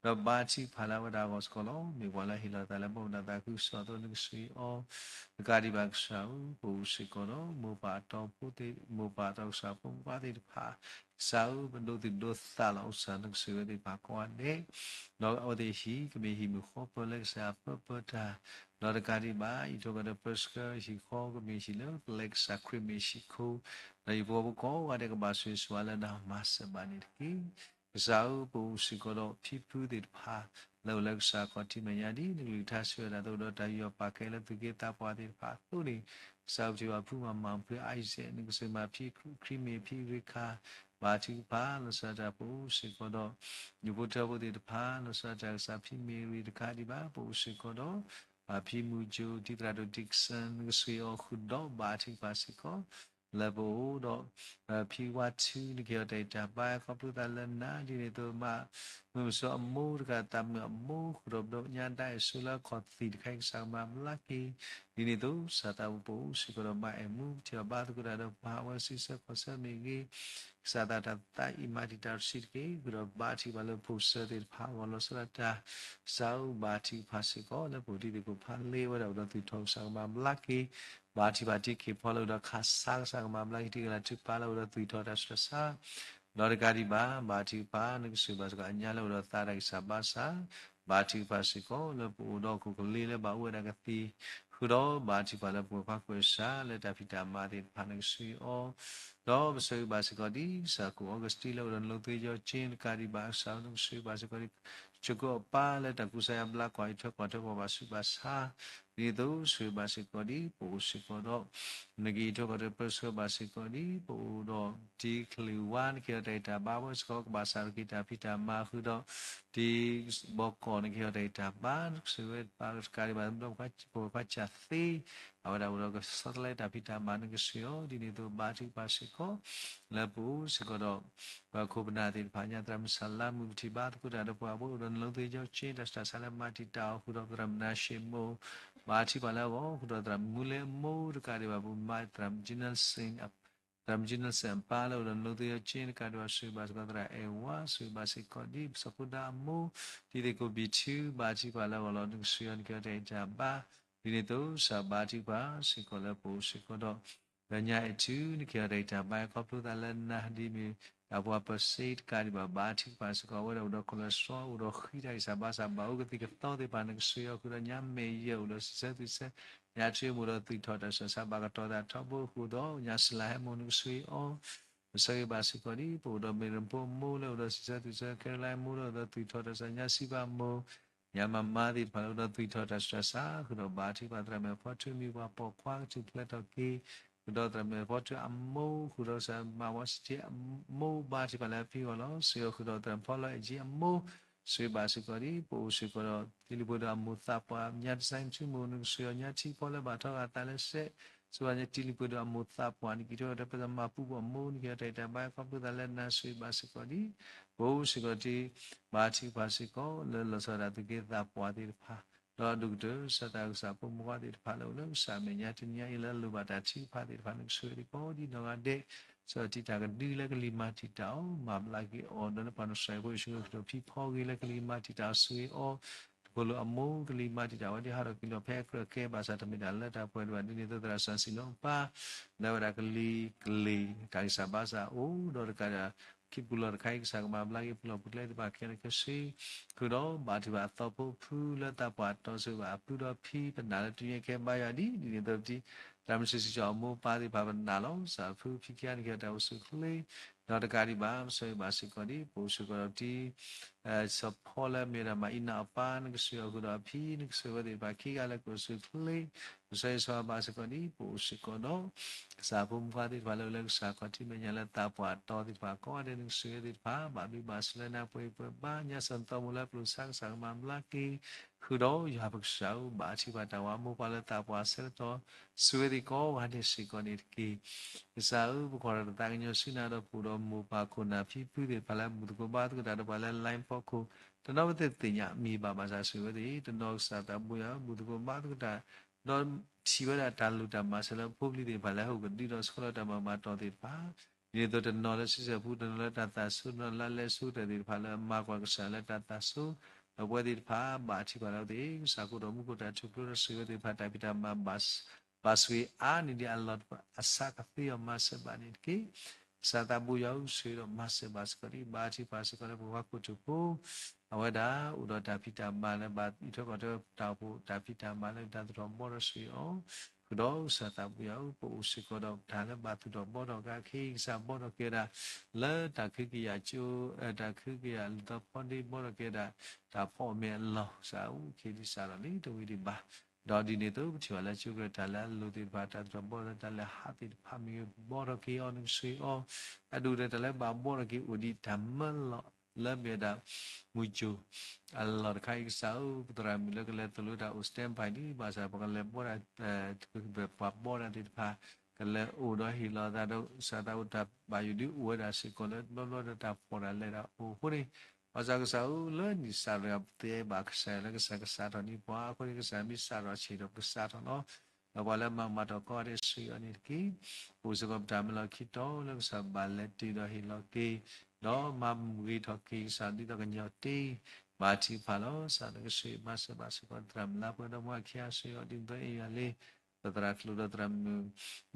ဒီးဘါထုကဖၣ်လၢအဝဲဒၣ်အဂီၢ်စ့ၢ်ကီးလီၤ. မ့ၢ်ပှၤလၢဟ့ၣ်လီၤသးလၢဘၣ်မနုၤသးခုကစီၣ်အသိး နကဆိၣ်ဂ့ၤအီၤ တကးဒံးဘၣ်ကစၢ်ဧၢ ပအိၣ်စ့ၢ်ကီးဒီး မိၢ်ပၢ်အတီဖိသ့ၣ် မိၢ်ပၢ်အတီကစၢ်ဖိမုၣ်ဖိသ့ၣ်တဖၣ် ကစၢ်ဧၢ ပဒိးသူၣ်ဒိးသးလီၤ ကစၢ် နကဆိၣ်ဂ့ၤဝဲသ့ၣ်တဖၣ်ကိးဂၤဒဲး ဒီးအဝဲသ့ၣ်ဟံၣ်ကမ့ၢ်ဟံၣ်မုၢ်ဃီပၢၤလၢကစၢ်အပၢပၢတၢ် ဒီးတကးဒံးဘၣ် အံးထွဲကွၢ်ဒီးပၢဆှၢဟံၣ်ဃီ ကမ့ၢ်ဟံၣ်လၢပလဲကစၢ်ခရံာ်မ့ၢ်ဟံၣ်ခိၣ် ဒီးဟံၣ်ဖိဃီဖိကိးဂၤဒဲးကဘၣ်ဆိၣ်ဂ့ၤဆိၣ်ဝါလၢနၤမၤစၢၤဘၣ်န့ၣ်တက့ၢ်. ကစၢ်ဧၢ ပအိၣ်စ့ၢ်ကီးဒီးဖံဖုသ့ၣ်တဖၣ် လၢအိၣ်လၢကစၢ်ခီၣ်ထံးမဲာ်ညါ ဒ်နကလုၢ်ကထါစံးဝဲဒၣ်အသိး ဒီးတၢ်ယူးယီၣ်ပာ်ကဲလၢသုးက့သးပှၢ်သ့ၣ်တဖၣ်အသိးန့ၣ် ကစၢ်ဧၢ ပထံၣ်ဘၣ်ဖုမၤမၤဖုအံစဲး နကစၢ်မၤဖံခရံာ်မ့ၢ်ဖံရ့ခါ ဘါထုကဖၣ် လီၤဆီဒၣ်တၢ်ပအိၣ်စ့ၢ်ကီးဒီး ဒူၣ်ဖိထၢဖိသ့ၣ်တဖၣ် လီၤဆီဒၣ်တၢ်ကစၢ်ဖံမ့ၢ်ရံတကးဒံးဘၣ် ပအိၣ်စ့ၢ်ကီးဒီး ဖံမူကၠိ တံၤသရၣ်ဒိၣ် Dickson နကဆိၣ်ဂ့ၤအီၤဃုာ်ဒီးဘါထုကဖၣ်စ့ၢ်ကီး လၢပအိၣ်ဒီး ဖံဝါထု နကဟ့ၣ်အီၤတၢ်အံၣ်တၢ်ဘါ ခီဖျိသးလၢနၤ ဒ်န့ၣ်အသိးမး မုၢ်မဆူအမိၢ်တဂၤ သးမုာ်အမိၢ် ဃုာ်ဒီးပဒိးညါဒၣ်အဲၣ်ဆိလၢအခီၣ်သံၣ်တခါအံၤ ကစၢ်ကမၤဘျါက့ၤ ဒ်န့ၣ်အသိး ကစၢ်သးပအိၣ်စ့ၢ်ကီးဒီးမၤအဲၣ်မူ ပထံၣ်အီၤဘါသကိးတၢ်ဒီးပှၤ အဝဲစံးဆၢခီၣ်ဆၢမ့ၢ်ဂ့ၤ ကစၢ်သးတၢ်သးအံၤမၤတံာ်တာ်တဆံးတက့ၢ် ဃုာ်ဒီးဘါထုကဖၣ်လၢဖိၣ်စၢသ့ၣ်တဖၣ်အဂီၢ် လီၤဆီဒၣ်တၢ် ကစၢ်ဧၢ ဘါထုကဖၣ်စ့ၢ်ကီး လၢပအိၣ်တံၤသကိးဖးလ့ဝဲဒၣ်အိၣ်ဒီးသူၣ်ထီၣ် ကစၢ်ကမၤဘျါက့ၤ ဘါထုကဖၣ်တံၤသကိးဖီလၢအိၣ်ဒီးခးဆါ ကစၢ်ကမၤဘျါက့ၤ တံၤသကိးလၢထုကဖၣ်လၢအိၣ်ဒီးသူၣ်ထီၣ်တၢ်ဆူးတၢ်ဆါ ဒီးတကးဒံးဘၣ် ဘါထုကဖၣ် နကဆိၣ်ဂ့ၤဘၣ်စ့ၢ်ကီးအညါလၢအိၣ်ဒီးသးတၢ်ဂံၢ်စၢ်ဘါစၢ် ဘါထုကဖၣ်စ့ၢ်ကီးလၢပအိၣ်ဒီးဟီၣ်ခိၣ်ကလ့လၢဘၣ်အိၣ်ဝဲဒၣ်ကသံၣ်, ဃုာ်ဒီးဘါထုကဖၣ်လၢပဝဲၢ်ခွါကွဲးစၢ်လၢတၢ်ဖံးတၢ်မၤသ့ၣ်တဖၣ်န့ၣ်ကဆှၢအီၤ, ဒီးပဆၢဂ့ၤဘၣ်စ့ၢ်ကီးဒ်ကစၢ်ကီၢ်အီကူးစတံလၢအိၣ်ဒီးနလိသ့ယီက့တကးဒံးဘၣ် ကစၢ်ဧၢ နကဆှၢဘၣ်စ့ၢ်ကီးဒ် ကၠိကၢအပၢ်လၢတၢ်ကူစါယါဘျါကွၢ်အံးထွဲကွၢ်ထွဲကွၢ်ဘၣ်ဆူးဘၣ်ဆါ, ဒ်သိးဆှၢဘၣ်စ့ၢ်ကီးဒ်ပအိၣ်စ့ၢ်ကီးဒီး နကအံးထွဲကွၢ်ထွဲပၢဆှၢဘၣ်စ့ၢ်ကီးဒ် ပအိၣ်ဒီးတံၤကလံၤဝါ နကဟ့ၣ်အီၤတၢ်ဂံၢ်တၢ်ဘါ ပဝဲစ့ၢ်ကီးကဘၣ်စးထီၣ်က့ၤတၢ်ဖံးတၢ်မၤဃုာ်ဒီး တံၤဘီကီၢ် နကဟ့ၣ်အီၤတၢ်ဂံၢ်တၢ်ဘါ နကဆှၢဝဲပၢ်တကးဒံးဘၣ် ပဝဲၢ်ခွါစၢ်သ့ အဝဲဒၣ်အိၣ်ဒီးကဆီတလဲတၢ်ဖံးတၢ်မၤ နကဆှၢအီၤ ဒ်န့ၣ်အသိးဘါထုကဖၣ်စ့ၢ်ကီး လၢပအိၣ်စ့ၢ်ကီးဒီး ပှၤခိၣ်ပနၢ်သ့ၣ်တဖၣ် ညါသရၣ်မုၣ်စၢ်လါမုၣ် ပထံၣ်ဘါသကိးတၢ်ဒီးပှၤဘၣ်အိၣ်ဒီးနလိသ့ယီက့ တၢ်ဆူးတၢ်ဆါလၢမၤတံာ်တာ်အီၤ ဃုာ်ဒီးသရၣ်မုၣ်နါၡ့ၣ်မိၢ် ဘါထုကဖၣ်လၢအဂီၢ် ဃုာ်ဒီးသရၣ်မုၣ်မူလ့အမိၢ်တကးဒံးဘၣ် ပမၤသရၣ်မုၣ် သရၣ်မုၣ်ကၠံနၣ်စ့ၣ်အပၢ်လၢအိၣ်ဒီးနလိသ့ယီက့တကးဒံးဘၣ် ဆှၢဘၣ်စ့ၢ်ကီးသရၣ်အဲၣ်ဝါ ဆှၢဘၣ်စ့ၢ်ကီးဒ်ပစီၤဖိဒါအမိၢ် ဒ်သ့ၣ်ကိးဘံၣ်ထူ ဘါထုကဖၣ်လၢအဂီၢ်လီၤ နကဆှၢအီၤ နကဟ့ၣ်အီၤတၢ်ဂံၢ်တၢ်ဘါ ဒ်န့ၣ်အသိးစးဘါထုကဖၣ်စ့ၢ်ကီးလၢပအိၣ်စ့ၢ်ကီးဒီး လၢညါအဲၣ်ထူ နကဟ့ၣ်အီၤတၢ်ဂံၢ်တၢ်ဘါ ခီဖျိသးလၢနၤဒ်မ့ၢ် တၢ်ပှၤပၢၤစ့တကးဒံးဘၣ် ဘါထုကဖၣ်စ့ၢ်ကီး အဝဲဒၣ်အိၣ်ဒီး cholesterol အိၣ်ဒီးဃံတၢ်ဂံၢ်စၢ်ဘါစၢ် ဘၣ်အိၣ်ကသံၣ်ကသီသ့ၣ်တဖၣ် နကဆှၢအီၤဃုာ်ဒီးညါမဲာ်ယဲၢ်အိၣ်ဒီးစံးဆၢသွံၣ်ဆၢ ညါထူအမိၢ်ဒီးသွံၣ်ထီၣ်တၢ်ဆူးတၢ်ဆါ ဘၣ်ကတီၤသးထီဘိဃုာ်ဒီး ညါစလါဟဲမိၢ် နကဆှၢအီၤ ပဆၢဂ့ၤဘၣ်စ့ၢ်ကီးဒ် ပအိၣ်ဒီးမ့ၢ်ရဖိအမိၢ်လၢအိၣ်ဒီးစံးဆၢသွံၣ်ဆၢ ခဲရလါမိၢ်လၢအိၣ်ဒီးသွံၣ်ထီၣ်တၢ်ဆူး ညါစံးဘၣ်မိၢ် ညါမၤမါသ့ၣ်တဖၣ်လၢအိၣ်ဒီးသွံၣ်ထီၣ်တၢ်ဆူးတၢ်ဆါ ဃုာ်ဒီးဘါထုကဖၣ်သရၣ်မုၣ်အဖီထူ မံၤပှၤပိာ်ခွါကထူၣ်ဖျဲးထီၣ်က့ၤ ဃုာ်ဒီးသရၣ်မုၣ်အဖီထူအမိၢ် ဃုာ်ဒီးစးမၤဝါစတံအမိၢ် ဘါထုကဖၣ်လၢအဖံအဂီၢ်လီၤ ဆှၢအီၤဃုာ်ဒီးသရၣ်မုၣ်ဖီလီၤအဲၣ်ကၠံအမိၢ် ဆှၢဘၣ်စ့ၢ်ကီးဒ် ပအိၣ်စ့ၢ်ကီးဒီး တံၤလံၤပှဲၤဒိၣ်အမိၢ်သးပှၢ် ညါတစဲးထူမိၢ် နကဆှၢအီၤ ညါထံဖီလၢဘၣ်ထီဂာ်သးလၢစဲး ဆှၢဘၣ်ညါတံၤလံၤပှဲၤဒိၣ်အမိၢ်သးပှၢ် နကံးထီၣ်ဝဲဒီးပသမၢ်ပူၤပှၤမိၢ် နကဟ့ၣ်အီၤတၢ်ဂံၢ်တၢ်ဘါ ခီဖျိသးလၢနၤ ဆှၢဘၣ်စ့ၢ်ကီးဒ် ပအိၣ်စ့ၢ်ကီးဒ် ဘါထုကဖၣ်စ့ၢ်ကီးလၢလီၤဆီဒၣ်တၢ်သုးက့သးပှၢ်သ့ၣ်တဖၣ် ဒီးအဒိၣ်ကတၢၢ် စၢသးကစၢ်ဖိမုၣ်ခွါသ့ၣ်တဖၣ်လၢအိၣ်လၢကစၢ်မဲာ်ညါတနံၤညါအံၤလၢအလိၣ်ဘၣ်တၢ်ထုကဖၣ်သ့ၣ်တဖၣ် နကဆှၢသကိးဒ်နီၢ်ဂၤဒဲး စၢထံတၢ်ကဒုလၢကလံၤမၤတံာ်တာ်အီၤ မၤဘျါက့ၤအီၤ ဒီးလၢပှၤနီၢ်စဲးဖိယ့ၣ်ၡူးခရံာ်ကတိၤဖံဖီဂ့ၤလၢကလံၤမၤတံာ်တာ်အီၤ ဆှၢအီၤ တကိၢ်လၢအမိၢ်ကလံၤမၤတံာ်တာ်ဝဲဒ်ဟးထီၣ်က့ၤလီၤဖဲအကြၢးကဲ ဘၣ်ဆၣ်တမ့ၢ်တၢ်လၢတၢ်ပှဲၤဒံးဘၣ် ဒ်န့ၣ်အသိးသရၣ်စၢ်စံးလၢအပၢ် လၢအဝဲဒၣ်ကလံၤကလ့ၢ် တၢ်ဂံၢ်စၢ်ဘါစၢ်အိၣ်ဒီးတကးဒံး ခံပူၤလီၢ်တခါအံၤ ကစၢ်ကမၤဘျါက့ၤပူၤလီၢ်ပူၤကျဲသ့ၣ်တဖၣ်ခဲလၢာ်ခဲဆ့ ဃုာ်ဒီးဘါထုကဖၣ်အသီဖိဖုလၢသးပှၢ်တီဆှၢဘၣ်အဖုဒီးဖံ ပနာ်လၢတနံၤအံၤခဲဘါယွၤဒ် ဒ်န့ၣ်အသိးတံၤ သရၣ်မုၣ်စံးစံးကၠီအမိၢ်ပၢ်သ့ၣ်တဖၣ် ပနာ်လီၤ ကစၢ်ဖုဖံခံဂၤ နကဟ့ၣ်တၢ်အိၣ်ဆူၣ်အိၣ်ချ့ ဒီးတကးဒံးဘၣ် ပဆၢဂ့ၤဘၣ်စ့ၢ်ကီးဒ် ပအိၣ်စ့ၢ်ကီးဒီးတံၤ စီၤဖီလၢမ့ၢ်ဝဲဒၣ်မၤအံၤနးအပၢ် နကဆှၢအီၤဃုာ်ဒီးအဖံ နကဆှၢဝဲသ့ၣ်တဖၣ်ခံဂၤလၢကအိၣ်ဆူၣ်အိၣ်ချ့ ပဆၢဂ့ၤဆၢဝါဘၣ်စ့ၢ်ကီးဒ် ပအိၣ်စ့ၢ်ကီးဒီး ကစၢ်ဖိမုၣ်ခွါသ့ၣ်တဖၣ်လၢအိၣ်လၢကစၢ်ခီၣ်ထံးမဲာ်ညါလၢသးပှၢ်တီသ့ၣ်တဖၣ်ကိးဂၤဒဲး နကဆှၢဝဲသ့ၣ်တဖၣ် ဘၣ်ဘျုးဘၣ်ဆိၣ်လၢနၤပှဲၤအံၤပှဲၤဘါ ညါစၢၤနသီမိၢ်လၢပျိာ်ဆါ ကစၢ်ကမၤဘျါက့ၤ ဃုာ်ဒီးယွၤပကစၢ်ဧၢ ဘါထုကဖၣ်တၢ်ဝးမိၢ်ပှၢ်လၢသးပှၢ်ဆၢကတီၢ် ဆှၢဝဲသ့ၣ်ကိးဂၤဒဲးစ့ၢ်ကီးန့ၣ်တက့ၢ်. ကစၢ်ဧၢ ပကွၢ်ထီၣ်တၢ်သးကညီၤဆူနၤဒီး ပအိၣ်ဒီးမိၢ်ပၢ်ခိၣ်နၢ်ဖံဖုသ့ၣ်တဖၣ်လၢဘူၣ်သကိးဘါသကိးတၢ်ဒီးပှၤလၢ line ဖီခိၣ် တနီၤပသ့ၣ်သ့ၣ်ညါမံၤဘၣ်ဘၣ်ဆၣ် ဆှၢဝဲသ့ၣ် တနီၤကစၢ်သးဘိယွၤ ဘူၣ်သကိးဘါသကိးတၢ် ဒီးထံၣ်ဝဲဒၣ်တၢ်လိၣ်တၢ်မၤစၢၤလၢဖိပလံၤသ့ၣ်တဖၣ်လၢဟီၣ်ခိၣ်ကဒုဒီးဆှၢလီၤတၢ်မၤမၤတီၢ်သ့ၣ်တဖၣ် ဒ်န့ၣ်အသိးတနီၤလၢဆံဆဲၣ်ပူ တနီၤလၢတၢ်သးစူၤ တနီၤလၢလဲၤဆူတၢ်သ့ၣ်တဖၣ်လၢအမၤကွၢ်ကစၢ်လၢတၢ်သးစူၤ ဒီးပဝဲသ့ၣ်တဖၣ် ဘါထုကဖၣ်လၢအဝဲသ့ၣ် ကစၢ်ကိးထီၣ်မူခိၣ်တၢ်ထူၣ်ဖျိဒီးဆှၢဝဲသ့ၣ်တဖၣ်တၢ်ဖံးတၢ်မၤ ဘၣ်ဆှၢအါန့ၢ်ဒံးအလီၢ်တဖၣ် အစးကသ့အီၤမၤစၢၤဘၣ်န့ၣ်တက့ၢ်. ကစၢ်သးဘိယွၤဧၢ ဆှၢဒီးမၤစၢၤဘၣ်စ့ၢ်ကီးဒ် ဘါထုကဖၣ်စ့ၢ်ကီးလၢပှၤခိၣ်ထူၣ်ဖိ အဝဲဒၣ်အိၣ်ဒီးတၢ်ဖံးတၢ်မၤလၢဘၣ်အံးထွဲကွၢ်ထွဲတၢ်အိၣ်ဖှိၣ် တၢ်ဖံးတၢ်မၤလၢတၢ်သူၣ်ထီၣ်ဘှီထီၣ်ဆှၢအီၤ ဃုာ်ဒီးကစၢ်သးဘိယွၤဧၢ ပအိၣ်စ့ၢ်ကီးဒီးတၢ်လၢဘၣ်သူၣ်ထီၣ်ဘှီထီၣ်က့ၤ ကစၢ်ဘှီထီၣ်က့ၤဝဲဒၣ် လၢတၢ်ခုကယၤကၠိ တၢ်ခုကယၤလူၢ်သီဖီဒ့ ဘှီထီၣ်က့ၤဝဲဒၣ် တၢ်ဖီအီၣ်မ့ၤအလီၢ် ကစၢ်အိၣ်က့ၤဒံးစးထီၣ်လံ တဝံၤဒံးဘၣ် ဒီးဒ်န့ၣ်အသိး ပထံၣ်ဘၣ်လၢကၠိကရၢတၢ်လၢအလိၤသ့ၣ်တဖၣ် တၢ်သူၣ်ထီၣ်ဘှီထီၣ်တၢ်လၢဟးသ့ၣ်တဖၣ်မ့ၢ်ဂ့ၤ ဘှီထီၣ်က့ၤအီၤ နကဆှၢအီၤ အဒိၣ်ဒီးတၢ်လၢဘၣ်ဘှီထီၣ်က့ၤအိၣ်ဒံးတၢ်မၢလီၤ လၢမ့ၢ်ဝဲဒၣ် မုၢ်ကၠိၣ် အလီၢ်တခါအံၤ ကစၢ်ဧၢ ပသရၣ်မုၣ်လၢကလဲၤသိၣ်လိတၢ်အိၣ် standby ဒံး ဘၣ်ဆၣ်ပကလဲၤဘှီတၢ် ပှၤဘှီတၢ်သ့ၣ်တဖၣ် ကလဲၤအိၣ်ဒီးဟ့ၣ်လီၤသးဒီး ကစၢ်သးအိၣ်တၢ်ဘၣ်ယိၣ်ဒုးအိၣ်ဝဲဒၣ်စ့ၢ်ကီးလၢတဘျီဘျီဒီးတၢ်ဖှီၣ်တၢ်လဲၤတၢ်အိၣ်အဃိန့ၣ် ဘၣ်ဆၣ်ကစၢ်ဧၢ လၢနံၣ်စးထီၣ်ယၤပသ့ဘၣ်ကစၢ်ယွၤလၢကစၢ်ကစးထီၣ်န့ၢ်ပှၤအဃိန့ၣ် ကစၢ်မ့ၢ်စးထီၣ်ဆံးဒီးပကစးထီၣ်လီၤ. ဒီးပှၤလၢမၤကမၣ်တၢ်ကိးဂၤဒဲးဆှၢအီၤန့ၣ်တက့ၢ်. ပအိၣ်စ့ၢ်ကီးပတၢ်မၢလီၤခံတီၤလၢကစၢ်ဘၣ်လဲၤတုၤဒီးဟ့ၣ်လီၤက့ၤ ဒီးမၤဂ့ၤထီၣ်က့ၤကစၢ်ဒ်သိးကညီၤတ့ၢ် ဘါထုကဖၣ်လီၤ. ကစၢ်နကဆှၢမၤစၢၤဘၣ်စ့ၢ်ကီးသရၣ်မုၣ်လါပှဲၤဒီးမါခံဂၤဆှၢအီၤဒ်သိးအ့ၣ်ယၤလံ ပသရၣ်ကျိၤဒီးသရၣ်မုၣ်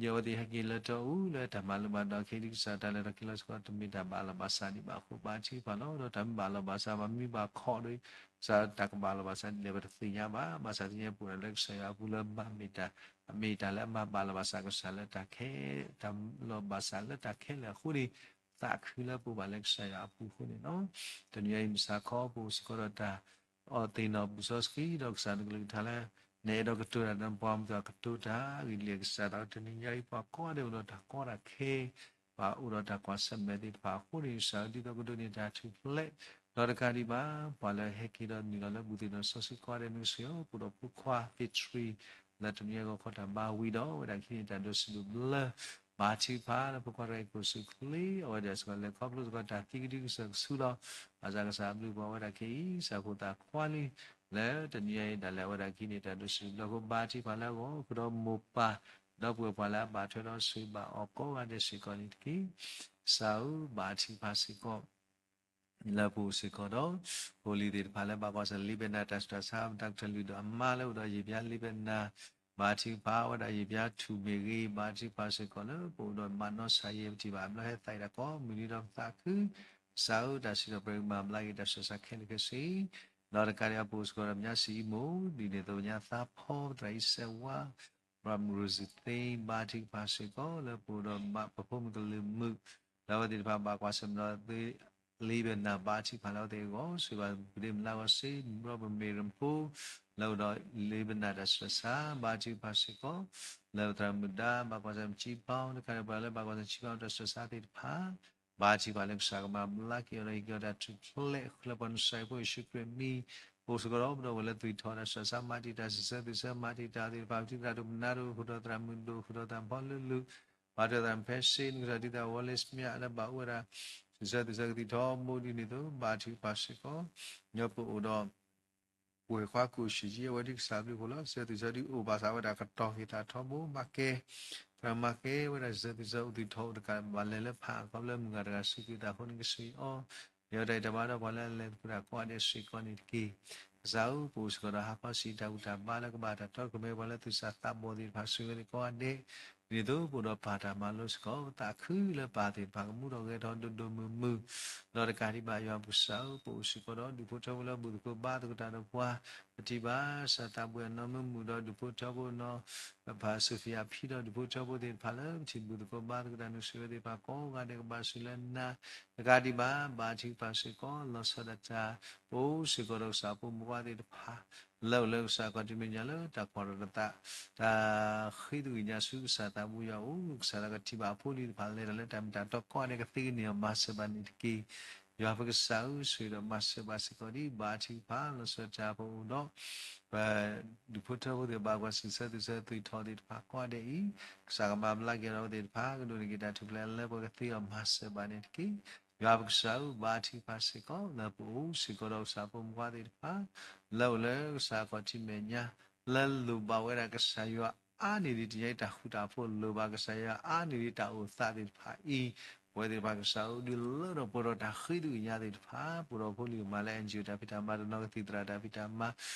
ယဲၢ်ဝဲသ့ၣ်ဟဲက့ၤလၢတၢ်အူလၢတၢ်မၤလိဘၣ်ဒီး ခဲအံၤဒ်ကစၢ်တၢ်လဲၤထီၣ်က့ၤလီၤစ့ၢ်ကီး တမ့ၢ်တၢ်ဘၣ်အလီၢ်ဘၣ်စးဒံးဘၣ်အဃိ ဘါထုကဖၣ်လီၤ. ဒီးတၢ်မ့ၢ်ဘၣ်အလီၢ်ဘၣ်စး မ့ၢ်ဘၣ်ခီဒီး ကစၢ်တၢ်ကဘၣ်လီၤဘၣ်ဆၣ်ဒ်လဲၣ် ပတသ့ၣ်ညါဘၣ်. ဘၣ်ဆၣ်သနာ်က့ ပအိၣ်ဒၣ်လၢကစၢ်ယွၤအပူၤလၢဘၣ်မ့ၢ်တၢ်, မ့ၢ်တၢ်လၢအမၤဘၣ်လီၤဘၣ်စးကစၢ်လၢတၢ်ခဲ, တၢ်လီၤဘၣ်စးလၢတၢ်ခဲလၢာ်အဃိန့ၣ်, သးခုလၢပအိၣ်ဘၣ်လၢကစၢ်ယွၤအပူၤအဃိန့ၣ်လီၤ. တနံၤအံၤမုၢ်ဆါခီ ပအိၣ်စ့ၢ်ကီးဒီးတၢ် အီၣ်သ့ၣ်နီၣ်ပူၤစီဆှံ ဒီးကစၢ်နကလုၢ်ကထါလၢ နအဲၣ်ဒိးကတိၤတၢ်ဒီးနပှၤမုၢ်သးကတိၤတၢ်, ဂ့ၢ်လံကစၢ်သး တနံၤညါအံၤ ပှၤကိးဂၤဒဲးအိၣ်ဒီးတၢ်ကီတၢ်ခဲ, ပှၤအိၣ်ဒီးတၢ်ကွၢ်ဆၢၣ်မဲာ်သ့ၣ်တဖၣ်အဃိန့ၣ် ကစၢ်ဒ်သိးကဒိးန့ၢ်တၢ်ထူၣ်ဖျဲး, ဒီးတကးဒံးဘၣ် ပှၤလၢဟဲက့ၤဒီးနုာ်လီၤလၢဘူၣ်သ့ၣ်နီၣ်စီဆှံကိးဂၤဒဲးန့ၣ်ကစၢ်အံၤ ပအိၣ်ဒီးဖိခွါ Victory လၢတနံၤအံၤဂီၤခီတၢ်ဘါဝံၤဒီး အဝဲဒၣ်ကဟံးန့ၢ်တၢ်ဒိးစံးဘျုးဘျၢ ဘါထုကဖၣ်လၢဖိခွါတဂၤအံၤ ကိၣ်ဆူၣ်ချ့ အဝဲဒၣ်စ့ၢ်ကီးလဲၤခီဖျိစ့ၢ်ကီးတၢ်သံကဒုကစၢၢ်ကဆူလီၤ. ဘၣ်ဆၣ်ကစၢ်အဘျုးပှၤဝဲဒၣ်ခဲအံၤ ကစၢ်ဖိသၣ်ခွါလံ, လၢတနံၤအံၤဒၣ်လဲာ်အဝဲဒၣ်ကဟံးန့ၢ်တၢ်ဒိးစံးဘျုးဘျၢအဃိ ဘါထုကဖၣ်လၢအဂီၢ် ဃုာ်ဒီးမိၢ်ပၢ် ဒီပုၢ်ဝဲၢ်ပှၤလၢအဘၣ်ထွဲဒီးဆိၣ်ဂ့ၤဘၣ်အီၤကိးဂၤဒဲးစ့ၢ်ကီးန့ၣ်တက့ၢ်. ကစၢ်ဧၢ ဘါထုကဖၣ်စ့ၢ်ကီး လၢပအိၣ်စ့ၢ်ကီးဒီး ဖိလံၤသ့ၣ်တဖၣ်လၢဘၣ်ကွၢ်ဆၢၣ် လံာ်ဘဲနၤတၢ်ဆူးတၢ်ဆါ ပတၢ်ကတၢၢ်လုၢ်ဒီးအမါလၢအိၣ်ဒီးယံာ်ပျါလံာ်ဘဲနၤ ဘါထုကဖၣ်ဝဲဒၣ်ယံာ်ပျါထူၣ်မ့ၢ်ဂ့ၤ ဘါထုကဖၣ်စ့ၢ်ကီးလၢပအိၣ်ဒီးမၤနီၢ်ဆါယဲၢ်ပထံၣ်ဘၣ် ဘျီဟဲသးအံၤတၢ်ကိးမုၢ်နံၤဒီးပသးခု ကစၢ်ဧၢ တၢ်စံးထီၣ်ပတြၢၤကမၤဘျါက့ၤတၢ်ဆူးတၢ်ဆါခဲလၢာ်ခဲဆ့ ဒီးတကးဒံးဘၣ်ပအိၣ်စ့ၢ်ကီးဒီးပညါစံးအံၤမိၢ် ဒ်န့ၣ်အသိးပညါသးဖီ ပသရၣ်အံၤစဲးဝါ ဘၣ်မုၢ်ရိၤစံးသ့ ဘါထုကဖၣ်စ့ၢ်ကီးလၢပအိၣ်ဒီးပဖိမုၣ်ကလုာ်မုၣ် လၢအဝဲသ့ၣ်တဖၣ်ဘၣ်ကွၢ်ဆၢၣ်မဲာ်ဒီးသု လံာ်ဘဲနၤ ဘါထုကဖၣ်လၢအဝဲသ့ၣ်အဂီၢ် ဆိၣ်ဂ့ၤဘၣ်ပဒ့မုၣ်လၢအဂီၢ်စ့ၢ် ဘျီပမ့ၢ်ရမဖိ လၢအိၣ်ဒီးလံာ်ဘဲနၤတၢ်ဆူးတၢ်ဆါ ဘါထုကဖၣ်စ့ၢ်ကီး လၢပသရၣ်မုၣ်ဒါ ဘၣ်ကွၢ်ဆၢၣ်မဲာ်ပစံးပီ တခါဒီးပှၤလၢဘၣ်ကွၢ်ဆၢၣ်မဲာ်ပစံးပီ တၢ်ဆူးတၢ်ဆါသ့ၣ်တဖၣ် ဘါထုကဖၣ်လၢကစၢ်ကမၤဘျါက့ၤအီၤဒီးဟ့ၣ်က့ၤအီၤတၢ်ထူၣ်ဖျဲး လၢပှၤနစၤအံၤဖိယ့ၣ်ၡူးခရံာ်အမံၤ ပအိၣ်စ့ၢ်ကီးဒီးပဒီပုၢ်ဝဲၢ်လၢသွံၣ်ထီၣ်တၢ်ဆူးတၢ်ဆါ မၤတံာ်တာ်စံးဆၢသွံၣ်ဆၢ မၤတံာ်တာ်သ့ၣ်တဖၣ် ပထံၣ်သရၣ်ဒိၣ်မနၤဒိၣ် ဃုာ်ဒီးသရၣ်မုၣ်ဒိၣ် ဃုာ်ဒီးသရၣ်ဖီလုၢ်လုၢ် ဘါထုကဖၣ်သရၣ်ဖဲစ့ နကစၢ်ဒ်သိးဝဲလ့စမၠၣ်လၢဘၣ်အိၣ်ဝဲဒၣ် စံးဆၢသွံၣ်ဆၢကသံၣ်ထီဘိဒ်န့ၣ်အသိး ဘါထုကဖၣ်စ့ၢ်ကီး ညီပအိၣ်ဒီး ပဝဲၢ်ခွါကိၣ်ဆံၣ်ကံ အဝဲဒ်ကစၢ်ဘျုးဖှိၣ်လီၤ. စံးဆၢသွံၣ်ဆၢဒ်အိၣ်ဘၣ်ဆၣ်ဝဲဒၣ်ကတီၢ်ဟ့ၣ်သးထီဘိ မၤကဲ သရၣ်မၤကဲဝဲဒၣ်စံးဆၢသွံၣ်ဆၢအိၣ်သွံၣ်ထီၣ်အိၣ်တကး ဘၣ်လဲၤလၢဖးအကီၢ်လၢမုၢ်ဂၤတဂၤစူးကွံာ်သးအဃိန့ၣ် ကစၢ်အံၤအီၤ ယဲတၢ်အံၤတၢ်ဘါဒီးပှၤလၢအလဲၤသကိးတၢ်ကိးဂၤဒဲးစ့ၢ်ကီးန့ၣ်တက့ၢ်. ကစၢ်ဧၢ ပအိၣ်စ့ၢ်ကီးဒီးဟါခီဆံးတၢ်ဘူၣ်တၢ်ဘါလၢကဘၣ်တၢ်တီကမၢ ပှၤလၢသူၣ်စၢ်သးဘီၣ်သ့ၣ်တဖၣ် ဆိၣ်ဂ့ၤသ့ၣ်ကိးဂၤဒဲး ဒ်သိးပအိၣ်ဒီးပၢ်တၢ်မၤလိစ့ၢ်ကီး ပသးခုလၢပၢ်သ့ၣ်တဖၣ်ကမူဒီးဂဲၤထီၣ်ဒိၣ်ဒိၣ်မုၢ်မုၢ် ဒီးတကးဒံးဘၣ်ယွၤပကစၢ်ဧၢ ပအိၣ်စ့ၢ်ကီးဒီးဒူၣ်ဖိထၢဖိလၢဘူၣ်သကိးဘါသကိးတၢ်ဒီးပှၤ ပထံၣ်ဘၣ်စၢ်သးဘှဲးအနီၢ်မုာ်မုာ်ဒီးဒူၣ်ဖိထၢဖိနီၢ် ပၢ်စီၤဖံးအဖံဒီးဒူၣ်ဖိထၢဖိသ့ၣ်တဖၣ်လၢပထံၣ်ဘူၣ်သကိးဘါသကိးတၢ် နကဆိၣ်ဂ့ၤသ့ၣ်တဖၣ်ကိးဂၤဒဲးကဘၣ်ဆူလၢနၤ တကးဒံးဘၣ် ဘါထုကဖၣ်စ့ၢ်ကီး လီၤဆီဒၣ်တၢ် ပအိၣ်စ့ၢ်ကီးဒီးကစၢ်ဖိမုၣ်ခွါသ့ၣ်တဖၣ် လၢအိၣ်လၢကစၢ်ခီၣ်ထံးမဲာ်ညါလၢတၢ်ကွၢ်ထီၣ်တၢ်သး တၢ်ဃ့သဂံၢ်ညါဆူကစၢ်သးဘိယွၤအအိၣ် ကစၢ်လၢကထံၣ်ဘၣ်အဖိလံၤတဖၣ်လဲၤတၢ်လၢတၢ်မ့ၢ်တၢ်တီကိးဂၤဒဲးကသ့ကန့ၢ်အီၤ မၤစၢၤဘၣ်န့ၣ်တက့ၢ်. ယွၤပကစၢ်ဧၢ ဆိၣ်ဂ့ၤဒီးမၤစၢၤဘၣ်စ့ၢ်ကီးဒ် ဘါထုကဖၣ် လီၤဆီဒၣ်တၢ်ပအိၣ်ဒီး ပ ဒူၣ်ဖိထၢဖိသ့ၣ်တဖၣ် ကွၢ်စံးဆၢသွံၣ်ဆၢသွံၣ်ထီၣ်သ့ၣ်တဖၣ်ကိးဂၤဒဲးအံၤ ကစၢ်ကမၤဘျါက့ၤဒီးအဝဲသ့ၣ်တဖၣ် ကဒိးန့ၢ်က့ၤတၢ်ထူၣ်ဖျဲးလၢပှၤကသ့အီၤ မၤစၢၤဘၣ်န့ၣ်တက့ၢ်. ယွၤပကစၢ်ဧၢ ဘါထုကဖၣ်စ့ၢ်ကီး လၢပအိၣ်စ့ၢ်ကီးဒီးကစၢ်ဖိမုၣ်ခွါသ့ၣ်တဖၣ် လၢအိၣ်လၢကစၢ်ခီၣ်ထံးမဲာ်ညါ လၢလိၣ်ဘၣ်ဝဲဒၣ်ကစၢ်ယွၤအါန့ၢ်ဒံးတနံၤအံၤတၢ်ဃူတၢ်ဖိး လိၣ်ဘၣ်ကစၢ်ယွၤအါန့ၢ်ဒံးတၢ်အိၣ်သးသ့ၣ်တဖၣ်အံၤ ပဝဲသ့ၣ်တဖၣ်ကစၢ်ဧၢ ဒုးလၢထီၣ်ပှဲၤထီၣ်တၢ်ဃ့သဂံၢ်ညါသ့ၣ်တဖၣ် ပအိၣ်ဒီးဖိလံၤကမၤလၢ NGO တၢ်ဖံးတၢ်မၤ တနီၤကသံၣ်သရၣ်တၢ်ဖံးတၢ်မၤ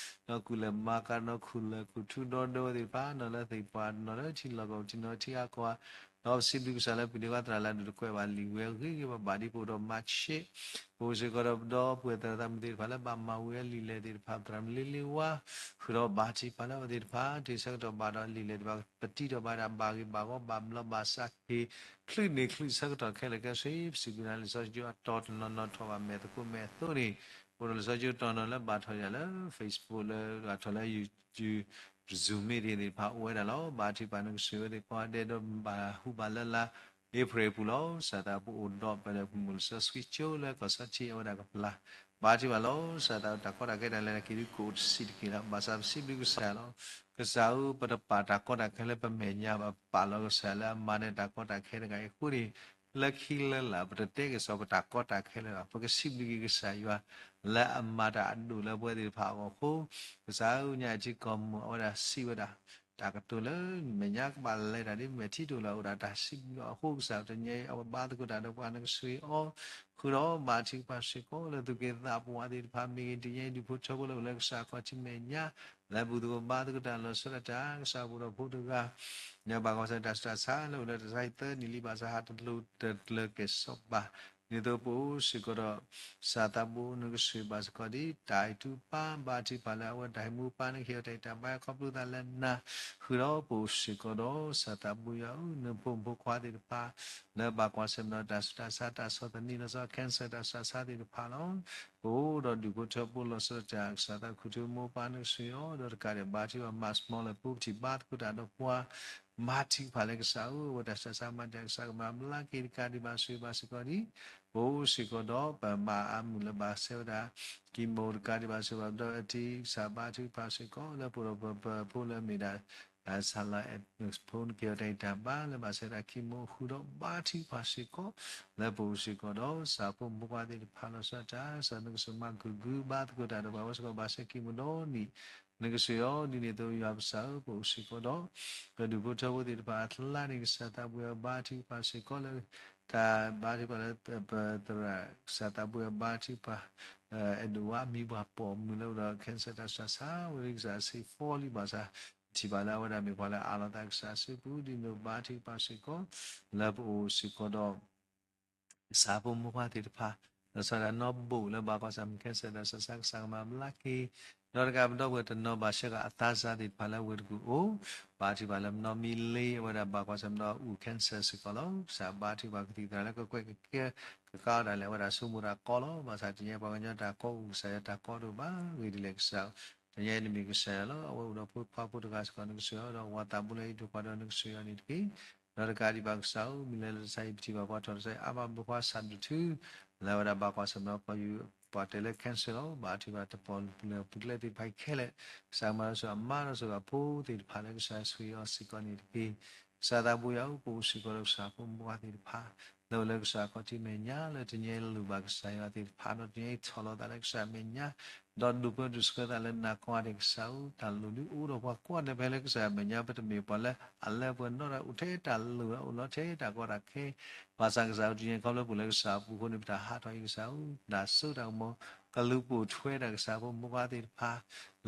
နီၢ်ကူၣ်လဲၤမၤကၤ နီၢ်ခူၣ်လဲၤခူၣ်ထူဒီဒီဝဲသ့ၣ်တဖၣ် နီၢ်လၢသ့ၣ်ပှၢ် နီၢ်လၢထံလီၢ်ကီၢ်ပူၤ ထံနီၤထံအါကီၢ် ဒီးပစံးဘျုးကစၢ်လၢပှၤဒဲးဝဲသရၣ်လၢအဒိၣ်တကွဲးဘၣ် လံာ်ဝဲအဂ့ၤဂ့ၤဘၣ်ဘၣ်ဒ်ပအိၣ်ဒီးမၤဆ့ ပအိၣ်စ့ၢ်ကီးဒီးပဒီပုၢ်ဝဲၢ်သရၣ်သမုၣ်သ့ၣ်တဖၣ်လၢဘၣ်မၤဝံၤအလံာ်လဲၢ်သ့ၣ်တဖၣ် သရၣ်မုၣ်လ့လ့ဝါ ဃုာ်ဒီးဘါထုကဖၣ်လၢအဝဲသ့ၣ်တဖၣ် တ့ဆၢကတီၢ်ဘၣ်ဒီးအလံာ်လဲၢ်သ့ၣ်တဖၣ် ပတံထီၣ်ဘၣ်ဒၣ်ဘၣ်ဂ့ၤဘၣ်ဂီၤဘၣ်ဘျီးဘၣ်ဆၣ်က့ၤ ချုးန့ၢ်ချုးဆၢကတီၢ်ခဲလၢာ်ခဲဆ့ ပစံးဘျုးနၤလၢလံာ်စီဆှံကၠိအတီၤတနီၤနီၤထီၣ်ဘၣ်မဲာ်သကိးမဲာ်အသိးန့ၣ် ပအိၣ်ဒီးလံာ်စီဆှံကၠိတီၤနီၤလၢဘၣ်ထီၣ်ယၤလၢ Facebook လၢဘၣ်ထီၣ်လၢ YouTube Zoom meeting သ့ၣ်တဖၣ်အိၣ်ဝဲဒၣ်လီၤ. ဘါထုကဖၣ်နကဆိၣ်ဂ့ၤဝဲသ့ၣ်ကိးဂၤဒဲးဒီးဘၣ်ဟူဘၣ်လၢလါ April အပူၤလီၤ. ကစၢ်သးပအိၣ်ဒီးပဒီပုၢ်ဝဲၢ်လံာ်စီဆှံကၠိလၢကီၢ်စီထံအဝဲဒၣ်ကပျၢ် ဘါထုကဖၣ်လီၤ. ကစၢ်သးတၢ်ကီတၢ်ခဲတၢ်လဲၤတၢ်က့ၤဒုးကအိၣ်တဆံးတက့ၢ်လီၤ. ဘၣ်ဆၣ်ပစံးဘျုးကစၢ်လီၤ. ကစၢ်ဧၢ ပတပာ်တၢ်ကီတၢ်ခဲလၢပမဲာ်ညါဘၣ် ပာ်လီၤကစၢ်လၢအမၤန့ၢ်တၢ်ကီတၢ်ခဲတဂၤအံၤအဃိန့ၣ် လၢခံလၢလာ် ပတတဲက့ၤစီၤပတၢ်ကီတၢ်ခဲလၢၤဘၣ်. ပကစံးဘျုးက့ၤကစၢ်ယွၤ လၢအမၤတၢ်အဒိၣ်လၢပဝဲသ့ၣ်တဖၣ်အဂီၢ်အဃိ ကစၢ်ဧၢ ညါအံၤထံကီၢ်မုၢ်အဝဲဒၣ်စံးဝဲဒၣ် တၢ်ကတိၤလၢ မဲာ်ညါကဘၣ်လဲၤတၢ်ဒ်မဲာ်ထံတိၢ်လၢအအိၣ်ဒၣ်တၢ်စံးဘျုးအဃိ ကစၢ်တနံၤအံၤ အဝဲဘါသကိးတၢ်ဒီးပှၤနကဆိၣ်ဂ့ၤအီၤ ဃုာ်ဒီးဘါထုကဖၣ်စ့ၢ်ကီးလၢသူၣ်က့သးပှၢ်သ့ၣ်တဖၣ်မ့ၢ်ဂ့ၤ တနံၤအံၤဒူၣ်ဖိထၢဖိလၢအိၣ်လၢကစၢ်ခီၣ်ထံးမဲာ်ညါ လၢဘူၣ်သကိးဘါသကိးတၢ်လီၤဆီဒၣ်တၢ် ကစၢ်ပအိၣ်ဒီးဖိတဂၤ လၢဘၣ်ကွၢ်ဆၢၣ်တၢ်ဆူးတၢ်ဆါလၢအိၣ်လၢတၢ်ဆါဟံၣ်သၢနံၣ်လံ ဘၣ်ဆၣ်ဟးတလိၤတကျၢၤကဲၣ်ဆိးဘၣ် ဒ်သိးပအိၣ်စ့ၢ်ကီးဒီး ကစၢ်သးဘိ နကစၢ်ဘၣ်စ့ၢ်ကီးဒ်တၢ်အဲၣ်တူၢ်ပၢ် ဘါထုကဖၣ်လၢအဝဲတၢ်ဟ့ၣ်မူပၢ် နကဟ့ၣ်အီၤတၢ်အံၣ်တၢ်ဘါ ခီဖျိသးလၢနၤ ဃုာ်ဒီးပအိၣ်စ့ၢ်ကီးဒီး ကစၢ်သးဘိယွၤဧၢ နဖိမုၣ်ဖိခွါသ့ၣ်တဖၣ် လၢဘၣ်ကွၢ်ဆၢၣ်မဲာ်ဒီးတၢ်ဆူးတၢ်ဆါ တၢ်ဆီၣ်သနံးလီၤဆီ cancer တၢ်ဆူးတၢ်ဆါသ့ၣ်တဖၣ်လီၤ. ပအိၣ်ဒီးဒူၣ်ဖိထၢဖိလီၤဆီဒၣ်တၢ် ကစၢ်သးခုၣ်ထံမိၢ်ပၢ်နကစၢ်ယွၤ ဒီးတကးဒံးဘၣ် ဘါထုကဖၣ်မၤ small လၢပအိၣ်ပထံၣ်ဘါသကိးတၢ်ဒီးပှၤ ဘါထုကဖၣ်လၢကစၢ်ဧၢ အဝဲတၢ်ဆူးတၢ်ဆါမၤတၢ် ကစၢ်ကမၤဘျါက့ၤတကးဒံးဘၣ် ဆိၣ်ဂ့ၤဘၣ်စ့ၢ်ကီးဒ် ပအိၣ်စ့ၢ်ကီးဒီး ပမၤအါမုၢ်လၢဘၣ်ဆဲးဝဲဒၣ် chemo တကးဒံးဘၣ် ဆိၣ်ဂ့ၤဘၣ်ဒီးအထံ ကစၢ်ဘါထုကဖၣ်စ့ၢ်ကီး လၢပအိၣ်ဒီးပဖိလၢအမ့ၢ်ဒၣ် ဆၣ်လီၤအဲၣ်ဖိ နကဟ့ၣ်အီၤတၢ်အံၣ်တၢ်ဘါ လၢဘၣ်ဆဲးဝဲဒၣ် chemo ဃုာ်ဒီးဘါထုကဖၣ်စ့ၢ်ကီး လၢပအိၣ်စ့ၢ်ကီးဒီး ကစၢ်ဖိမုၣ်ဖိခွါသ့ၣ်တဖၣ်လီၤဆီဒၣ်တၢ် ကစၢ်နကစၢ်မၤကဂုာ်ဘါသကိးတၢ်ဒီးပှၤ အဝဲစ့ၢ်ကီး ဘၣ်ဆဲး chemo ဒီးန့ၣ် နကစၢ်ယွၤ ဒ်န့ၣ်အသိးယွၤကစၢ်ဧၢ ပအိၣ်စ့ၢ်ကီးဒီး ပဒူၣ်ဖိထၢဖိသ့ၣ်တဖၣ်အကျါန့ၣ် ကစၢ်သးဘိယွၤဘါထုကဖၣ်စ့ၢ်ကီးလၢ တၢ်ဘါထုကဖၣ်လၢ ပသရၣ် ကစၢ်သးဘိယွၤဘါထုကဖၣ် အဲၣ်ဒိးဝါအမံၤပှၢ်ပိာ်မုၣ်လၢအိၣ်ဒီး cancer တၢ်ဆူးတၢ်ဆါ ဝဲဒၣ်ကစၢ်အဆံးဖီလံဘၣ်ဆၣ် ထံၣ်ဘၣ်လၢအဝဲဒၣ်မ့ၢ်ပှၤလၢအအးလီၤသးကစၢ်အစုပူၤ ဒ်န့ၣ်ဘါထုကဖၣ်စ့ၢ်ကီး လၢပအိၣ်စ့ၢ်ကီးဒီး ကစၢ်ဖိမုၣ်ဖိခွါသ့ၣ်တဖၣ် လီၤဆီဒၣ်တၢ်နီတဘိလၢဘၣ်ကွၢ်ဆၢၣ်မဲာ် cancer တၢ်ဆူးတၢ်ဆါကစၢ်ကမၤဘျါက့ၤ ဒီးတကးပဒီပုၢ်ဝဲၢ်တနီၤဘၣ်ဆှၢဃာ်အသးစၢ်သ့ၣ်တဖၣ်လၢဝ့ၢ်တကူၣ်အိၣ် ဘါထုကဖၣ်လၢမနီမံလ့ အဝဲဒၣ်ဘၣ်ကွၢ်ဆၢၣ်မဲာ်ဒီးအူၣ် cancer စ့ၢ်ကီးလီၤ. ကစၢ်ဘါထုကဖၣ်ကသံၣ်သရၣ်လၢကကွဲၢ်ကကဲ ကကါအီၤဒၣ်လဲာ် အဝဲဒၣ်ဆိကမိၣ်တၢ်ကီလီၤ. ဘၣ်ဆၣ်တနံၤအံၤပှၤကညီတၢ်ကီအိၣ် ကစၢ်ယွၤတၢ်ကီတအိၣ်ဘၣ် ဂ့ၢ်ဒ်လဲၣ်ကစၢ် တနံၤအံၤနမ့ၢ်ကစၢ်ယွၤလီၤ. အဝဲအိၣ်ဒီးဖိခွါဖိတဂၤစ့ၢ်ကီး နကစၢ်ယွၤ ဒီးဝၤသးဘိလၢဟံၣ်ဖိဃီဖိဒီး နကစၢ်ယွၤန့ၣ်တက့ၢ်. ဒီးတကးဒံးဘၣ်ကစၢ်ဧၢ မ့ၢ်လၢလၢတၢ်ဆါဟံၣ်ပထံၣ်ဘၣ်ပှၤထီၣ်တၢ်ဆါဟံၣ်အါဘၣ် ဖိခွါဆၣ်ဒိၣ်ထူ လၢအဝဲဒၣ်ဘၣ်ကွၢ်ဆၢၣ်မဲာ်ဒီးကီၢ်ယူၢ် ပှၤတဲလၢ cancer လီၤ. ဘါထုကဖၣ်တပီၢ်လၢပူၤလၢပူၤကျဲသ့ၣ်တဖၣ်ခဲလၢာ် ကစၢ်မၤလၢစိၤအမါဒီးစိၤအဖိသ့ၣ်တဖၣ်လၢကစၢ်ဆိၣ်ဂ့ၤအီၤစ့ၢ်ကီးန့ၣ်တက့ၢ်. ကစၢ်သးဘိယွၤဧၢ ပအိၣ်စ့ၢ်ကီးဒီးကစၢ်ဖိမုၣ်ဖိခွါသ့ၣ်တဖၣ် လၢအိၣ်လၢကစၢ်ခီၣ်ထံးမဲာ်ညါ လၢတနံၤအံၤလိၣ်ဘၣ်ကစၢ်ယွၤသ့ၣ်တဖၣ် ဒီးတနံၤအံၤဆီၣ်လီၤသးလၢကစၢ်မဲာ်ညါ ဒီးဒိးပၢဒိးဆှၢသးလၢနၤကိးဂၤဒဲးကစၢ်ဧၢ တၢ်လိၣ်ဒုးအိၣ်ဒီးပှၤကိးဂၤဒဲးဖဲလၢကစၢ်မဲာ်ညါ ပတမ့ၢ်ပှၤလၢအလၢပှဲၤနီတဂၤ အိၣ်ထဲတၢ်လိၣ်ဒီးအိၣ်လီၤထဲတၢ်ကီတၢ်ခဲ ဘၣ်ဆၣ်ကစၢ်ဧၢ တနံၤအံၤခီဖျိပအိၣ်လၢကစၢ်အပူၤအဃိန့ၣ် ပတၢ်ဟးထီၣ်အံၤကစၢ်ဧၢ တၢ်စိတၢ်ကမီၤ ကလူၤပိာ်ထွဲတၢ်ကစၢ်ဖိမုၣ်ဖိခွါသ့ၣ်တဖၣ်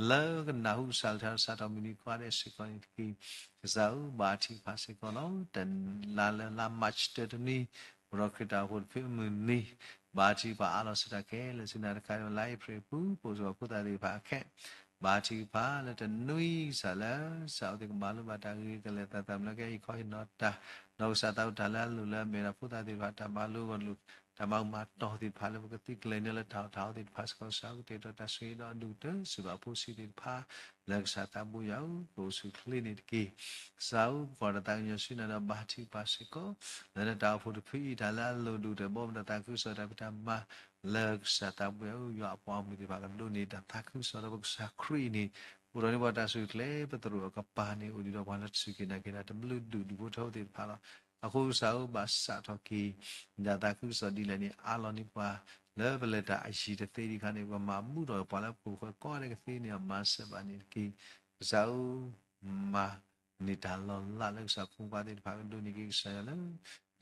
လၢကနၢ်ဟူကစၢ်ကလုၢ်ကထါဒီးစးထီၣ်မုၢ်နံၤကိးဂၤဒဲးစ့ၢ်ကီးန့ၣ်တက့ၢ်. ကစၢ်ဧၢ ဘါထုကဖၣ်စ့ၢ်ကီးလီၤ. တလါလၢလါ March တၢတနံၤ ပရီခရံာ်တၢ်အိၣ်ဖှိၣ်တဖုအမုၢ်နံၤ ဘါထုကဖၣ်အါလီၤစ့ၢ်တၢ်ခဲလၢာ်ဆ့ၣ်နီၤတခါန့ၣ် လါအ့ဖြ့ၣ်အပူၤ ပအိၣ်စ့ၢ်ကီးဖိသၣ်သ့ၣ်တဖၣ်အခဲ ဘါထုကဖၣ်လၢတနွံကစၢ်လၢ ကစၢ်အိၣ်သ့ၣ်ကမၤလိဘၣ်တၢ်ဂ့ၤကလဲာ်သးသမူလၢကဟဲဟ့ၣ်ခီဟ့ၣ်နီၤတၢ် ဒီးကစၢ်သးအိၣ်တၢ်လၢအလိၣ်လၢအမဲာ်ဒီးဖိသၣ်သ့ၣ်တဖၣ် တၢ်မၤလိကီၢ်လိာ် တၢ်မၤကမၤတီၢ်သ့ၣ်တဖၣ်လၢပကသံကျဲၤန့ၢ်လၢတၢ်အိၣ်တၢ်အီသ့ၣ်တဖၣ်စ့ၢ်ကီး ကစၢ်အိၣ်ကတဲာ်ကတီၤတၢ်ဆိၣ်ဂ့ၤဒီးအဒိၣ်ကတၢၢ်စ့ၢ်ကီးဖိဆံးသ့ၣ်တဖၣ် လၢကစၢ်သးဘိယွၤဧၢ ပအိၣ်ဆူၣ်ချ့န့ၣ်တက့ၢ်. ကစၢ်ဧၢ ပကွၢ်ဒီးသးကညီၤဆူနၤဒီးဘါထုကဖၣ်စ့ၢ်ကီး လၢနတၢ်အိၣ်ဖှိၣ်တဖုအံၤ တၢ်လၢအလိၣ်ဒိၣ်ကတၢၢ်ဘီမုၢ်တၢ်သးခုကစီၣ်တၢ်ဖံးတၢ်မၤ လၢကစၢ်သးဘိယွၤဧၢ ယွၤအပှၤဂီၢ်မုၢ်သ့ၣ်တဖၣ်ကဒိးန့ၢ်တၢ်သးခုကစီၣ်ဒီးပကစၢ်ခရံာ်အံၤန့ၣ် အိၣ်ဒီးန့ၢ်ပှၤတၢ်ဆိၣ်ဂ့ၤချ့ ပသရိာ်အကပၤန့ၣ် အိၣ်ဒံးဒီးပှၤလၢတစူၢ်က့ၤနာ်က့ၤတၢ်တဘျုးဒူၣ်ဒူၣ်ဖိထၢဖိသ့ၣ်တဖၣ်လီၤ. အဃိကစၢ်ဧၢ ဘၣ်စးထီၣ်က့ၤ တၢ်သးခုကစီၣ်ဒ်လဲၣ်န့ၣ် အါလီၤန့ၢ်ပှၤ လၢပလဲၤတၢ်အယံၤတသ့ဒံးအခါန့ၣ် ပမၤဘူၣ်ထီၣ်ပှၤလၢပခိၣ်ဃၢၤကိးဂၤဒဲးကသ့န့ၢ်အီၤမၤစၢၤဘၣ်န့ၣ်တက့ၢ်. ကစၢ်ဧၢ မၤန့ၢ်တၢ်လီၤလးလၢကစၢ်ဖိမုၣ်ဖိခွါသ့ၣ်တဖၣ်ကဒိးန့ၢ်က့ၤကစၢ်ယွၤလၢ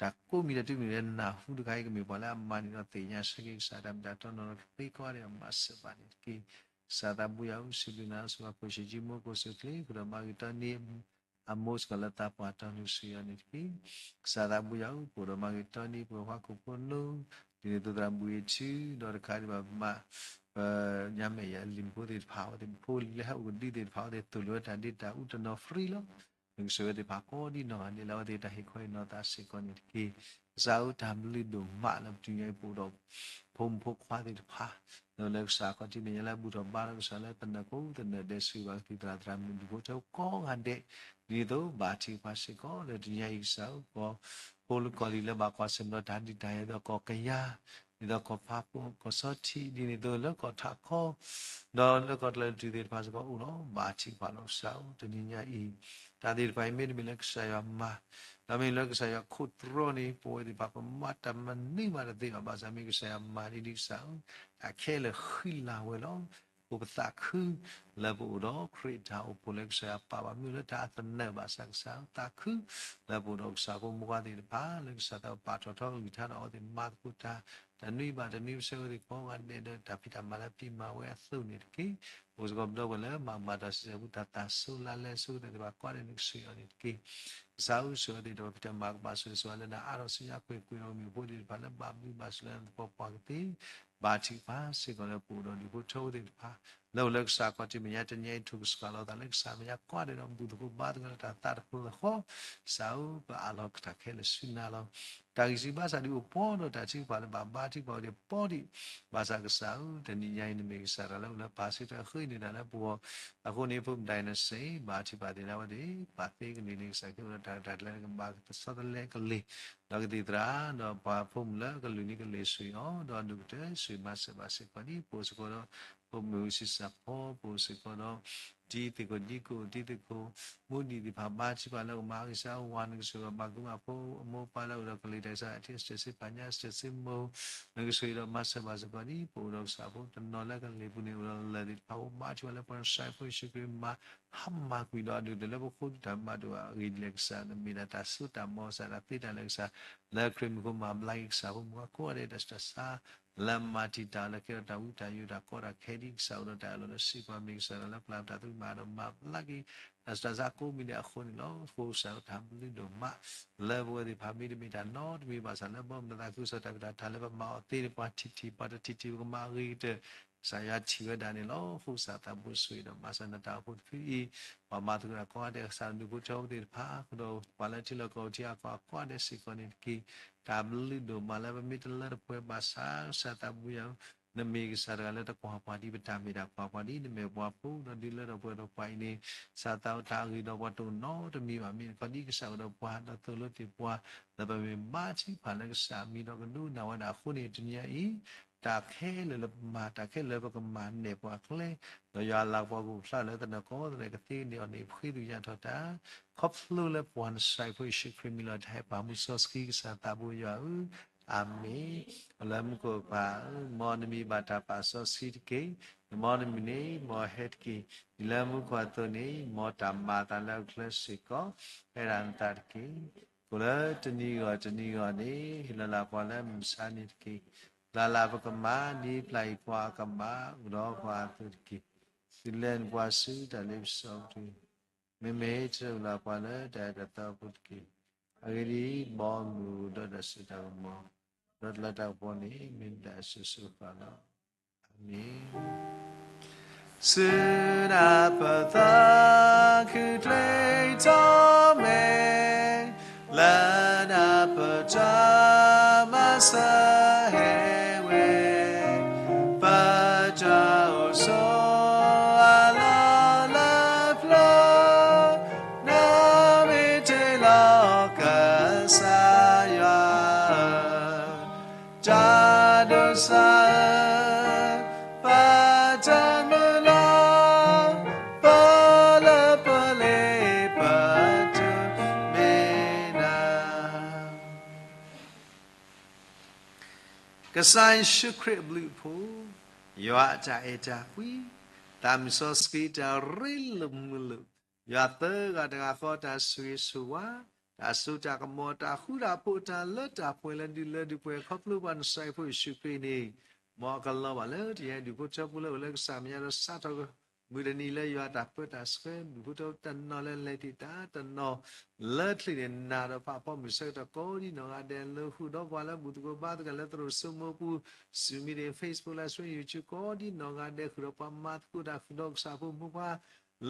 တၢ်ကိးမံၤဒဲးတုၤမံၤဒဲးနၢ်ဟူတခါအံၤ ကမ့ၢ်ပှၤလၢအမၤန့ၢ်ဒီးသ့ၣ်ညါဆၢက့ၤကစၢ်တၢ်မ့ၢ်တၢ်တီနီၢ်နီၢ်ကသ့ကိးဂၤဒဲးအီၤမၤစၢၤဘၣ်န့ၣ်တက့ၢ်. ကစၢ်သးဘိယွၤဧၢ စံးဘျုးနၤ ဆိၣ်ဂ့ၤပှၤခိၣ်ဆံးကၠံမိၢ်ကိၢ်စ့ၢ်ချ့ ဃုာ်ဒီးမၤဂ့ၤတီနံၤ အမိၢ်စ့ၢ်ကီးလၢသးပှၢ်တီနုာ်ဆူယွၤန့ၣ်တက့ၢ်. ကစၢ်သးဘိယွၤဧၢ ပအိၣ်ဒီးမၤဂ့ၤတီနံၤ ပှၤဟီၣ်ခိၣ်ဖိနူ ဒ်န့ၣ်သိးသရၣ်ဘှံးအထူ ဒီးတခါဒံးဘၣ်မး ပညါမဲာ်ယၤလံၤဖိသ့ၣ်တဖၣ် အဝဲသ့ၣ်ဖိလံၤလၢဟဲအိၣ်ကဒုသ့ၣ်တဖၣ် အဝဲသ့ၣ်သိၣ်လိဝဲတၢ်ဒ့တၢ်အူတနီၤ free လီၤ. နကစၢ်ဝဲသ့ၣ်တဖၣ်ကိးဒံနီၢ်ဂၤဒဲးလၢအဝဲသ့ၣ်တၢ်ဟ့ၣ်ခီဟ့ၣ်နီၤသးစ့ၢ်ကီးန့ၣ်တက့ၢ်. ကစၢ်ဧၢ တၢ်ဘျုးဒိၣ်မးလၢပတုၤညါအံၤပအိၣ်ဒီး ဖိမုၣ်ဖိခွါသ့ၣ်တဖၣ် လၢကစၢ်ခီၣ်ထံးမဲာ်ညါလၢဘူၣ်ထီၣ်ဘါထီၣ်ကစၢ်လၢသနၢၣ်ကိးသနၢၣ်ဒဲး စံးဘၣ်ကသံၣ်သရၣ်သရၣ်မုၣ်ဒူၣ်ဖိထၢကိးဂၤဒဲး ဒ်န့ၣ်အသိးဘၣ်ထုကဖၣ်စ့ၢ်ကီး လၢတနံၤညါအံၤကစၢ်ဧၢ ကီၢ်ဖိလၢကီၢ်လံၤလၢဘၣ်ကွၢ်ဆၢၣ်မဲာ်ဒီးတၢ်ဒုးတၢ်ယၤ ဒ်သိးကီၢ်ကယၤ ဒ်သိးကီၢ်ဖးဖိ ကီၢ်ဆီထံး ဒ်န့ၣ်အသိးလၢကီၢ်ထးခီ ဒီးလၢကီၢ်ကျၢၢ်တၢ်သ့ၣ်တဖၣ်စ့ၢ်ကီးအိၣ်လီၤ. ဘၣ်ထုကဖၣ်လီၤကစၢ်ဧၢ တနံၤညါအံၤ တၢ်သ့ၣ်တဖၣ်အံၤမ့တမ့ၢ်လၢကစၢ်ယွၤမၤ ဒီးမ့ၢ်လၢကစၢ်ယွၤခိးတြီန့ၣ် ပဝဲသ့ၣ်တဖၣ်ပမၤတၢ်မနုၤမးတသ့ဘၣ်. ဘၣ်ဆၣ်မ့ၢ်ကစၢ်ယွၤမၤဒ်န့ၣ်ကစၢ်ဧၢ တၢ်ခဲလၢာ်ဃံလၤဝဲလီၤ. ပသးခု လၢပအိၣ်ဒီးခရံာ်တၢ်အိၣ်ဖှိၣ်လၢကစၢ်ယွၤပာ်ဘၣ်မ့ၢ်လၢတၢ်အသနၢၣ်ဘၣ်ဆၣ်ကစၢ် သးခု လၢပအိၣ်ဒီးကစၢ်ဖိမုၣ်ခွါသ့ၣ်တဖၣ် လၢကစၢ်သးပာ်ထီၣ်ထီကလုၢ်ကထါဒီးအီၤသ့ၣ်မၤသကိးတၢ် တနွံဘၣ်တနွံပဆၢဝဲသ့ၣ်ကိးဂၤဒဲးဒီးတၢ်ဖံးတၢ်မၤလၢပျံၤမၤဝဲအသိးန့ၣ်တက့ၢ်. အိၣ်စ့ၢ်ကီးပဒီပုၢ်ဝဲၢ်လၢမၤဘၣ်တၢ်စံးဆၢပူၤ တၢ်သးစူၤလါလဲစူၤသ့ၣ်တဖၣ် ကွၢ်ဒဲးန့ၣ်ကဆှံအီၤန့ၣ်တက့ၢ်. ကစၢ်ဧၢ ဆိၣ်ဂ့ၤအီၤသ့ၣ်တဖၣ် ဖံးတၢ်မၤကဘၣ်ဆိၣ်ဂ့ၤဆိၣ်ဝါလၢနၤအါထီၣ်ဆူညါ ကွ့ၢ်ကွ့ၢ်ဒီးမုၣ်ဖိသ့ၣ်တဖၣ်လၢဘၣ်ဘျုးဘၣ်ဆိၣ်လၢနသပှၢ်ပှၢ်ကသ့ ဘၣ်ထံးပှၤစ့ၢ်ကီးလၢပအိၣ်ဒီးဒူၣ်ဖိထၢဖိသ့ၣ်တဖၣ် လၢအိၣ်လၢကစၢ်ခီၣ်ထံးမဲာ်ညါတနံၤအံၤ ထုးကဆှၣ်လီၤသးလၢကစၢ်မဲာ်ညါ ကွၢ်ဒဲးဒီးဘူၣ်သကိးဘါသကိးလၢတၢ်သးတဖျၢၣ်ဃီ ကစၢ်ဧၢ ပအးလီၤတၢ်ခဲလၢာ်ဆူနၤလီၤ. တၢ်ဂံၢ်စၢ်ဘါစၢ်ဒုးအိၣ်ပှဲၤဒီးတၢ်ထုကဖၣ်လၢဘၣ်ဘါထုကဖၣ်ဝဲဒၣ်ပှဲၤဒံး ဘၣ်ဆၣ်ကစၢ်ဧၢ တနံၤညါအံၤ နမ့ၢ်ကစၢ်တဂၤလၢအိၣ်လၢပၢ်စံးထီၣ်ဃ့န့ၢ်တၢ်လၢပဂီၢ် အဃိန့ၣ် ဖိမတၤအံၤနစ့ၢ် ဘၣ်ထံးပာ်သ့ၣ်ညါဝဲသ့ၣ် ပာ်သ့ကလံၤန့ၣ် ကစၢ်ခရံာ်အိၣ်ဒီးတၢ်ရဲၣ်တၢ်ကျဲၤလၢကဘၣ်ကဆီတလဲကလံၤ ဒီးကသံၣ်သရၣ် ဒီးပှၤဖိမုၣ်လၢကလုာ်န့ၣ်ကလံၤဆှံအီၤ ဒီးဒိၣ်ကတၢၢ်ဆှံမၤစၢၤဘၣ်စ့ၢ်ကီးဒ် ပအိၣ်စ့ၢ်ကီးဒီး ဖိမုၣ်ဆံးစၢ်ဖီ ပအိၣ်စ့ၢ်ကီးဒီး တံၤသကိးဒံကိး တံၤသကိး မူဒံးသ့ၣ်တဖၣ် ဘါထုကဖၣ်လၢကမၤအဂံၢ်စၢ်ဝါ နကဆိၣ်ဂ့ၤဘၣ်ကမၣ်ဖိအမိၢ်ပၢ်လၢအိၣ်ဒီးကလံၤတၢ်ကစီၣ် အထံအစၢၣ်စ့ပာ်ညါ အစၢၣ်စ့မိၢ် နကဆိၣ်ဂ့ၤဒီးမၤစၢၤဘၣ်စ့ၢ်ကီးဒ် ပအိၣ်ဒီးကစၢ်ဖိတနီၤလၢကလံၤပူၤန့ၣ် အိၣ်ဒီးလၢၢ်သ့ၣ်တဖၣ် အိၣ်ဘါထုကဖၣ်လၢပှၤနစဲးဖိယ့ၣ်ၡူးခရံာ်မၤ ဟါမၢ်ကွံာ်ဒီးအဒုးတၢ်လၢပဃိဒုတၢ်မၤဒိၣ်အဂ့ၢ်ဒ်လဲၣ်ကစၢ် နမ့ၢ်ဒၣ်တၢ်စိတၢ်ကမီၤကစၢ် တၢ်သ့တၢ်လၢကစၢ် လၢခရံာ်မူခိၣ်မၤဘျါက့ၤကစၢ်ဖိမုၣ်ခွါကိးဂၤဒဲး တၢ်ဆူးတၢ်ဆါ လၢမၤတံာ်တာ်လၢကဲထီၣ်တၢ်ဝံတၢ်ယိာ်တၢ်ကီတၢ်ခဲဒ် ကစၢ်အိၣ်ဒီးတၢ်အၢၣ်လီၤလၢစံးပှၤမ့ၢ်ကစၢ်ဒီးလၢပျၢ်တၢ်သရူးမၤဒီးမၤဘျါက့ၤ တၢ်ဆူးတၢ်ဆါကိးမံၤဒဲးအဃိန့ၣ်လီၤ. အဃိကစၢ်တၢ်ဘျုးဒိၣ်မး လၢပဝဲသ့ၣ်တဖၣ်မ့တမ့ၢ်တၢ်နီတမံၤဘၣ်ဆၣ် လၢဘီမုၢ်နသးခုကစီၣ်တၢ်ကတၢၢ်တၢ်လၢပမၤအီၤသ့န့ၣ် ပှၤထံၣ်ထံၣ် ပှၤတထံၣ်ထံၣ် ပကမၤအဂ့ၤကတၢၢ် ကစၢ်ယွၤထံၣ်ဝဲဒၣ်န့ၣ်လီၤ. အဃိကစၢ်သးဘိဆိၣ်ဂ့ၤဒီးမၤစၢၤနတၢ်အိၣ်ဖှိၣ်တဖုအံၤ ပှၤမၤသကိးတၢ်ကိးဂၤဒဲး ကစၢ်ဒုးဖိထၢဖိသ့ၣ်တဖၣ် ဒီးပှၤလၢထံလီၢ်ကီၢ်ထံအကီၢ်ကိးဂၤဒဲးစ့ၢ်ကီးန့ၣ်တက့ၢ်. တၢ်ဘျုးဒိၣ်မးလၢပမ့ၢ်တလၢတပှဲၤဘၣ်ဆၣ် ကစၢ်သးဘိယွၤဧၢ နမ့ၢ်ကစၢ်တဂၤလၢတကွၢ်ပှၤဒ်ပတၢ်မ့ၢ်တၢ်ကွၢ်ပှၤဒ် နမ့ၢ်ပှၤဖိဒီးဒုးလၢထီၣ်ပှဲၤထီၣ်ပှၤအံၤန့ၣ် ကစၢ်သးတၢ်အဂ့ၤဒီးပှၤတအိၣ်နီတမံၤဘၣ် မ့ၢ်တခီဒ်ကစၢ်အိၣ်ဒီးပှၤ ဒီးသိၣ်လိတ့ၢ်ပှၤ လၢပမ့ၢ်ဘါထုကဖၣ်လၢကစၢ်အမံၤဒီးကဒိကနၣ်ဝဲဒၣ်အဃိန့ၣ် တနံၤအံၤ တၢ်ခဲလၢာ်လၢပမၤ တၢ်ခဲလၢာ်လၢပကမၤနဲၣ်ပှၤကျဲ ဒီးယွၤအလၤကပီၤကအိၣ်ဖျါလၢသနၢၣ်ကိးသနၢၣ်ကသ့န့ၢ်အီၤန့ၣ် ပဃ့ကညးထီၣ်တၢ် ခီဖျိလၢပှၤနစဲးဖိယ့ၣ်ၡူးခရံာ်မံၤလီၤ. တၢ်ဟဲပာ်မူစီဆှံကစၢ်သးဘိယွၤဧၢ အၤမ့ၣ်. အိၣ်လၢမူခိၣ်ပၢ်ဧၢ မ်နမံၤဘၣ်တၢ်ပာ်စီဆှံတက့ၢ်. မ်နမုၢ်န့ၣ် မ်ဟဲတက့ၢ်. ဒ်လၢမူခိၣ်အသိးန့ၣ် မ်တၢ်မၤအသးလၢအချၢစ့ၢ်ကီး ဟဲဒၣ်နသးတက့ၢ်. အိၣ်လၢတနံၤဂီၢ်တနံၤဂီၢ်န့ၣ် ဟ့ၣ်လီၤလၢပှၤလၢမုၢ်ဆါန့ၣ်တက့ၢ်. ပျၢ်လၢပကမၤ ဒ်ပျၢ်အံၤပှၤအကမၤ အိၣ်ဒီးပှၤအသိးတက့ၢ်. ဒုးလဲနပှၤဆူတၢ်လ့ပစီအပူၤ မ့မ့ၢ်တၢ်အုၣ်လီၤပှၤလၢတၢ်အၢတၢ်သီအပူၤတက့ၢ်. အဂ့ၢ်ဒ်အံၤ, ဘီမုၢ်ဒီးတၢ်စိတၢ်ကမီၤ ဒီးတၢ်လၤတၢ်ကပီၤန့ၣ် မ့ၢ်နတၢ်အစိၤစိၤဃၣ်ဃၣ်လီၤ. အၤမ့ၣ်. ဆူနၢ်ပၢၢ်သးခုချ့ထီၣ်မဲာ် လၢနၢ်ပၢၢ်တၢ်မၤစၢၤဟဲဝဲ, ပတၢ်အိၣ်ဆိးအလီၢ်လၢပျၢၤ, နမ့ၢ်တ့ၢ်လီၤကစၢ်ယွၤဧၢ, တၢ်ဒိးစၢ်ဧၢ, ပတၢ်မုၢ်လၢ်, ပလၢပလ့ပတုၤမ့ၢ်နၤ ကစၢ်ယ့ၣ်ၡူးခရံာ်အဘျုးအဖှိၣ်, ယွၤအတၢ်အဲၣ်တၢ်ကွံ, သးမုၢ်စီဆှံတၢ်ရ့လိာ်မုာ်လိာ်, ယွၤသၢဂၤတဂၤဃီတၢ်ဆိၣ်ဂ့ၤဆိၣ်ဝါ, တၢ်စိတၢ်ကမီၤ တၢ်ဃူတၢ်ဖိး တၢ်လၢတၢ်ပှဲၤလၢဒုးလၢဒုးပှဲၤ ခီဖျိပှၤနစဲးဖိယ့ၣ်ၡူးခရံာ်န့ၣ်, မ်အကလီၤဘၣ်လၢတယဲၢ်ဒုးဖိထၢဖိလၢအိၣ်လၢကစၢ်မဲာ်ညါဒီးစးထီၣ် မုၢ်တနံၤလၢယွၤတၢ်ပၢတၢ်ဆှၢ ဒုးဖိထၢဖိတနီၤလၢလဲၤတ့ၢ်တၢ်တနီၤ လၢချံးန့ၣ် နၤဒီးပာ်ဖှိၣ်မုၢ်ဆၢကတီၢ်ကိးဒ်နီၢ်ဂၤဒဲးလၢ ဃုာ်ဒီးပှၤလၢဘူၣ်သကိးဘါသကိးလၢသရိာ်စိမိပူၤ, စုမံၤဒ့ၣ် Facebook Live Stream YouTube ကိးဒ်နီၢ်ဂၤဒဲး ဃုာ်ဒီးပှၤမၤသကိးတၢ် ဃုာ်ဒီးကစၢ်ဖိမုၣ်ဖိခွါ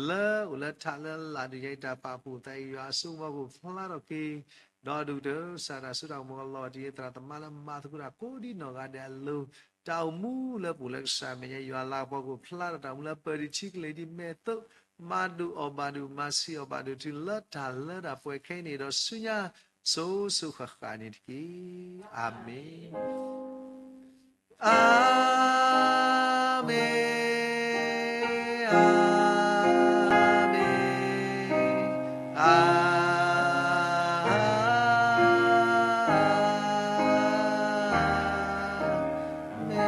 လၢအိၣ်လၢထးလၢလာ်ဒုးယဲအံၤ တၢ်ပာ်ဖှိၣ်သးအံၤ ယွၤအစိကမီၤကအိၣ်ဖျါထီၣ်က့ၤ, ဒီးဒုးကတၢၢ်စၢ်တၢ်စိတၢ်ကမီၤကလီၤတံၢ် သရၣ်သမါလၢမၤသကိးတၢ်ကိးဒ်နီၢ်ဂၤဒဲးအလိၤ, တၢ်အိၣ်မူလၢပအိၣ်လၢကစၢ်မဲာ်ညါ ယွၤလၤကပီၤကအိၣ်ဖျါထီၣ်တၢ်အိၣ်မူလၢပၢၢ်ဒံးထံကလ့ၤဒံးမဲာ်သိး, မၤဒိၣ်အီၣ်ဘၣ်ဒိၣ် မၤဆံးအီၣ်ဘၣ်ဒိၣ်တုၤလၢတၢ်လၢတၢ်ပှဲၤခဲအံၤန့ၣ်ဒီးဆူညါ စိၤစိၤဃၣ်ဃၣ်န့ၣ်တက့ၢ်. အၤမ့ၣ်, အၤမ့ၣ်, အၤမ့ၣ်, အၤမ့ၣ်.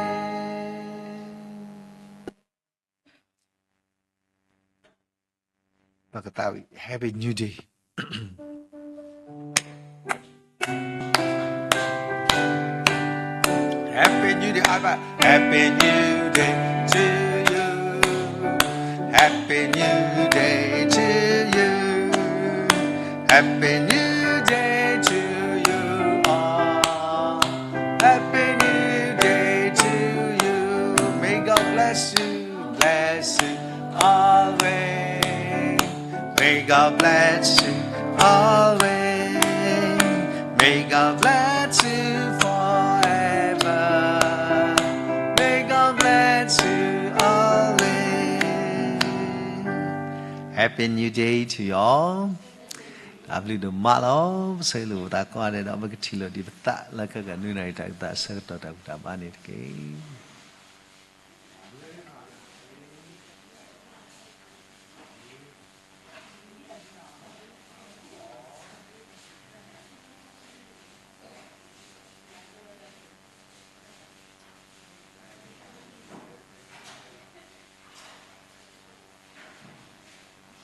ပကသးဝံၣ် Happy New Day. Happy New Day, everybody. Happy New Day to you. Happy New Day to you. Happy New Day to you all. Happy New Day to you. May God bless you, bless you always. May God bless you always. May God bless you forever. May God bless you always. Happy New Day to you all. တၢ်ဘျုးဒိၣ်မးလီၤ. ပဆၢဂ့ၤလိာ်ပသးကိးဂၤဒဲးဒီး ပကထံၣ်လိာ်ဒံးပသးလၢခဲကနွံနၣ်ရံၣ်တၢ်ကသးဆၢကတီၢ်တၢ်ဘူၣ်တၢ်ဘါန့ၣ်တက့ၢ်.